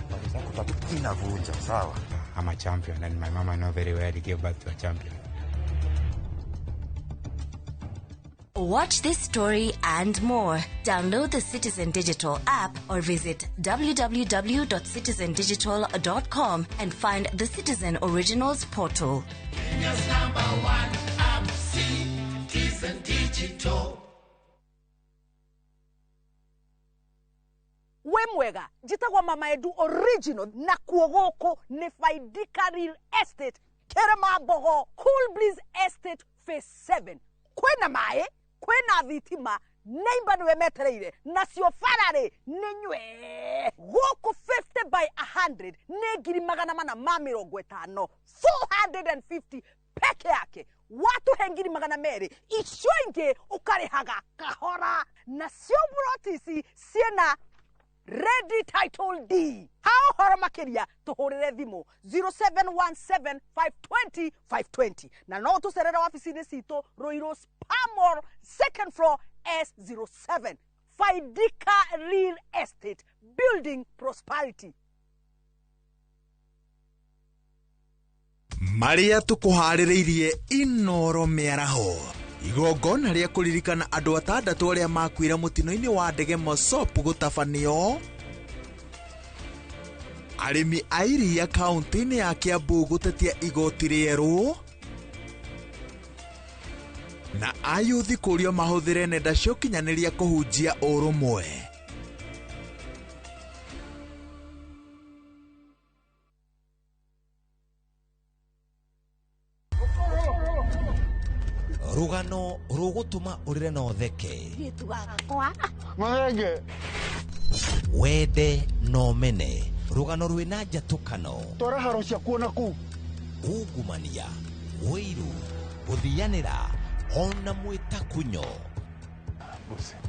mbavu zako tatu inavunja, sawa? I'm a champion and my mama know very well he gave birth to a champion. Watch this story and more. Download the Citizen Digital app or visit www.citizendigital.com and find the Citizen Originals portal. Kenya's number one app, Citizen Digital. Wĩ mwega, njĩtagwo Mama Edu Original, na kuo gũkũ nĩ Faidika Real Estate, Kĩrĩma Cool Breeze Estate Phase 7. Kwĩna maĩ, kwĩna thitima, neighbor nĩwe metereire, nacio bararĩ nĩ nywe. Gũkũ 50 by 100 nĩ 450,000, 450 peke yake. Watuhe 200,000, icio ingĩ ũkarĩhaga kahora. Nacio buroti ici ciĩna ready title D. Ha ũhoro makĩria tũhũrĩre thimũ 0717 520 520, na no tũcerere wabici-inĩ citũ Ruiru Spamor, second floor, S07. Faidika Real Estate, building prosperity. Marĩa tũkũharĩrĩirie Inoro mĩaraho, igongona rĩa kũririkana andũ atandatũ arĩa makuire mũtino-inĩ wa ndege Mosop gũtabanio, arĩmi a iria kaũntĩ-inĩ ya Kiambu gũtetia igoti rĩerũ, na ayuthi kũrio mahũthĩre nenda cia ũkinyanĩria kũhunjia ũrũmwe. Rũgano rũgũtũma ũrĩre na ũtheke, wende na ũmene, rũgano rwĩna njatũkano, Twara haro ciakuo na kũu, ungumania, ũiru, gũthianĩra ona mwĩtakunyo.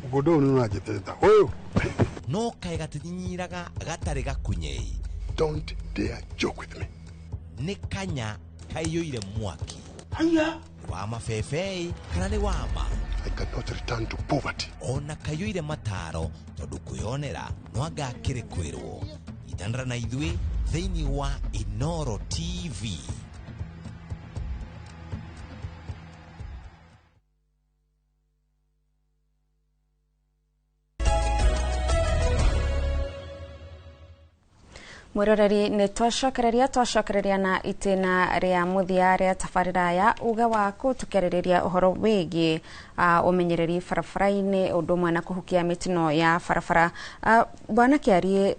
Mũgũnda ũyũ nĩ ũranjĩtĩrĩta ũyũ. No kaĩ gatinyinyiraga gatarĩ gakunyei. Don't dare joke with me. Nĩ kanya kaiyũire mwaki. Haya. Wa mabebei kana nĩ wama. I cannot return to poverty. Ona kaiyũire mataro tondũ kwĩyonera no anga akĩrĩ kwĩrwo. Itanĩra na ithuĩ thĩinĩ wa Inoro TV. Mwiroreri, nĩ twacokereria na itĩna rĩa mũthia rĩa tabarĩra ya uge waku, tũkĩarĩrĩria ũhoro wĩgiĩ ũmenyereri barabara-inĩ, ũndũ ũmwe na kũhukia mĩtino ya barabara. Bwana Kĩarie,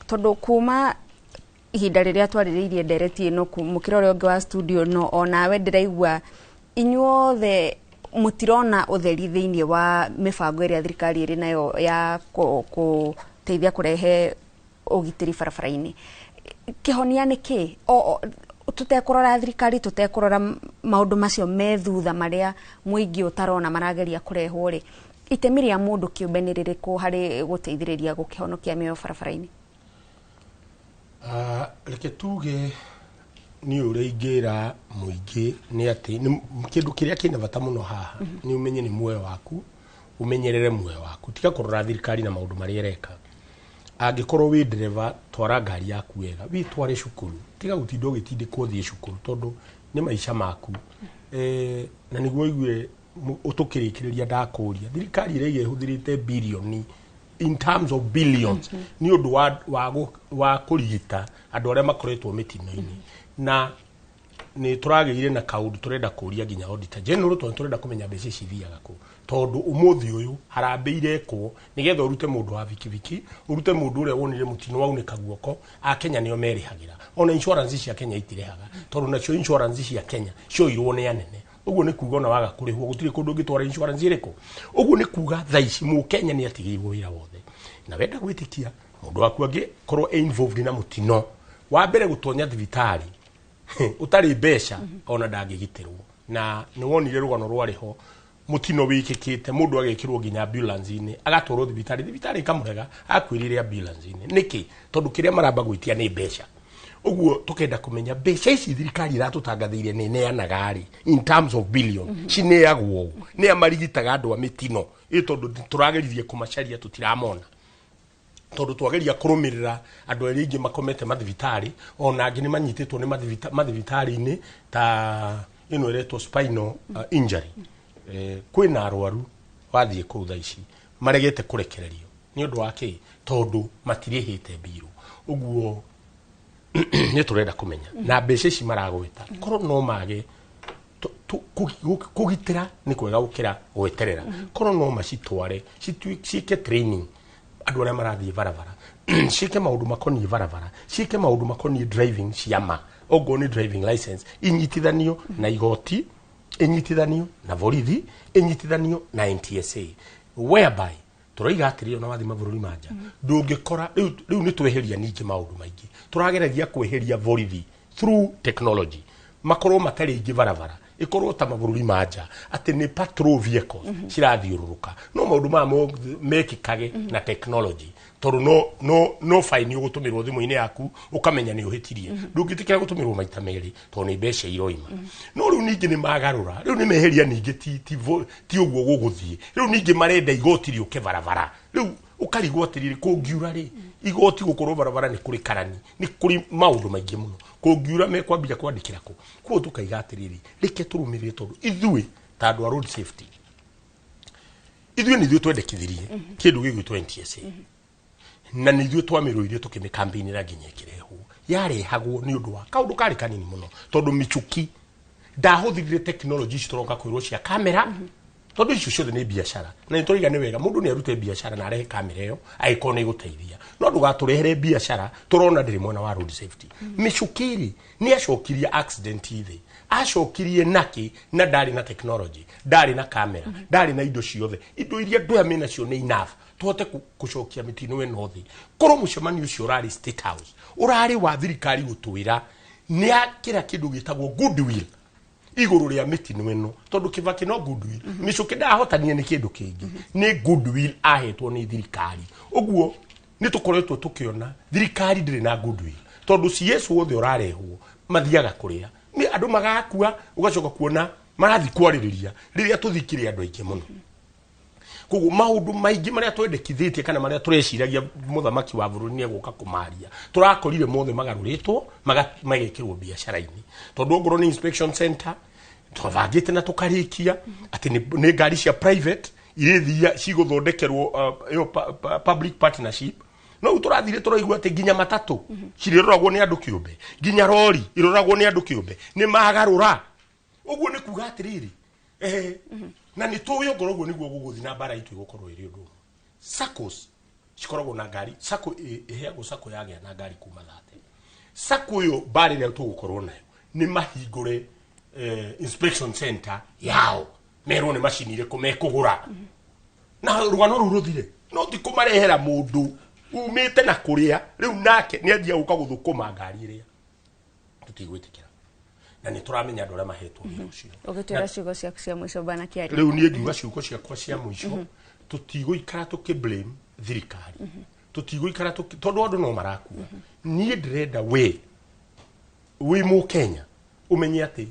tondũ kuma ihinda rĩrĩa twarĩrĩirie ndereti ĩno mũkĩra ũrĩa ũngĩ wa studio, no onawe ndĩraigua inyuothe mũtirona ũtheri thĩinĩ wa mĩbango ĩrĩa thirikari ĩrĩ nayo ya gũteithia kũrehe ũgitĩri barabara-inĩ. Kĩhonia nĩ kĩ? Tũtekũrora thirikari, tũtekũrora maũndũ macio me thutha marĩa mũingĩ ũtarona marageria kũrehwo rĩ, itemi rĩa mũndũ kĩũmbe nĩ rĩrĩkũ harĩ gũteithĩrĩria gũkĩhonokia mĩoyo barabara-inĩ? Reke tuge niĩ ũrĩa ingĩra mũingĩ nĩ atĩ kĩndũ kĩrĩa kĩna bata mũno haha nĩ ũmenye nĩ muoyo waku, ũmenyerere muoyo waku, tiga kũrora thirikari na maũndũ marĩa ĩreka. Angĩkorwo wĩ ndereba, twara ngari yaku wega, wĩtware cukuru, tiga gũtinda ũgĩtindĩkwo ũthiĩ cukuru tondũ nĩ maica maku. Na nĩguo ũigue ũtũkĩrĩkĩrĩria ndakũria, thirikari ĩraiga ĩhũthĩrĩte birioni in terms of billions nĩ ũndũ wa kũrigita andũ arĩa makoretwo mĩtino-inĩ. Na nĩ tũragĩire na kaũndũ tũrenda kũria nginya Auditor General tondũ tũrenda kũmenya mbeca ici ithiaga kũ, tondũ ũmũthĩ ũyũ harambĩ irekwo nĩgetha ũrute mũndũ wa bikibiki, ũrute mũndũ ũrĩa wonire mũtino waunĩka guoko. Akenya nĩo merĩhagĩra, ona insurance cia Kenya itirĩhaga tondũ nacio insurance cia Kenya cioirwo nĩ anene. Ũguo nĩ kuga ona waga kũrĩhwo gũtirĩ kũndũ ũngĩtwara insurance ĩrĩkũ. Ũguo nĩ kuga thaa ici mũkenya nĩ atigĩirwo wĩra wothe, na wenda gwĩtĩkia mũndũ waku angĩkorwo e involved na mũtino wa mbere gũtonya thibitarĩ ũtarĩ mbeca ona ndangĩgitĩrwo. Na nĩ wonire rũgano rwarĩ ho Mutino wikikite mundu agekirwo nginya ambulance-inĩ, agatwarwo thibitarĩ, thibitarĩ ikamũrega, akuĩrĩre ambulance-inĩ. Nĩkĩ? Tondũ kĩrĩa maramba gwĩtia nĩ mbeca. Ũguo tukenda kũmenya mbeca ici thirikari iratũtangathĩire nĩ ĩneanaga rĩ, in terms of billion, cineagwo ũũ? Nĩ a marigitaga andũ a mĩtino ĩ? Tondũ tũrageririe kũmacaria, tũtiramona, tondũ twageria kũrũmĩrĩra andũ arĩa aingĩ makomete mathibitarĩ, ona angĩ nĩ manyitĩtwo nĩ mathibitarĩ-inĩ ta ĩno ĩretwo spinal injury. Kwĩna arwaru wathiĩ kũu thaa ici maregete kũrekererio nĩ ũndũ wa kĩ? Tondũ matirĩhĩte mbirũ. Ũguo nĩ tũrenda kũmenya na mbeca ici maragwĩta korwo no mage kũgitĩra nĩ kwega gũkĩra gweterera. Korwo no macitware ciĩke training andũ arĩa marathiĩ barabara, ciĩke maũndũ makoniĩ barabara, ciĩke maũndũ makoniĩ driving ciama, okorwo nĩ driving license inyitithanio na igoti, inyitithanio na borithi, inyitithanio na NTSA, whereby tũroiga atĩrĩ, ona wathiĩ mabũrũri ma nja ndũngĩkora rĩu nĩ tweheria ningĩ maũndũ maingĩ. Tũrageragia kweheria borithi through technology, makorwo matarĩ aingĩ barabara, ĩkorwo ta mabũrũri ma nja atĩ nĩ patrol vehicles cirathiũrũrũka, no maũndũ maya mothe mekĩkage na technology, tondũ no fine ũgũtũmĩrwo thimũ-inĩ yaku ũkamenya nĩ ũhĩtirie. Ndũngĩtĩkĩra gũtũmĩrwo maita merĩ tondũ nĩ mbeca iroima. No rĩu ningĩ nĩ magarũra, rĩu nĩ meheria ningĩ ti ũguo gũgũthiĩ. Rĩu ningĩ marenda igoti rĩũke barabara. Rĩu ũkarigwo atĩrĩrĩ, kũngiura rĩ, igoti gũkorwo barabara nĩ kũrĩ karani, nĩ kũrĩ maũndũ maingĩ mũno, kũngiura mekwambia kwandĩkĩra kũ? Koguo tũkaiga atĩrĩrĩ, reke tũrũmĩrĩre, tondũ ithuĩ ta andũ a road safety, ithuĩ nĩ ithuĩ twendekithirie kĩndũ gĩgwĩtwo NTSA, na nĩ ithuĩ twamĩrũire tũkĩmĩkamĩinĩra nginya ĩkĩrehwo. Yarehagwo nĩ ũndũ wa kaũndũ karĩ kanini mũno, tondũ Michuki ndahũthĩrire technology ici tũroka kwĩrwo cia kamera, tondũ icio ciothe nĩ biacara, na nĩ tũraiga nĩ wega mũndũ nĩ arute biacara na arehe kamera ĩyo angĩkorwo nĩ ĩgũteithia, no ndũgatũrehere biacara tũrona ndĩrĩ mwena wa road safety. Michuki rĩ, nĩ acokirie accident thĩ, acokirie naki na ndarĩ na technology, ndarĩ na kamera, ndarĩ na indo ciothe. Indo iria andũ aya menacio nĩ enough tũhote gũcokia mĩtino ĩno thĩ. Korwo mũcemanio ũcio ũrarĩ State House, ũrarĩ wa thirikari gũtwĩra nĩ akĩra kĩndũ gĩtagwo goodwill igũrũ rĩa mĩtino ĩno, tondũ Kibaki no goodwill, Michuki ndahotania nĩ kĩndũ kĩngĩ, nĩ goodwill ahetwo nĩ thirikari. Ũguo nĩ tũkoretwo tũkĩona thirikari ndĩrĩ na goodwill, tondũ CS wothe ũrarehwo mathiaga kũrĩa nĩ andũ magakua, ũgacoka kuona marathiĩ kwarĩrĩria rĩrĩa tũthikire andũ aingĩ mũno. Koguo maũndũ maingĩ marĩa twendekithĩtie kana marĩa tũreciragia mũthamaki wa bũrũri nĩ egũka kũmaria, tũrakorire mothe magarũrĩtwo, magekĩrwo biacara-inĩ, tondũ ongorwo nĩ inspection center twabangĩte na tũkarĩkia atĩ nĩ ngari cia private irĩthia cigũthondekerwo ĩyo public partnership, no rĩu tũrathire tũraigua atĩ nginya matatũ cirĩroragwo nĩ andũ kĩũmbe, nginya rori iroragwo nĩ andũ kĩũmbe, nĩ magarũra. Ũguo nĩ kuga atĩrĩrĩ, na nĩ tũĩ ongorwo ũguo nĩguo gũgũthiĩ na mbara itũ ĩgũkorwo ĩrĩ ũndũ ũmwe. SACCOs cikoragwo na ngari, SACCO ĩheagwo, SACCO yagĩa na ngari kuma 30. SACCO ĩyo mbara ĩrĩa tũgũkorwo nayo nĩ mahingũre inspection center yao, merwo nĩ macini irĩkũ mekũgũra na rũgano rũu rũthire, no ti kũmarehera mũndũ umĩte na kũrĩa rĩu nake nĩ anjia gũka gũthũkũma ngari ĩrĩa tũtigwĩtĩkĩra, na nĩ tũramenya andũ arĩa mahetwo wĩra ũcio. Ũgĩtwĩra ciugo ciaku cia mũico, bana Kĩaria. Rĩu niĩ ngiuga ciugo ciakwa cia mũico, tũtigũikara tũkĩ blame thirikari, tũtigũikara tondũ andũ no marakua. Niĩ ndĩrenda we wĩ mũkenya ũmenye atĩ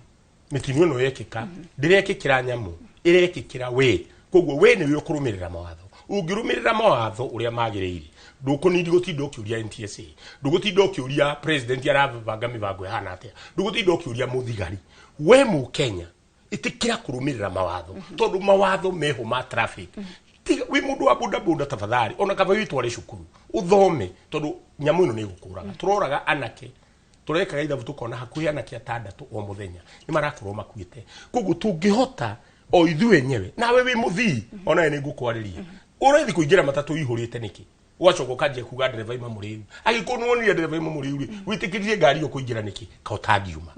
mĩtino ĩno yekĩka ndĩrekĩkĩra nyamũ, ĩrekĩkĩra we. Koguo we nĩwe ũkũrũmĩrĩra mawatho. Ũngĩrũmĩrĩra mawatho ũrĩa magĩrĩire, ndũkũnindi gũtinda ũkĩũria NTSA, ndũgũtinda ũkĩũria president arabanga mĩbango ĩhana atĩa, ndũgũtinda ũkĩũria mũthigari. We mũkenya ĩtĩkĩra kũrũmĩrĩra mawatho, tondũ mawatho meho ma traffic. Tiga wĩ mũndũ wa boda boda, tafadhali ona kaba wĩtware cukuru ũthome, tondũ nyamũ ĩno nĩ ĩgũkũraga. Tũroraga anake, tũrekaga ithabu tũkona hakuhĩ anake atandatũ o mũthenya nĩ marakorwo makuĩte. Koguo tũngĩhota o ithuĩ enyewe, nawe wĩ mũthii onawe nĩ ngũkwarĩria, ũraithi kũingĩra matatũ ihũrĩte nĩkĩ, ũgacoka ũkanjia kuga ndereba ima mũrĩu? Angĩkorwo nĩ wonire ndereba ima mũrĩu rĩ, wĩtĩkĩririe ngari ĩyo kũingĩra nĩkĩ? Ka ũtangiuma,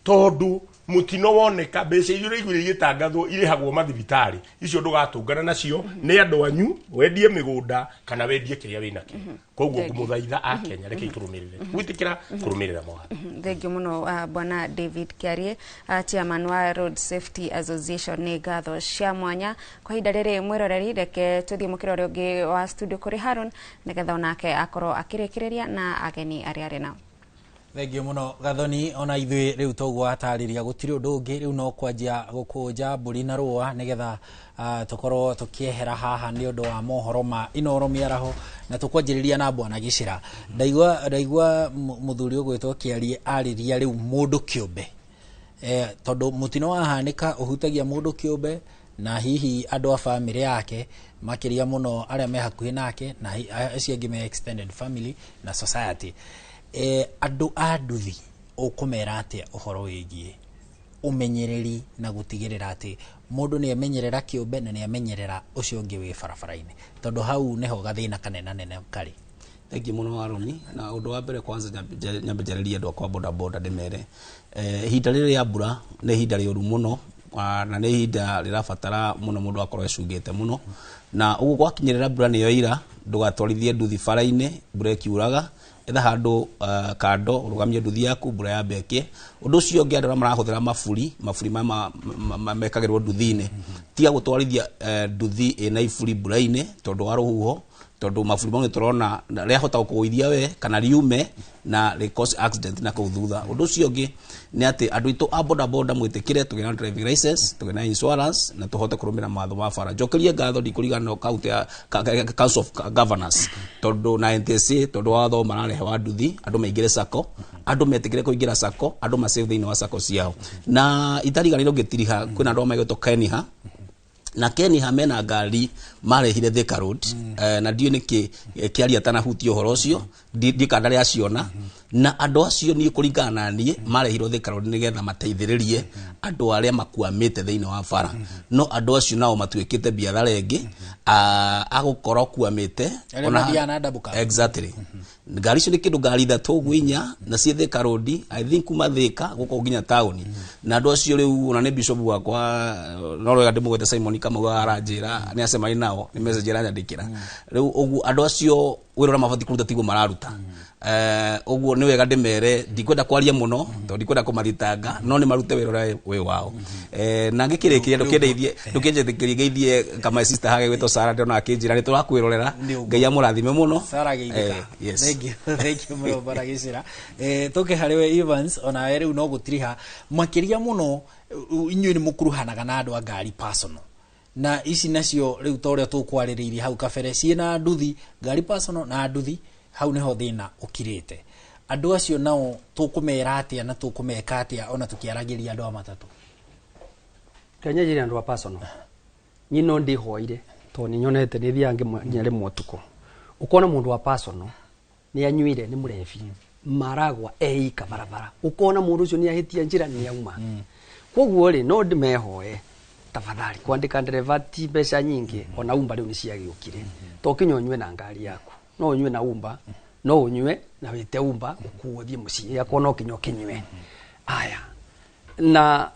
tondũ Mutino woneka mbeca iria ũraiguire igĩtangathwo irĩhagwo mathibitarĩ icio ndũgatũngana nacio nĩ andũ anyu wendie mĩgũnda kana wendie kĩrĩa wĩnakĩo. Koguo ngũmũthaitha a Kenya reke tũrũmĩrĩre gwĩtĩkĩra kũrũmĩrĩra mawatho. Thank you muno, bwana David Kiarie, chairman wa Road Safety Association. Nĩ ngatho cia mwanya kwa ihinda rĩrĩ. Mwĩroreri, reke tũthiĩ mũkĩra ũrĩa ũngĩ wa studio kũrĩ Haron nĩgetha onake akorwo akĩrĩkĩrĩria na ageni arĩa arĩ nao. Thengiũ mũno, Gathoni. Ona ithuĩ rĩu toguo atarĩria, gũtirĩ ũndũ ũngĩ, rĩu no kwanjia gũkũnja mbũri na rũa nĩgetha tũkorwo tũkĩehera haha nĩ ũndũ wa mohoro ma Inoro mĩaraho, na tũkwanjĩrĩria na bwana Gĩcĩra. Ndaigua mũthuri ũgwĩtwo Kĩarie arĩria rĩu mũndũ kĩũmbe, tondũ mũtino wahanĩka ũhutagia mũndũ kĩũmbe na hihi andũ a bamĩrĩ yake, makĩria mũno arĩa me hakuhĩ nake na acio angĩ me extended family na society. Andũ a nduthi ũkũmera atĩa ũhoro wĩgiĩ ũmenyereri na gũtigĩrĩra atĩ mũndũ nĩ emenyerera kĩũmbe na nĩ amenyerera ũcio ũngĩ wĩ barabara-inĩ, tondũ hau nĩho gathĩna kanene karĩ? Thengiũ mũno, Aroni. Na ũndũ wa mbere kwanza nyambe njarĩrie andũ akwa boda boda, ndĩmere ihinda rĩrĩ rĩa mbura nĩ ihinda rĩũru mũno, na nĩ ihinda rĩrabatara mũno mũndũ akorwo ecungĩte mũno. Na ũguo gwakinyĩrĩra mbura nĩyo ira, ndũgatwarithie nduthi bara-inĩ mbura ĩkiuraga. Etha handũ kando ũrũgamie nduthi yaku mbura yambe ĩkĩe. Ũndũ ũcio ũngĩ, andũ arĩa marahũthĩra maburi maya mekagĩrwo nduthi-inĩ, tiga gũtwarithia nduthi ĩna iburi mbura-inĩ tondũ wa rũhuho, tondũ maburi mau nĩ tũrona rĩahota gũkũgũithia we kana riume na rĩ cause accident na kũu thutha. Ũndũ ũcio ũngĩ nĩ atĩ andũ aitũ a boda boda, mwĩtĩkĩre tũgĩe na driving license, tũgĩe na insurance na tũhote kũrũmĩrĩra mawatho ma bara. Njokerie ngatho, ndikũriganĩrwo county ya Council of Governors tondũ na NTSA, tondũ wa watho mararehe wa nduthi, andũ maingĩre sacco, andũ metĩkĩre kũingĩra sacco, andũ masave thĩinĩ wa sacco ciao. Na itariganĩirwo ngĩtiriha, kwĩna andũ magĩtwo Keniha na Keniha mena ngari marehire Thika Road, na ndiũ nĩkĩ kĩaria atanahutia ũhoro ũcio, ndiĩ kana ndarĩ aciona. Na andũ acio, niĩ kũringana na niĩ, marehirwo Thika Road nĩgetha mateithĩrĩrie andũ arĩa makuamĩte thĩinĩ wa bara, no andũ acio nao matuĩkĩte biathara ĩngĩ agũkorwo kuamĩte. Arĩa mathiaga na double cab. Exactly. Ngari icio nĩ kĩndũ ngari ithatũ ũguo inya na ciĩ Thika Road, I think kuma Thika gũkũ nginya taũni. Na andũ acio rĩu, ona nĩ bishop wakwa, no wega ndĩmũgwete, Simon Kamau, aranjĩra nĩ acemania nao, nĩ message aranyandĩkĩra rĩu. Ũguo andũ acio wĩra ũrĩa mabatiĩ kũruta tiguo mararuta. Ũguo nĩ wega ndĩmere, ndikwenda kwaria mũno tondũ ndikwenda kũmathitanga, no nĩ marute wĩra ũrĩa wĩ wao. Na ngĩkĩrĩkĩria, ndũkĩndeithie, ndũkĩnjĩtĩkĩrie ngeithie kama sister hage gwĩtwo Sara, ndĩrona akĩnjĩra nĩ tũrakwĩrorera. Nĩ ũguo. Ngai amũrathime mũno. Sara geithĩka. Yes. Thank you, thank you mũno, bwana Gĩcĩra. Tũke harĩ we Evans, onawe rĩu no gũtiriha makĩria mũno, inyuĩ nĩ mũkuruhanaga na andũ a ngari personal na ici nacio rĩu ta ũrĩa tũkwarĩrĩirie hau kabere, ciĩna nduthi, ngari personal na nduthi, hau nĩho thĩna ũkirĩte. Andũ acio nao tũkũmera atĩa na tũkũmeka atĩa, ona tũkĩaragĩria andũ a matatũ? Kenya njĩre andũ a personal niĩ no ndĩhoire tondũ nĩ nyonete nĩ thiaga nginya rĩmwe ũtukũ, ũkona mũndũ wa personal nĩ anyuire, nĩ mũrebi, maragwa eika barabara, ũkona mũndũ ũcio nĩ ahĩtia njĩra, nĩ auma. Koguo rĩ, no ndĩmehoe tafadhali, kwandĩka ndereba ti mbeca nyingĩ, ona umba rĩu nĩ ciagĩũkire. To kinya ũnyue na ngari yaku, no ũnyue na umba, no ũnyue na wĩte umba ũkuo ũthiĩ mũciĩ yakwa, no kinya ũkĩnyue aya na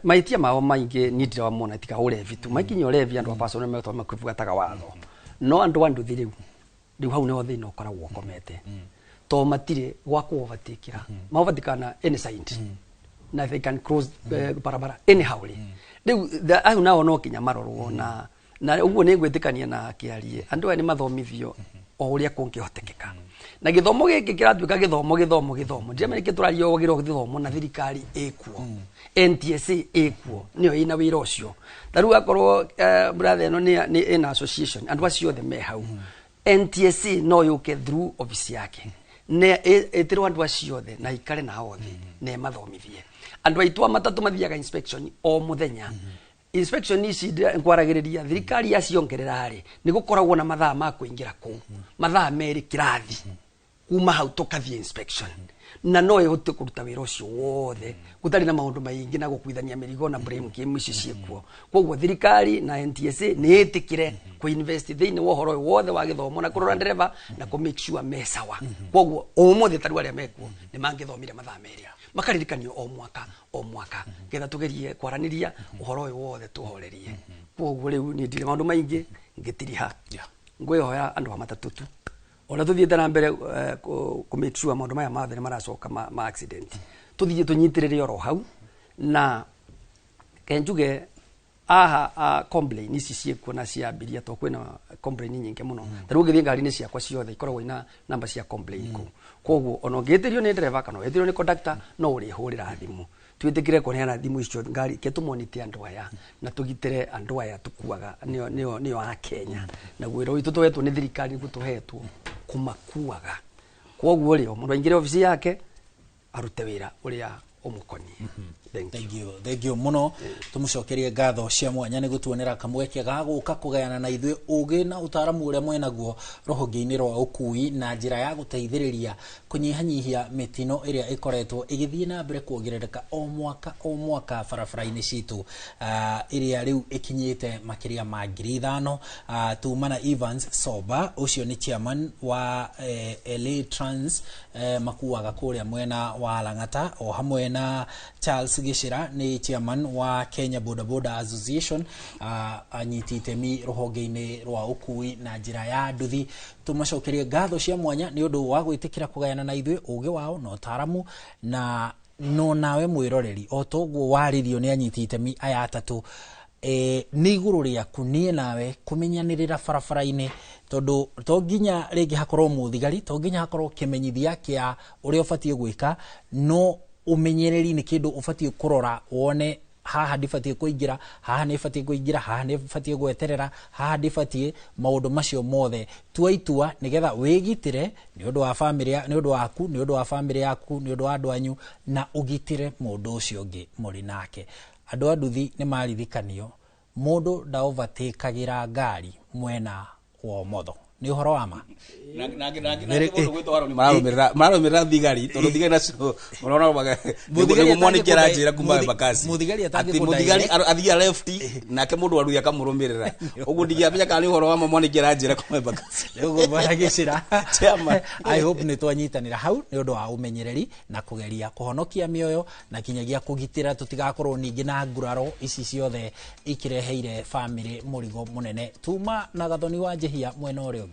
mahĩtia mao maingĩ niĩ ndiramona tiga ũrevi tu makinya ũrevi. Andũ a personal nĩmetwo makĩbuataga watho, no andũ a nduthi rĩu hau nĩho thĩna ũkoragwo ũkomete, to matirĩ gwa kũ-overtake-ĩra, ma-overtake-ana any side na they can cross barabara anyhow. Rĩ rĩu hau nao no kinya marorwo na ũguo nĩ ngwĩtĩkania na kĩarie, andũ aya nĩ mathomithio o ũrĩa kũngĩhotekeka. Na gĩthomo gĩkĩ kĩratuĩka gĩthomo gĩthomo gĩthomo, ndiramenya nĩkĩ tũraria o gĩthomo na thirikari ĩkuo, NTSA ĩkuo, nĩyo ĩna wĩra ũcio. Ta rĩu akorwo brother ĩno nĩ ĩna association, andũ acio othe me hau, NTSA no yũke through office yake ne ĩtĩrwo andũ acio othe na ikare nao thĩ na ĩmathomithie. Andũ aitũ a matatũ mathiaga inspection o mũthenya. Inspection ici ngwaragĩrĩria thirikari yaciongerera rĩ, nĩ gũkoragwo na mathaa ma kũingĩra kũu, mathaa 2 kĩrathi, kuma hau tũkathiĩ inspection, na no ĩhote kũruta wĩra ũcio wothe gũtarĩ na maũndũ maingĩ na gũkuithania mĩrigo na blame game icio ciĩkuo. Koguo thirikari na NTSA nĩ ĩtĩkĩre kũ-invest thĩinĩ wa ũhoro ũyũ wothe wa gĩthomo na kũrora ndereba na kũ make sure me sawa. Koguo ũmũthĩ ta rĩu arĩa mekuo nĩ mangĩthomire mathaa 2. Makaririkanio o mwaka o mwaka getha tugerie kwaraniria uhoro uyu wothe tuhorerie. Koguo riu ni ndire maundu maingi ngitiriha ngwihoya andu a matatu tu ona tuthiete na mbere ku make sure maundu maya mathe ni maracoka ma accident tuthie tunyitirire oro hau na kenjuge aha complain ici ciekuo na cia abiria to kwina complain nyingi muno. Ta riu ngithie ngari-ini ciakwa ciothe ikoragwo ina namba cia complain kuu. Koguo ona ũngĩtĩrio nĩ driver kana ũgĩtĩrio nĩ conductor no ũrĩhũrĩra thimũ. Twĩtĩkĩre kũneana thimũ icio ngari ke tũmonite andũ aya na tũgitĩre andũ aya tũkuaga nĩo a Kenya. Na wĩra witũ tũhetwo nĩ thirikari nĩguo tũhetwo kũmakuaga. Koguo rĩ o mũndũ aingĩre obici yake arute wĩra ũrĩa ũmũkoniĩ. Thank you. Thank you muno. Tumucokerie ngatho cia mwanya nĩ gũtuonera kamweke ga gũka kũgayana na ithuĩ ũgĩ na ũtaaramu ũrĩa mwenaguo rũhonge-inĩ rwa ũkui na njĩra ya gũteithĩrĩria kũnyihanyihia mĩtino ĩrĩa ĩkoretwo ĩgĩthiĩ na mbere kuongerereka o mwaka barabara-inĩ citũ, ĩrĩa rĩu ĩkinyĩte makĩria ma 5,000. Tuma na Evans Soba ũcio nĩ chairman wa LA Trans, makuaga kũrĩa mwena wa Lang'ata, o hamwe na Charles Gishira ni chairman wa Kenya Boda Boda Association, anyiti itemi rũhonge-inĩ rwa ũkui na njĩra ya nduthi. Tũmacokerie ngatho cia mwanya nĩ ũndũ wa gwĩtĩkĩra kũgayana na ithuĩ ũgĩ wao na ũtaaramu, na no nawe mwĩroreri o toguo warĩrio nĩ anyiti itemi aya atatũ, nĩ igũrũ rĩaku niĩ nawe kũmenyanĩrĩra barabara-inĩ, tondũ to nginya rĩngĩ hakorwo mũthigari, to nginya hakorwo kĩmenyithia kĩa ũrĩa ũbatiĩ gwĩka, no umenyereri ni kindu ubatie kurora wone haha ndibatie kuingira, haha nibatie kuingira, haha nibatie gweterera, haha ndibatie maundu macio mothe tua itua nigetha wigitire ni undu wa family, ni undu waku, ni undu wa family yaku, ni undu wa andu anyu, na ugitire mundu ucio ungi muri nake. Andu a nduthi ni maririkanio mundu ndaovatĩkagĩra ngari mwena wa ũmotho. Ni uhoro wa ma mararũmĩrĩra thigari tondũ thigari nacio marona nĩguo njĩra kuma Embakasi mũthigari athiia left nake mũndũ wa nduthi akamũrũmĩrĩra ũguo ndingĩamenya kana nĩ ũhoro wa ma mwanĩkĩra njĩra kuma Embakasi. Ũguo bwana Gĩcĩra, I hope nĩ twanyitanĩra hau nĩ ũndũ wa ũmenyereri na kũgeria kũhonokia mĩoyo na kinyagia kũgitĩra tũtigakorwo ningĩ na nguraro ici ciothe ikireheire family mũrigo mũnene. Tuma na Gathoni wa Njihia mwena ũrĩa ũngĩ.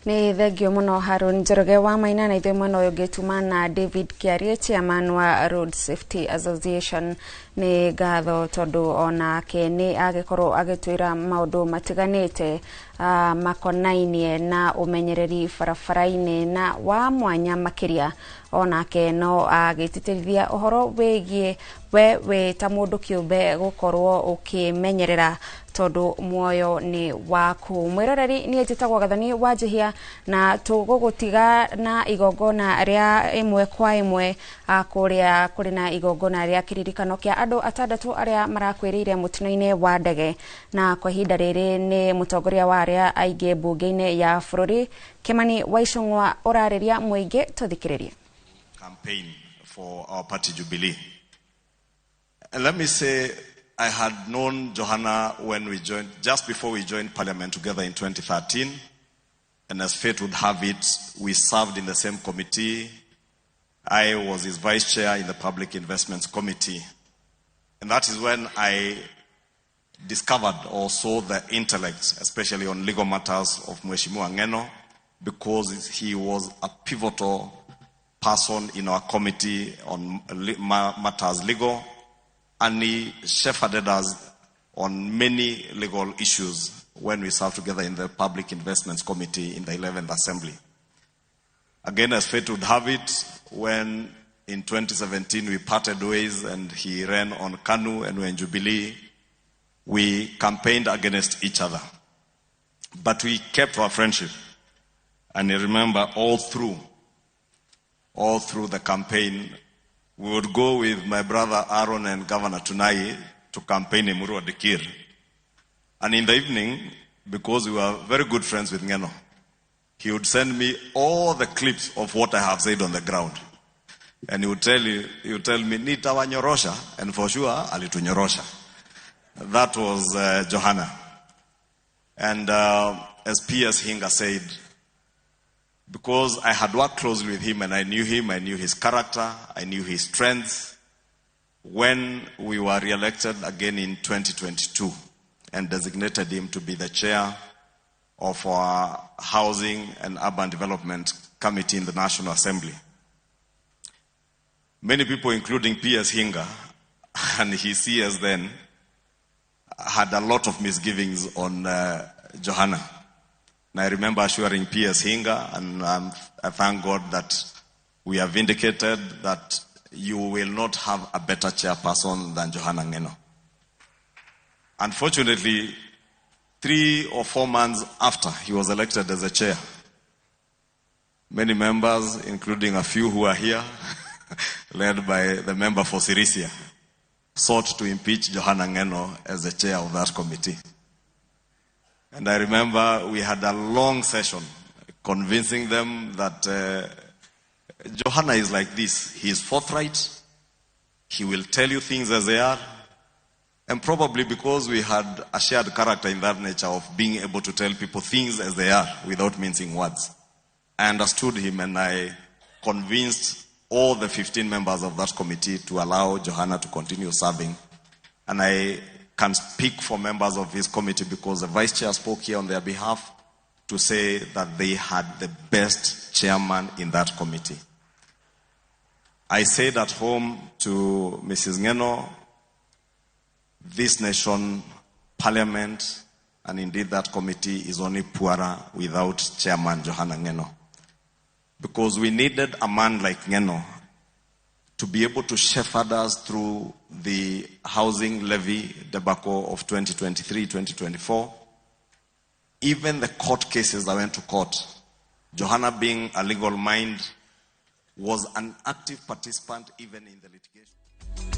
Ni thengio muno Harun Njoroge wa Maina, na ithuĩ mwena ũyũ ũngĩ tuma na David Kiarie, chairman wa Road Safety Association. Nĩ ngatho tondũ onake nĩ agĩkorwo agĩtwĩra maũndũ matiganĩte makonainie na ũmenyereri barabara-inĩ na wa mwanya makĩria. Onake no agĩtĩtĩrithia ũhoro wĩgiĩ we wĩ ta mũndũ kĩũmbe gũkorwo ũkĩmenyerera tondũ muoyo nĩ waku. Mwĩroreri, niĩ njĩtagwo Gathoni wa Njihia na tũgũgũtiga na igongona rĩa ĩmwe kwa ĩmwe kũrĩa kũrĩ na igongona rĩa kĩririkano kĩa andũ atandatũ arĩa marakuĩrĩire mũtino-inĩ wa ndege, na kwa ihinda rĩrĩ nĩ mũtongoria wa arĩa aingĩ mbunge-inĩ ya bũrũri Kimani Waicũng'wa ũrarĩria mũingĩ. Tũthikĩrĩrie. Campaign for our party Jubilee. And let me say, I had known Johanna when we joined, just before we joined Parliament together in 2013. And as fate would have it, we served in the same committee. I was his vice chair in the Public Investments Committee. And that is when I discovered or saw the intellect, especially on legal matters of Mheshimiwa Ngeno, because he was a pivotal person in our committee on matters legal, and he shepherded us on many legal issues when we served together in the Public Investments Committee in the 11th Assembly. Again, as fate would have it, when in 2017 we parted ways and he ran on KANU and we in Jubilee, we campaigned against each other. But we kept our friendship. And I remember all through the campaign, we would go with my brother Aaron and Governor Tunai to campaign in Murua Dikir. And in the evening, because we were very good friends with Ngeno, he would send me all the clips of what I have said on the ground. And he would tell me, nitawanyorosha, and for sure, alitunyorosha. That was Johanna. And as P.S. Hinga said, Because I had worked closely with him and I knew him, I knew his character, I knew his strengths. When we were re-elected again in 2022 and designated him to be the chair of our Housing and Urban Development Committee in the National Assembly. Many people, including P.S. Hinga and his CS then, had a lot of misgivings on Johanna. And I remember assuring P.S. Hinga, and I thank God that we have vindicated that you will not have a better chairperson than Johanna Ngeno. Unfortunately, 3 or 4 months after he was elected as a chair, many members, including a few who are here, led by the member for Sirisia, sought to impeach Johanna Ngeno as the chair of that committee. And I remember we had a long session convincing them that Johanna is like this. He is forthright. He will tell you things as they are. And probably because we had a shared character in that nature of being able to tell people things as they are without mincing words, I understood him and I convinced all the 15 members of that committee to allow Johanna to continue serving. And I can speak for members of his committee because the vice chair spoke here on their behalf to say that they had the best chairman in that committee. I said at home to Mrs. Ngeno, this nation, parliament, and indeed that committee is only poorer without Chairman Johanna Ngeno. Because we needed a man like Ngeno to be able to shepherd us through the housing levy debacle of 2023-2024. Even the court cases that went to court, Johanna being a legal mind, was an active participant even in the litigation.